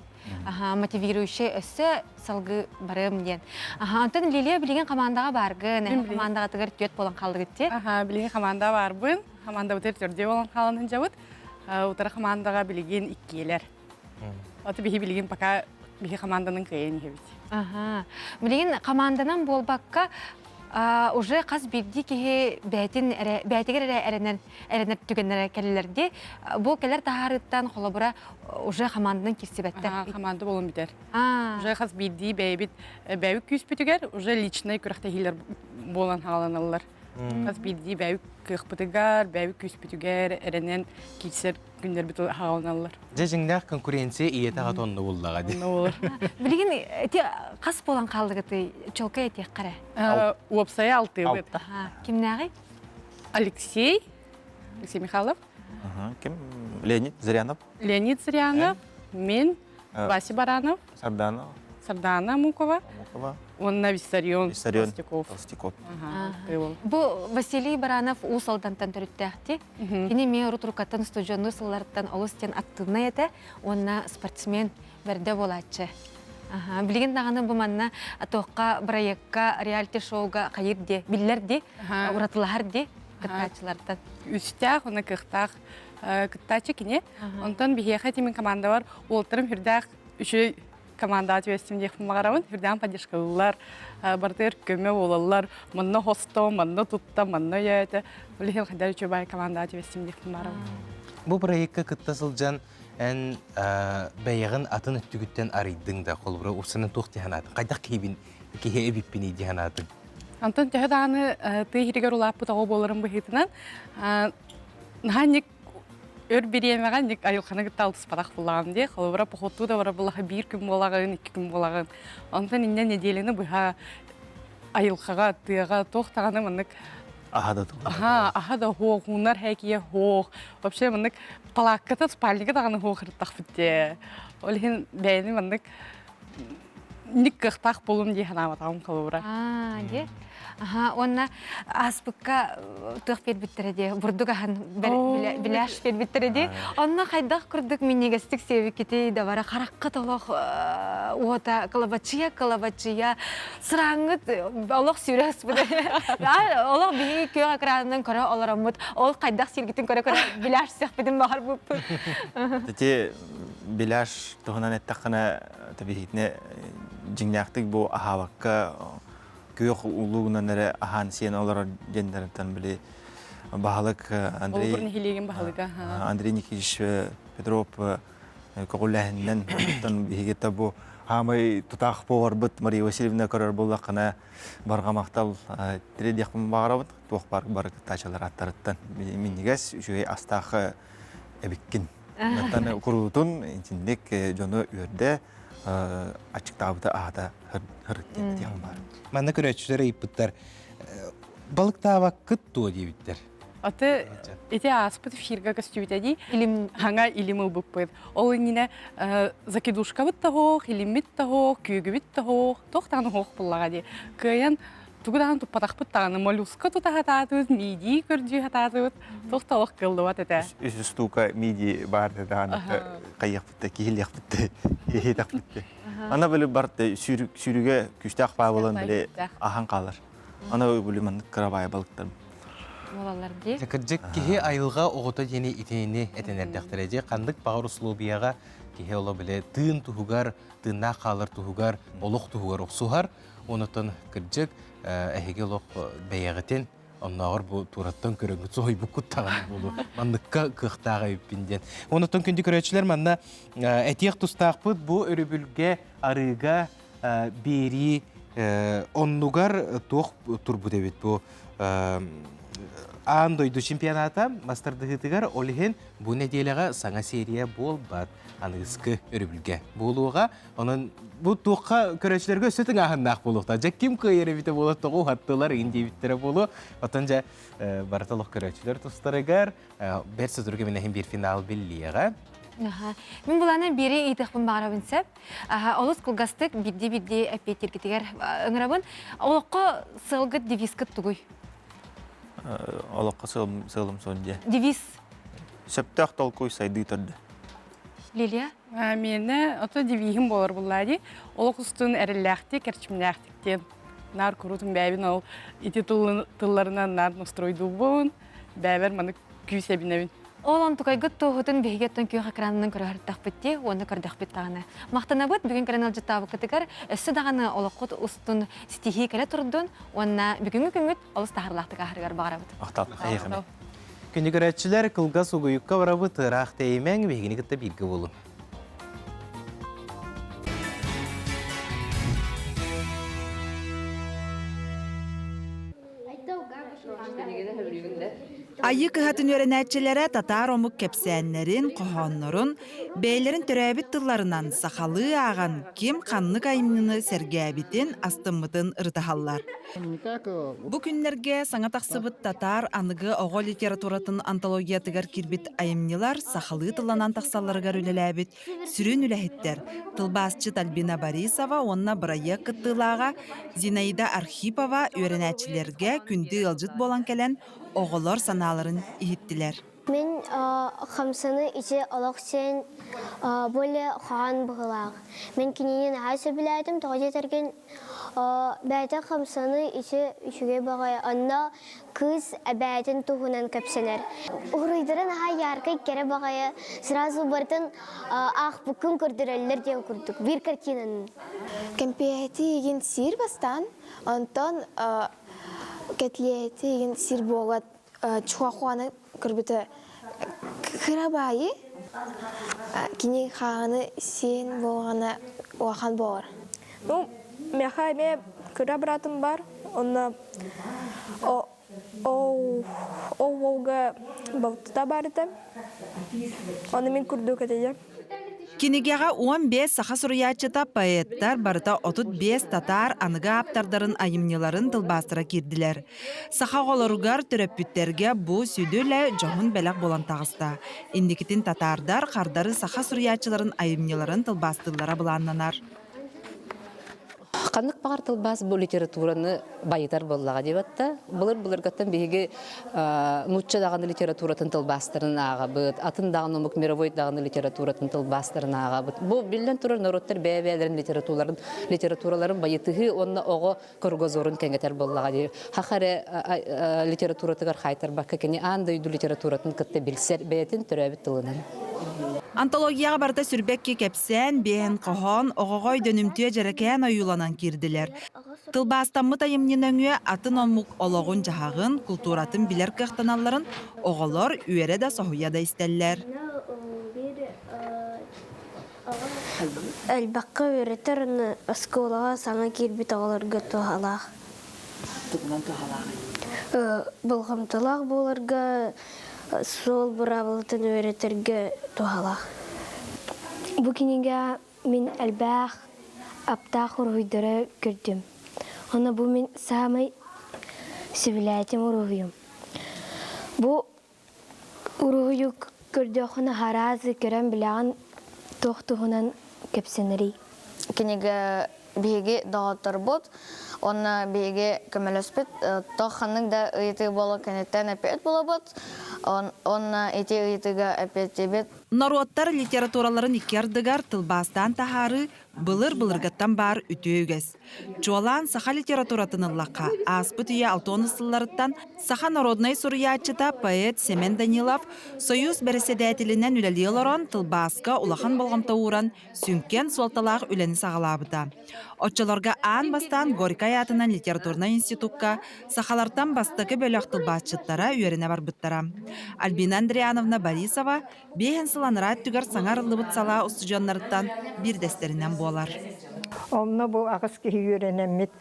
мотивирующий өссө салгыы барыам диэн. Онтон Лилия билигин командаҕа бааргын, эһэ командаҕытыгар түөт буолан хааллыгыт ти. Аха, билигин команда баарбын. Командабытыгар төрдүө буолан хаалан сылдьабыт. Утары командаҕа билигин иккиэлэр. Аты биһи билигин пока биһи команданын кыайан иһэбит. Аха. Билигин команданан буолбакка уже хас биирдии киһи бэйэтин эрэ бэйэтигэр эрэ эрэнэр эрэнэр түгэннэрэ кэллэр дии. Бу кэлэр таһаарыыттан холобура уже команданан кирсибэттэр. Команда болон бүтэр. Уже хас биирдии бэйэбит бэйэбит күүспүтүгэр уже личный күрэхтэһиилэр буолан хааланаллар. Хас биирдии бэйэбит кыахпытыгар, бэйэбит күүспүтүгэр эрэнэн киирсэр күннэрбит хааланаллар. Дьэ дьиҥнээх конкуренция ийэтэ аҕата онно буллаҕа дии. Билигин ити хас буолан хааллыгытый чолкай этиэххэ эрэ. Уопсайа алтыыбыт. Кимнээҕий? Алексей, Алексей Михайлов. Ким? Леонид Зырянов. Леонид Зырянов, мен, Вася Баранов. Сардана. Сардана Мукова. Мукова. Уонна Виссарион, Виссарион Толстяков. Толстяков. Бу Василий Баранов Уус Алдантан төрүттээхти. Кини эмиэ урут уруккаттан устудьуоннуу сылларыттан олус диэн актыыбынай этэ уонна спортсмен бэрдэ буолааччы. Билигин даҕаны бу манна туохха бырайыакка реалити-шоуга хайыр дии, биллэр дии, уратылаһар дии кыттааччылартан. Үстээх уонна кыахтаах кыттааччы кини. Онтон биһиэхэ тимин командалар уолтарым хүрдээх. үчүгэй командаҕа түбэстим диэхпин баҕарабын. Үрдээн поддержкалыыллар, барытыгар көмө буолаллар. Манна хосто, манна тутта, манна өйөөтө. Ол иһин хайдах үчүгэй командаҕа түбэстим диэхпин баҕарабын. Бу проекка кытта сылдьан эн бэйэҕин атын өттүгүттэн арыйдыҥ да, холобура, урсанан туох дии санаатыҥ? Хайдах киһибин, киһи эбиппиний дии санаатыҥ? Антон төһө даҕаны тыа иһигэр улааппыт оҕо буоларым быһыытынан, наһаа ник өр бириэмэҕэ ник айылҕаны кытта алтыспатах буллаҕым дии. Холобура, походтуу да барар буоллаха биир күн буолаҕын, икки күн буолаҕын. Онтон инньэ нэдиэлэни быһа айылҕаҕа, тыаҕа туох даҕаны маннык Аһа да Аха, аһа да хуох, хуунар хэкие хуох. Вообще маннык палаакката, спальника даҕаны хуох ырыттахпыт дии. Ол иһин бэйэни маннык ник кыахтаах буолум дии санаабатаҕым холобура. Аа, дии. Аха, уонна ааспыкка туох биэрбиттэрэ дии, бурдук аһын беляш биэрбиттэрэ дии. Онно хайдах курдук минньигэстик сиэбиккитий да бара харахха толох уота кылабачыйа кылабачыйа сырааҥҥыт олох сүүрэ ыспыт. Олох биһиги күөх экранынан көрө олороммут, ол хайдах сииргитин көрө-көрө беляш сиэхпитин баҕарбыппыт. Ити беляш туһунан эттэххинэ Тэбиһитинэ дьиҥнээхтик бу аһаабакка күөх улуугунан эрэ аһаан сиэн олорор диэннэриттэн били баһылык Андрей нэһилиэгин баһылыга Андрей Никитич Петров көҕүлээһининэн оттон биһиги бу хаамай тутаах поварбыт Мария Васильевна көрөр буоллаххына барҕа махтал тириэрдиэхпин баҕарабыт туох баар бары кыттааччылар аттарыттан минньигэс үчүгэй астаах эбиккин Мантан куруутун итинник дьону үөрдэ аччыктаабыта аата хырыт диэн этиэхим баар. Манна көрөөччүлэр ыйыппыттар балыктаабаккыт дуо диэбиттэр. Аты ити ааспыт эфирга көстүбүтэ дии. Илим хаҥа илим ылбыппыт. Ол иннинэ закидушкабыт да хоох, илиммит да хоох, күөгүбүт да хоох, туох даҕаны хоох буллаҕа дии. Кыайан тугу даҕаны туппатахпыт даҕаны моллюска тута сатаатыбыт, миидии көрдүү сатаатыбыт, туох да олох кыаллыбат этэ. Үс устуука миидии баар даҕаны хайыахпыт да, киһилиэхпит да, иһитэхпит да. Ана били барт сүүрүгэ күүстээх баа буолан били ахан хаалар. Ана били маннык кыра баай балыктар. Буолаллар дии. Кырдьык киһи айылҕа оҕото диэни итини этэн эрдэхтэрэ дии. Ханнык баҕар условияҕа киһи оло били тыын туһугар, тыыннаах хаалар туһугар, олох туһугар охсуһар. Онутун кырдьык эһиги олох бэйэҕитин оннооҕор бу туораттан көрөҥҥүт соһуйбуккут даҕаны буолуо. Манныкка кыахтаах эбиппин диэн. Онутун күндү көрөөччүлэр манна этиэх тустаахпыт бу өрөбүлгэ арыыга биэрии оннугар туох турбут эбит бу аан дойду чемпионата мастардыһыытыгар ол иһин бу нэдиэлэҕэ саҥа серия буолбат аныгыскы өрөбүлгэ буолуоҕа Онон бу туохха көрөөччүлэргэ өссө тыҥааһыннаах буолуохтаах. Дьэ ким кыайар эбитэ буолуо, тоҕо уһаттылар иҥин диэбиттэрэ буолуо. Оттон дьэ барыта олох көрөөччүлэр тустарыгар бэрт сотору кэминэһин биир финал биллиэҕэ. Мин булаана биири ыйытыахпын баҕарабын сөп. Олус кылгастык бирдии-бирдии эппиэттииргитигэр ыҥырабын. Олоххо сыалгыт девизкыт тугуй? Олоххо сыалым суон дьэ. Девиз. Сөптөөх толкуй сайдыы төрдө. Лилия? Миэнэ ото девиһим буолар буллаа дии. Олох устун эрэллээхтик, эрчимнээхтик диэн наар куруутун бэйэбин ол ити тылларынан наар настройдуубун, бэйэбэр маннык күүс эбинэбин. Ол онтукайгыт туоһутун биһиги оттон күөх экранынан көрө сырыттахпыт дии уонна көрдөхпүт даҕаны. Махтанабыт бүгүн кэлэн ыалдьыттаабыккытыгар өссө даҕаны олоххут устун ситиһии кэлэ турдун уонна бүгүҥҥү күҥҥүт олус таһаарыылаахтык ааһарыгар баҕарабыт. Махтал. Эйиэхэ. Күндү көрөөччүлэр, кылгас угуйукка барабыт, ыраах тэйимэҥ, биһигини кытта бииргэ буолуҥ. Айыы кыһатын үөрэнээччилэрэ татаар омук кэпсээннэрин, хоһооннорун бэйэлэрин төрөөбүт тылларынан сахалыы ааҕан ким ханнык айымньыны сэргээбитин, астыммытын ырытаһаллар. Бу күннэргэ саҥа тахсыбыт татаар аныгы оҕо литературатын антологиятыгар киирбит айымньылар сахалыы тылланан тахсалларыгар үлэлээбит сүрүн үлэһиттэр тылбаасчыт Альбина Борисова уонна бырайыак кыттыылааҕа Зинаида Архипова үөрэнээччилэргэ күндү ыалдьыт буолан кэлэн оҕолор санааларын иһиттилэр. Мин хамсаны ити олох сен более хаан быһылаах. Мин кинини наһаа сөбүлээтим, тоҕо диэтэргин бэйэтэ хамсаны ити үчүгэй баҕайы онно кыыс эбээтин туһунан кэпсэнэр. Уруйдара наһаа яркай кэрэ баҕайы сразу барытын аахпыккын көрдөрөллөр диэн курдук биир картинаны. Кэмпиэти игин сиир бастаан, онтон кэтлиэти игин сир буолат Чуахуаны көрбүтэ кыра баайы кини хааҕыны сиэн буолҕана улахан буолар. Ну, миэхэ эмиэ кыра быраатым бар, онно ол уолга балтыта баар этэ. Ону мин курдук этэ Кинигэҕэ 15 саха суруйааччыта, поэттар, барыта 35 татаар аныгы ааптардарын айымньыларын тылбаастара киирдилэр. Саха оҕолоругар, төрөппүттэргэ бу сүдү үлэ дьоһун бэлэх буолан таҕыста. Инникитин татаардар хардары саха суруйааччыларын айымньыларын тылбаастыыллара былааннанар. Ханнык баҕар тылбаас бу литератураны байытар буоллаҕа диэбэт Былыр-былыргаттан биһиги нуучча даҕаны литературатын тылбаастарын ааҕабыт, атын даҕаны омук мировой даҕаны литературатын тылбаастарын ааҕабыт. Бу биллэн турар норуоттар бэйэ-бэйэлэрин литератураларын литератураларын байытыһыы уонна оҕо кругозорун кэҥэтэр буоллаҕа дии. Хаха эрэ литературатыгар хаайтарбакка кини аан дойду литературатын кытта билсэр бэйэтин төрөөбүт тылынан. Антологияҕа барыта сүрбэкки кэпсээн, биэһэн хоһоон, оҕоҕо өйдөнүмтүө дьэрэкээн ойууланан киирдилэр. Тылбаастаммыт айымньы нөҥүө атын омук олоҕун-дьаһаҕын, култууратын билэр кыахтаналларын оҕолор үөрэ да соһуйа да истэллэр. Элбэххэ үөрэтэр уонна оскуолаҕа саҥа киирбит оҕолорго туһалаах. Тугунан туһалааҕый? Болҕомтолоох буоларга, суол быраабылатын үөрэтэргэ туһалаах. Бу кинигэ мин элбэх аптаах уруһуйдары көрдүм. Онно бу мин саамай сөбүлээтим уруһуйум. Бу Уруһуйу көрдөххүнэ араас көрөн билэҕин туох туһунан кэпсэнэрий? Кинигэ биһиги доҕотторбут уонна биһиги көмөлөспүт туох ханнык да ыйытыы буолуо кэнниттэн эппиэт булабыт уонна ити ыйытыыга эппиэттиибит. Норуоттар литератураларын икки ардыгар тылбаастаан таһаарыы былыр-былыргыттан баар үтүө үгэс. Чуолаан саха литературатын ыллахха, ааспыт үйэ алтыонус сылларыттан саха народнай суруйааччыта, поэт Семен Данилов Союз бэрэссэдээтэлинэн үлэлии олорон, тылбааска улахан болҕомто ууран, сүҥкэн суолталаах үлэни саҕалаабыта. Оччолорго аан бастаан Горькай аатынан литературнай институкка сахалартан бастакы бөлөх тылбаасчыттара үөрэнэ барбыттара. Альбина Андриановна Борисова Биэһэн сыл анараа өттүгэр саҥа арыллыбыт салаа устудьуоннарыттан биирдэстэринэн буолар. Онно бу аҕыс киһи үөрэнэммит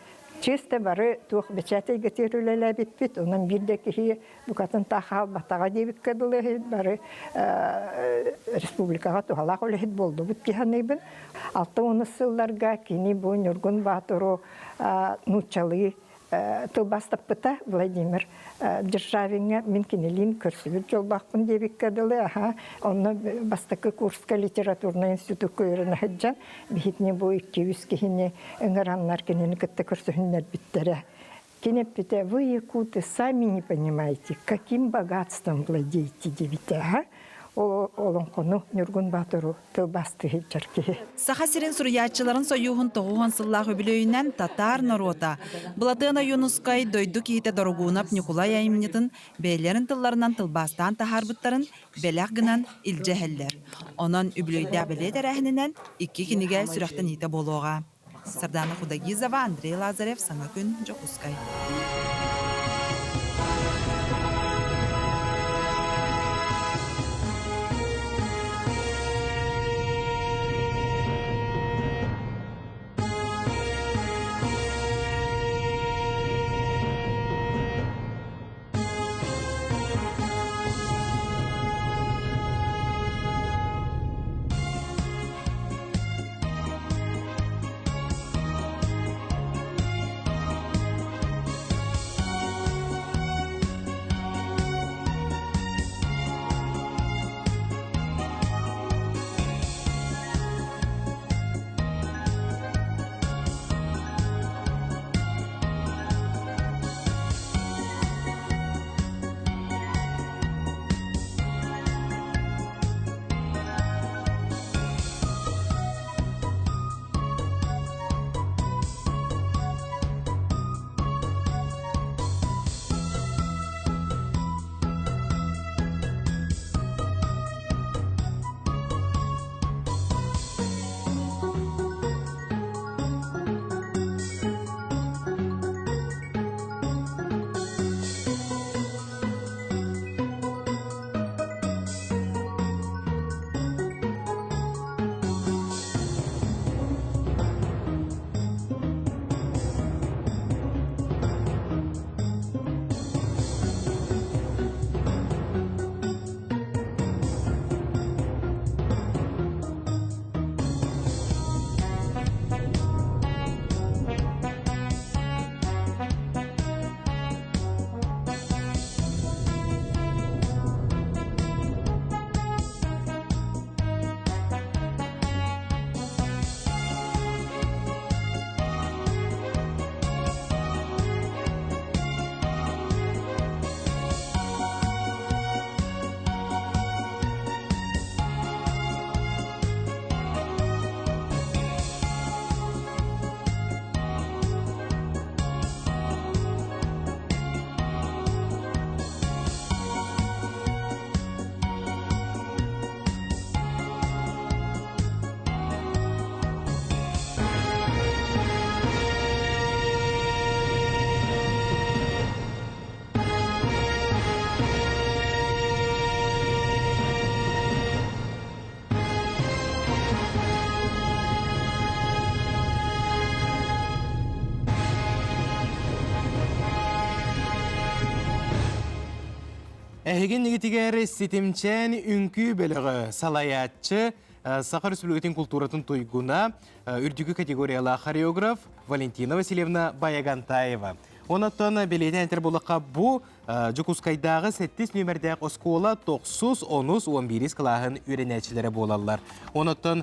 чисто бары туох бэчээт эйгэтигэр үлэлээбиппит, онон биир да киһи букатын таах хаалбатаҕа диэбиккэ дылы бары республикаҕа туһалаах үлэһит буоллубут дии саныыбын. 60 сылларга кини бу Ньургун Баатыру нууччалыы тылбаастаппыта Владимир Державиҥҥа мин кинилиин көрсүбүт дьоллоохпун диэбиккэ дылы аха онно бастакы курска литературнай институкка үөрэнэ сылдьан биһитини бу икки-үс киһини ыҥыраннар кинини кытта көрсүһүннэрбиттэрэ. Кини эппитэ вы якуты сами не понимаете каким богатством владеете диэбитэ аха олоҥхону Ньургун Баатыру тылбаастыы сылдьар киһи. Саха сирин суруйааччыларын сойууһун 90 сыллаах үбүлүөйүнэн татаар норуота Былатыан Ойуунускай дойду киһитэ Дорогуунап Ньукулай айымньытын бэйэлэрин тылларынан тылбаастаан таһаарбыттарын бэлэх гынан илдьэ иһэллэр. Онон үбүлүөйдээх бэлиэ тэрээһининэн икки кинигэ сүрэхтэниитэ буолуоҕа. Сардана Худогизова, Андрей Лазарев, Саҥа күн, Дьокуускай. Эһиги иннигитигэр ситимчээн үҥкүү бөлөҕө салайааччы Саха Республикатын култууратын туйгуна, үрдүкү категориялаах хореограф Валентина Васильевна Баягантаева. Онон бэлиэтээн этэр буоллахха, бу Дьокуускайдааҕы сэттис нүөмэрдээх оскуола тохсус, онус, уон биирис кылааһын үөрэнээччилэрэ буолаллар. Онон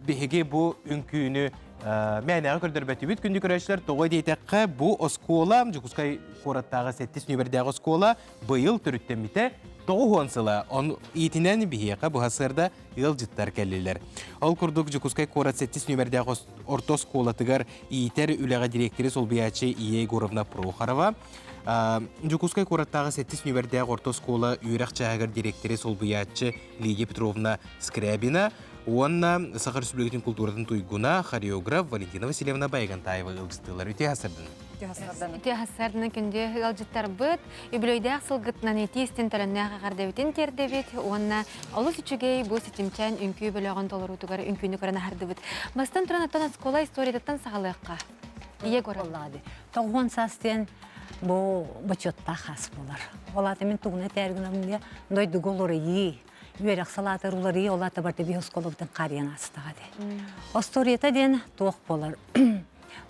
биһиги бу үҥкүүнү мээнэҕэ көрдөрбөтүбүт күндү көрөөччүлэр тоҕо диэтэххэ бу оскуола Дьокуускай куораттааҕы сэттис нүөмэрдээх оскуола быйыл төрүттэммитэ 90 сыла. Он иитинэн биһиэхэ бу сарсыарда ыалдьыттар кэллилэр. Ол курдук Дьокуускай куорат сэттис нүөмэрдээх орто оскуолатыгар иитэр үлэҕэ дириэктэри солбуйааччы Ия Егоровна Прохорова, Дьокуускай куораттааҕы сэттис нүөмэрдээх орто оскуола үөрэх чааһыгар дириэктэри солбуйааччы Лидия Петровна Скрябина уонна Саха Республикатын култууратын туйгуна, хореограф Валентина Васильевна Баягантаева ыалдьыттыылар. Үтүө сарсыарданан. Үтүө сарсыарданан күндү ыалдьыттарбыт, үбүлүөйдээх сылгытынан итии истин төлөннөөх эҕэрдэбитин тиэрдэбит уонна олус үчүгэй бу ситимчээн үҥкүү бөлөҕүн толоруутугар үҥкүүнү көрөн аһардыбыт. Бастан туран оттон оскуола историятыттан саҕалыахха. Ийэ Боллаады. Тоҕуон саас диэн бу бочуоттаах хаас буолар. Ол аата мин тугуна этээр гынабын диye дойдуга уларыйыы, үөрэх салаатар уларыйыы ол аата барыта биһи оскуолабытын хаарыйан аастаҕа дии. Остуоруйата диэн туох буолар?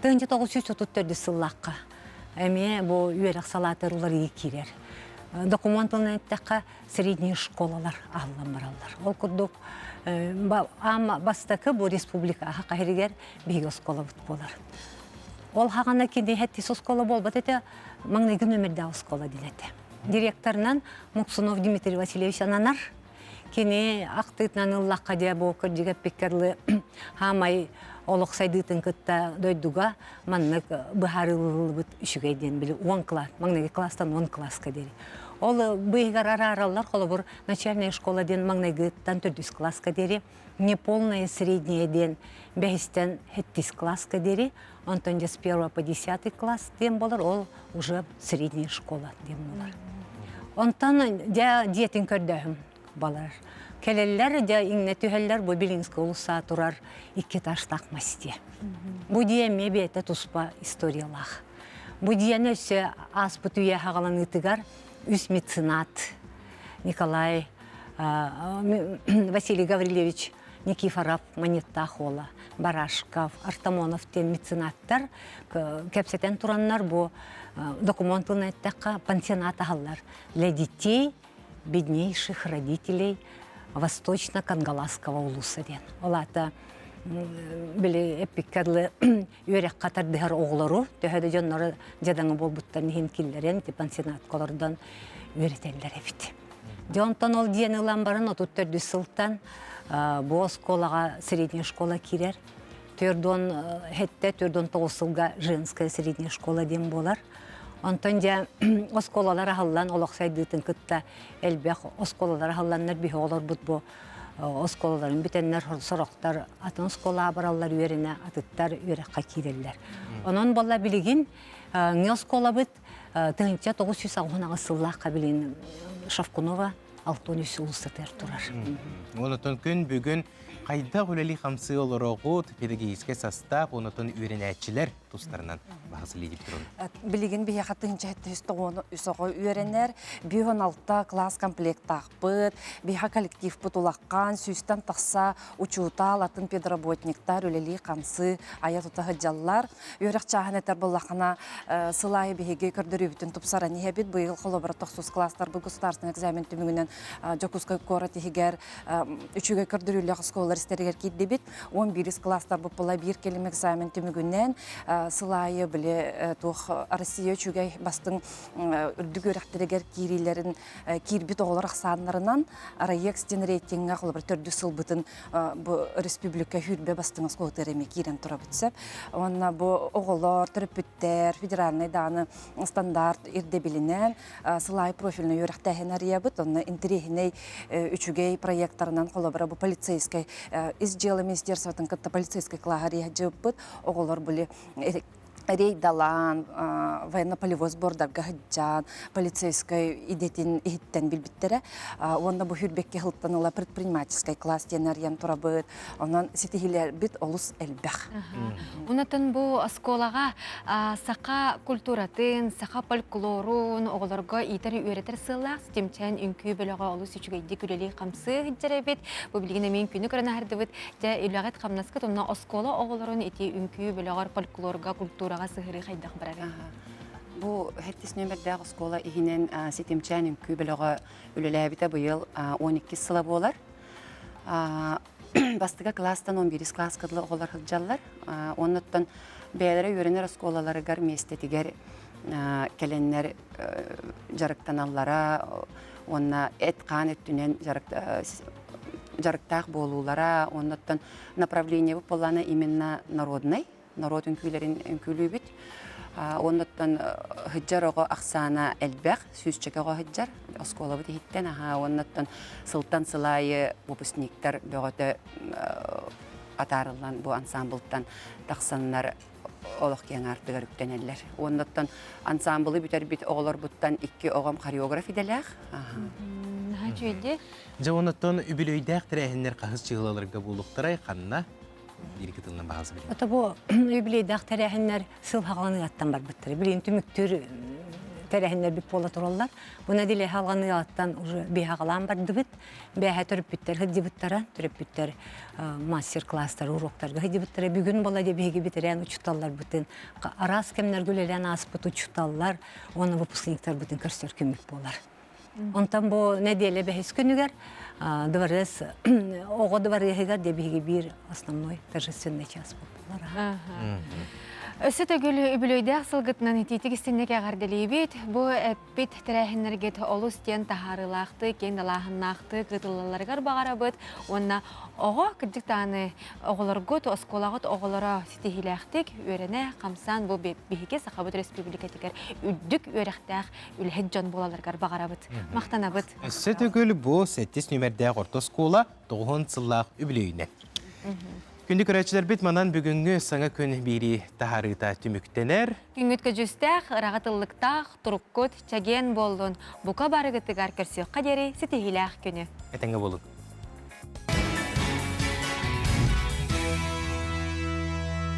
1934 сыллаахха эмиэ бу үөрэх салаатар уларыйыы киирэр. Докумуон тылынан эттэххэ средний школалар аһыллан бараллар. Ол курдук аама бастакы бу республика аха хаһиригэр биһиги оскуолабыт буолар. Ол хаҕана кини хэттис оскуола буолбат этэ, маҥнайгы нөмердээх оскуола диэн этэ. Директорынан Муксунов Дмитрий Васильевич ананар. Кини ахтыытынан ыллахха дьэ бу кырдьык эппиккэ хаамай олох сайдыытын кытта дойдуга маннык быһаарыллыбыт үчүгэй диэн били уон класс маҥнайгы класстан уон класска диэри. Ол быыһыгар араараллар холобур начальная школа диэн маҥнайгыттан төрдүс класска диэри неполное среднее диэн бэһистэн сэттис класска диэри, онтон дьэ с первого по десятый класс диэн болар, ол уже средняя школа диэн болар. Онтон дьэ дьиэтин көрдөһүм балар. Кэлэллэр дьэ иҥнэ түһэллэр бу Белинскэй улусаа турар икки этажтаах мастия. Бу дьиэ эмиэ бэйэтэ туспа историялаах. Бу дьиэни өссө ааспыт үйэ хаҕаланыытыгар үс меценат Николай Василий Гаврильевич Никифоров Манеттаах уола, Барашков, Артамонов диэн меценаттар кэпсэтэн тураннар бу докумуон тылын эттэххэ пансионат аһаллар для детей беднейших родителей Восточно-Кангаласского улуса диэн. Ол аата били эппиккэ дылы үөрэххэ тардыһар оҕолору төһө да дьонноро дьадаҥы буолбуттарын иһин киллэрэн пансионатка олордон үөрэтэллэр эбит. Дьэ онтон ол диэн ылан баран 34 сылтан бу оскуолаҕа средняя школа киирэр. Төрдүон хэттэ төрдүон тоҕус сылга женская средняя школа диэн буолар. Онтон дьэ оскуолалар аһыллан олох сайдыытын кытта элбэх оскуолалар аһылланнар биһи оҕолорбут бу оскуолаларын бүтэннэр сорохтор атын оскуолаҕа бараллар үөрэнэ атыттар үөрэххэ киирэллэр. Онон буолла билигин ҥи оскуолабыт 1998 сыллаахха билин Шавкунова 63 улуссатыгар турар. Онотон күн бүгүн хайдах үлэлии-хамсыы олороҕут педагогическай састаап, онотон үөрэнээччилэр тустарынан Василий Петровна. Билигин биһиэхэ 1793 оҕо үөрэнэр, 56 класс комплектаахпыт, биһиэхэ коллективпыт улаххан, сүүстэн тахса учуутал, атын педработниктар үлэлии-хамсыы айа-тута сылдьаллар. Үөрэх чааһын этэр буоллаххына, сыл аайы биһиги көрдөрүүбүтүн тупсаран иһэбит. Быйыл холобура тохсус класстарбыт государственный экзамен түмүгүнэн Дьокуускай куорат иһигэр үчүгэй көрдөрүүлээх оскуолалар истэригэр киирдибит. 11 класстарбыт була биир кэлим экзамен түмүгүнэн сыл аайы били туох Россия үчүгэй бастыҥ үрдүк үөрэхтэригэр киириилэрин киирбит оҕолор ахсааннарынан РАЕКС диэн рейтиҥҥэ холобур төрдүс сылбытын бу республика сүүрбэ бастыҥ оскуолатыгар эмиэ киирэн турабыт сөп. Уонна бу оҕолор, төрөппүттэр федеральнай даҕаны стандарт ирдэбилинэн сыл аайы профильнай үөрэхтээһин арыйабыт. Онно интэриэһинэй үчүгэй проекттарынан холобура бу полицейскай ис дьыала министерствотын кытта полицейскай класс арыйа дьыппыт. Оҕолор били. Рейдалаан, военно-полевой сбордарга сылдьан, полицейскай идэтин иһиттэн билбиттэрэ. Уонна бу хүрбэккэ сылтан ыла предпринимательскай класс диэн арыйан турабыт. Онон ситиһиилэрбит олус элбэх. Онотон бу оскуолаҕа саха культуратын, саха фольклорун оҕолорго иитэр-үөрэтэр сыаллаах Ситимчээн үҥкүү бөлөҕө олус үчүгэйдик үлэлии-хамсыы сылдьар эбит. Бу билигин эмиэ үҥкүүнү көрөн аһардыбыт. Дьэ, үлэҕит-хамнаскыт онно оскуола оҕолорун ити үҥкүү бөлөҕөр фольклорга, культураҕа сыһырыы хайдах барарый? Бу сэттис нүөмэрдээх оскуола иһинэн Ситимчээн үҥкүү бөлөҕө үлэлээбитэ быйыл 12 сыла буолар. Бастакы кылаастан 11 кылааска дылы оҕолор сылдьаллар. Оннуттан бэйэлэрэ үөрэнэр оскуолаларыгар миэстэтигэр кэлэннэр дьарыктаналлара уонна эт-хаан өттүнэн дьарыктаах буолуулара, оннуттан направлениебыт буоллаана именно народнай, норуот үҥкүүлэрин үҥкүүлүүбүт. Оннуттан сылдьар оҕо ахсаана элбэх, сүүсчэкэ оҕо сылдьар оскуолабыт иһиттэн, аһаа, оннуттан сылтан сыл аайы выпускниктар бөҕөтө атаарыллан бу ансамблтан тахсаннар олох киэҥ аартыгар үктэнэллэр. Оннуттан ансамблы бүтэрбит оҕолорбуттан икки оҕом хореограф идэлээх. Наһаа үчүгэйдик. Дьэ, оннуттан үбүлүөйдээх тэрээһиннэр хаһыс чыһылаларга буолуохтарай, ханна? Биир кытылынан баҕасы билин. Ото бу юбилейдаах тэрээһиннэр сыл хаҕаланыгаттан барбыттар. Билин түмүктүүр тэрээһиннэр бүт буола тураллар. Бу нэдиэлэ хаҕаланыгаттан уже биһаҕалаан бардыбыт. Бээһэ төрөппүттэр сылдьыбыттара, төрөппүттэр мастер-класстар, уроктарга сылдьыбыттара. Бүгүн була дии биһиги бүтэрээн учууталларбытын, араас кэмнэргэ үлэлээн ааспыт учууталлар уонна выпускниктарбытын көрсөр күммүт буолар. Онтон бу нэдиэлэ бэһис күнүгэр дворец оҕо дворецыгар дии биһиги биир основной торжественный час буолар. Өссө төгүл үбүлүөйдээх сылгытынан итиитик истинник эҕэрдэлиибит. Бу эппит тэрээһиннэргит олус диэн таһаарыылаахтык, киэҥ далааһыннаахтык ыытыллалларыгар баҕарабыт уонна оҕо кырдьык даҕаны оҕолоргут, оскуолаҕыт оҕолоро ситиһиилээхтик үөрэнэ, хамсаан бу биһиги Сахабыт Республикатыгар үрдүк үөрэхтээх үлэһит дьон буолалларыгар баҕарабыт. Махтанабыт. Өссө төгүл бу сэттис нүмердээх орто оскуола тоҕуһун сыллаах үбүлүөйүнэн. Күндү көрөөччүлэрбит манан бүгүҥҥү саҥа күн биирии таһаарыыта түмүктэнэр. Күҥҥүт көдьүүстээх, ыраҕыт ыллыктаах, туруккут чэгиэн буоллун. Бука барыгытыгар көрсүөххэ диэри ситиһиилээх күнү. Этэҥҥэ буолун.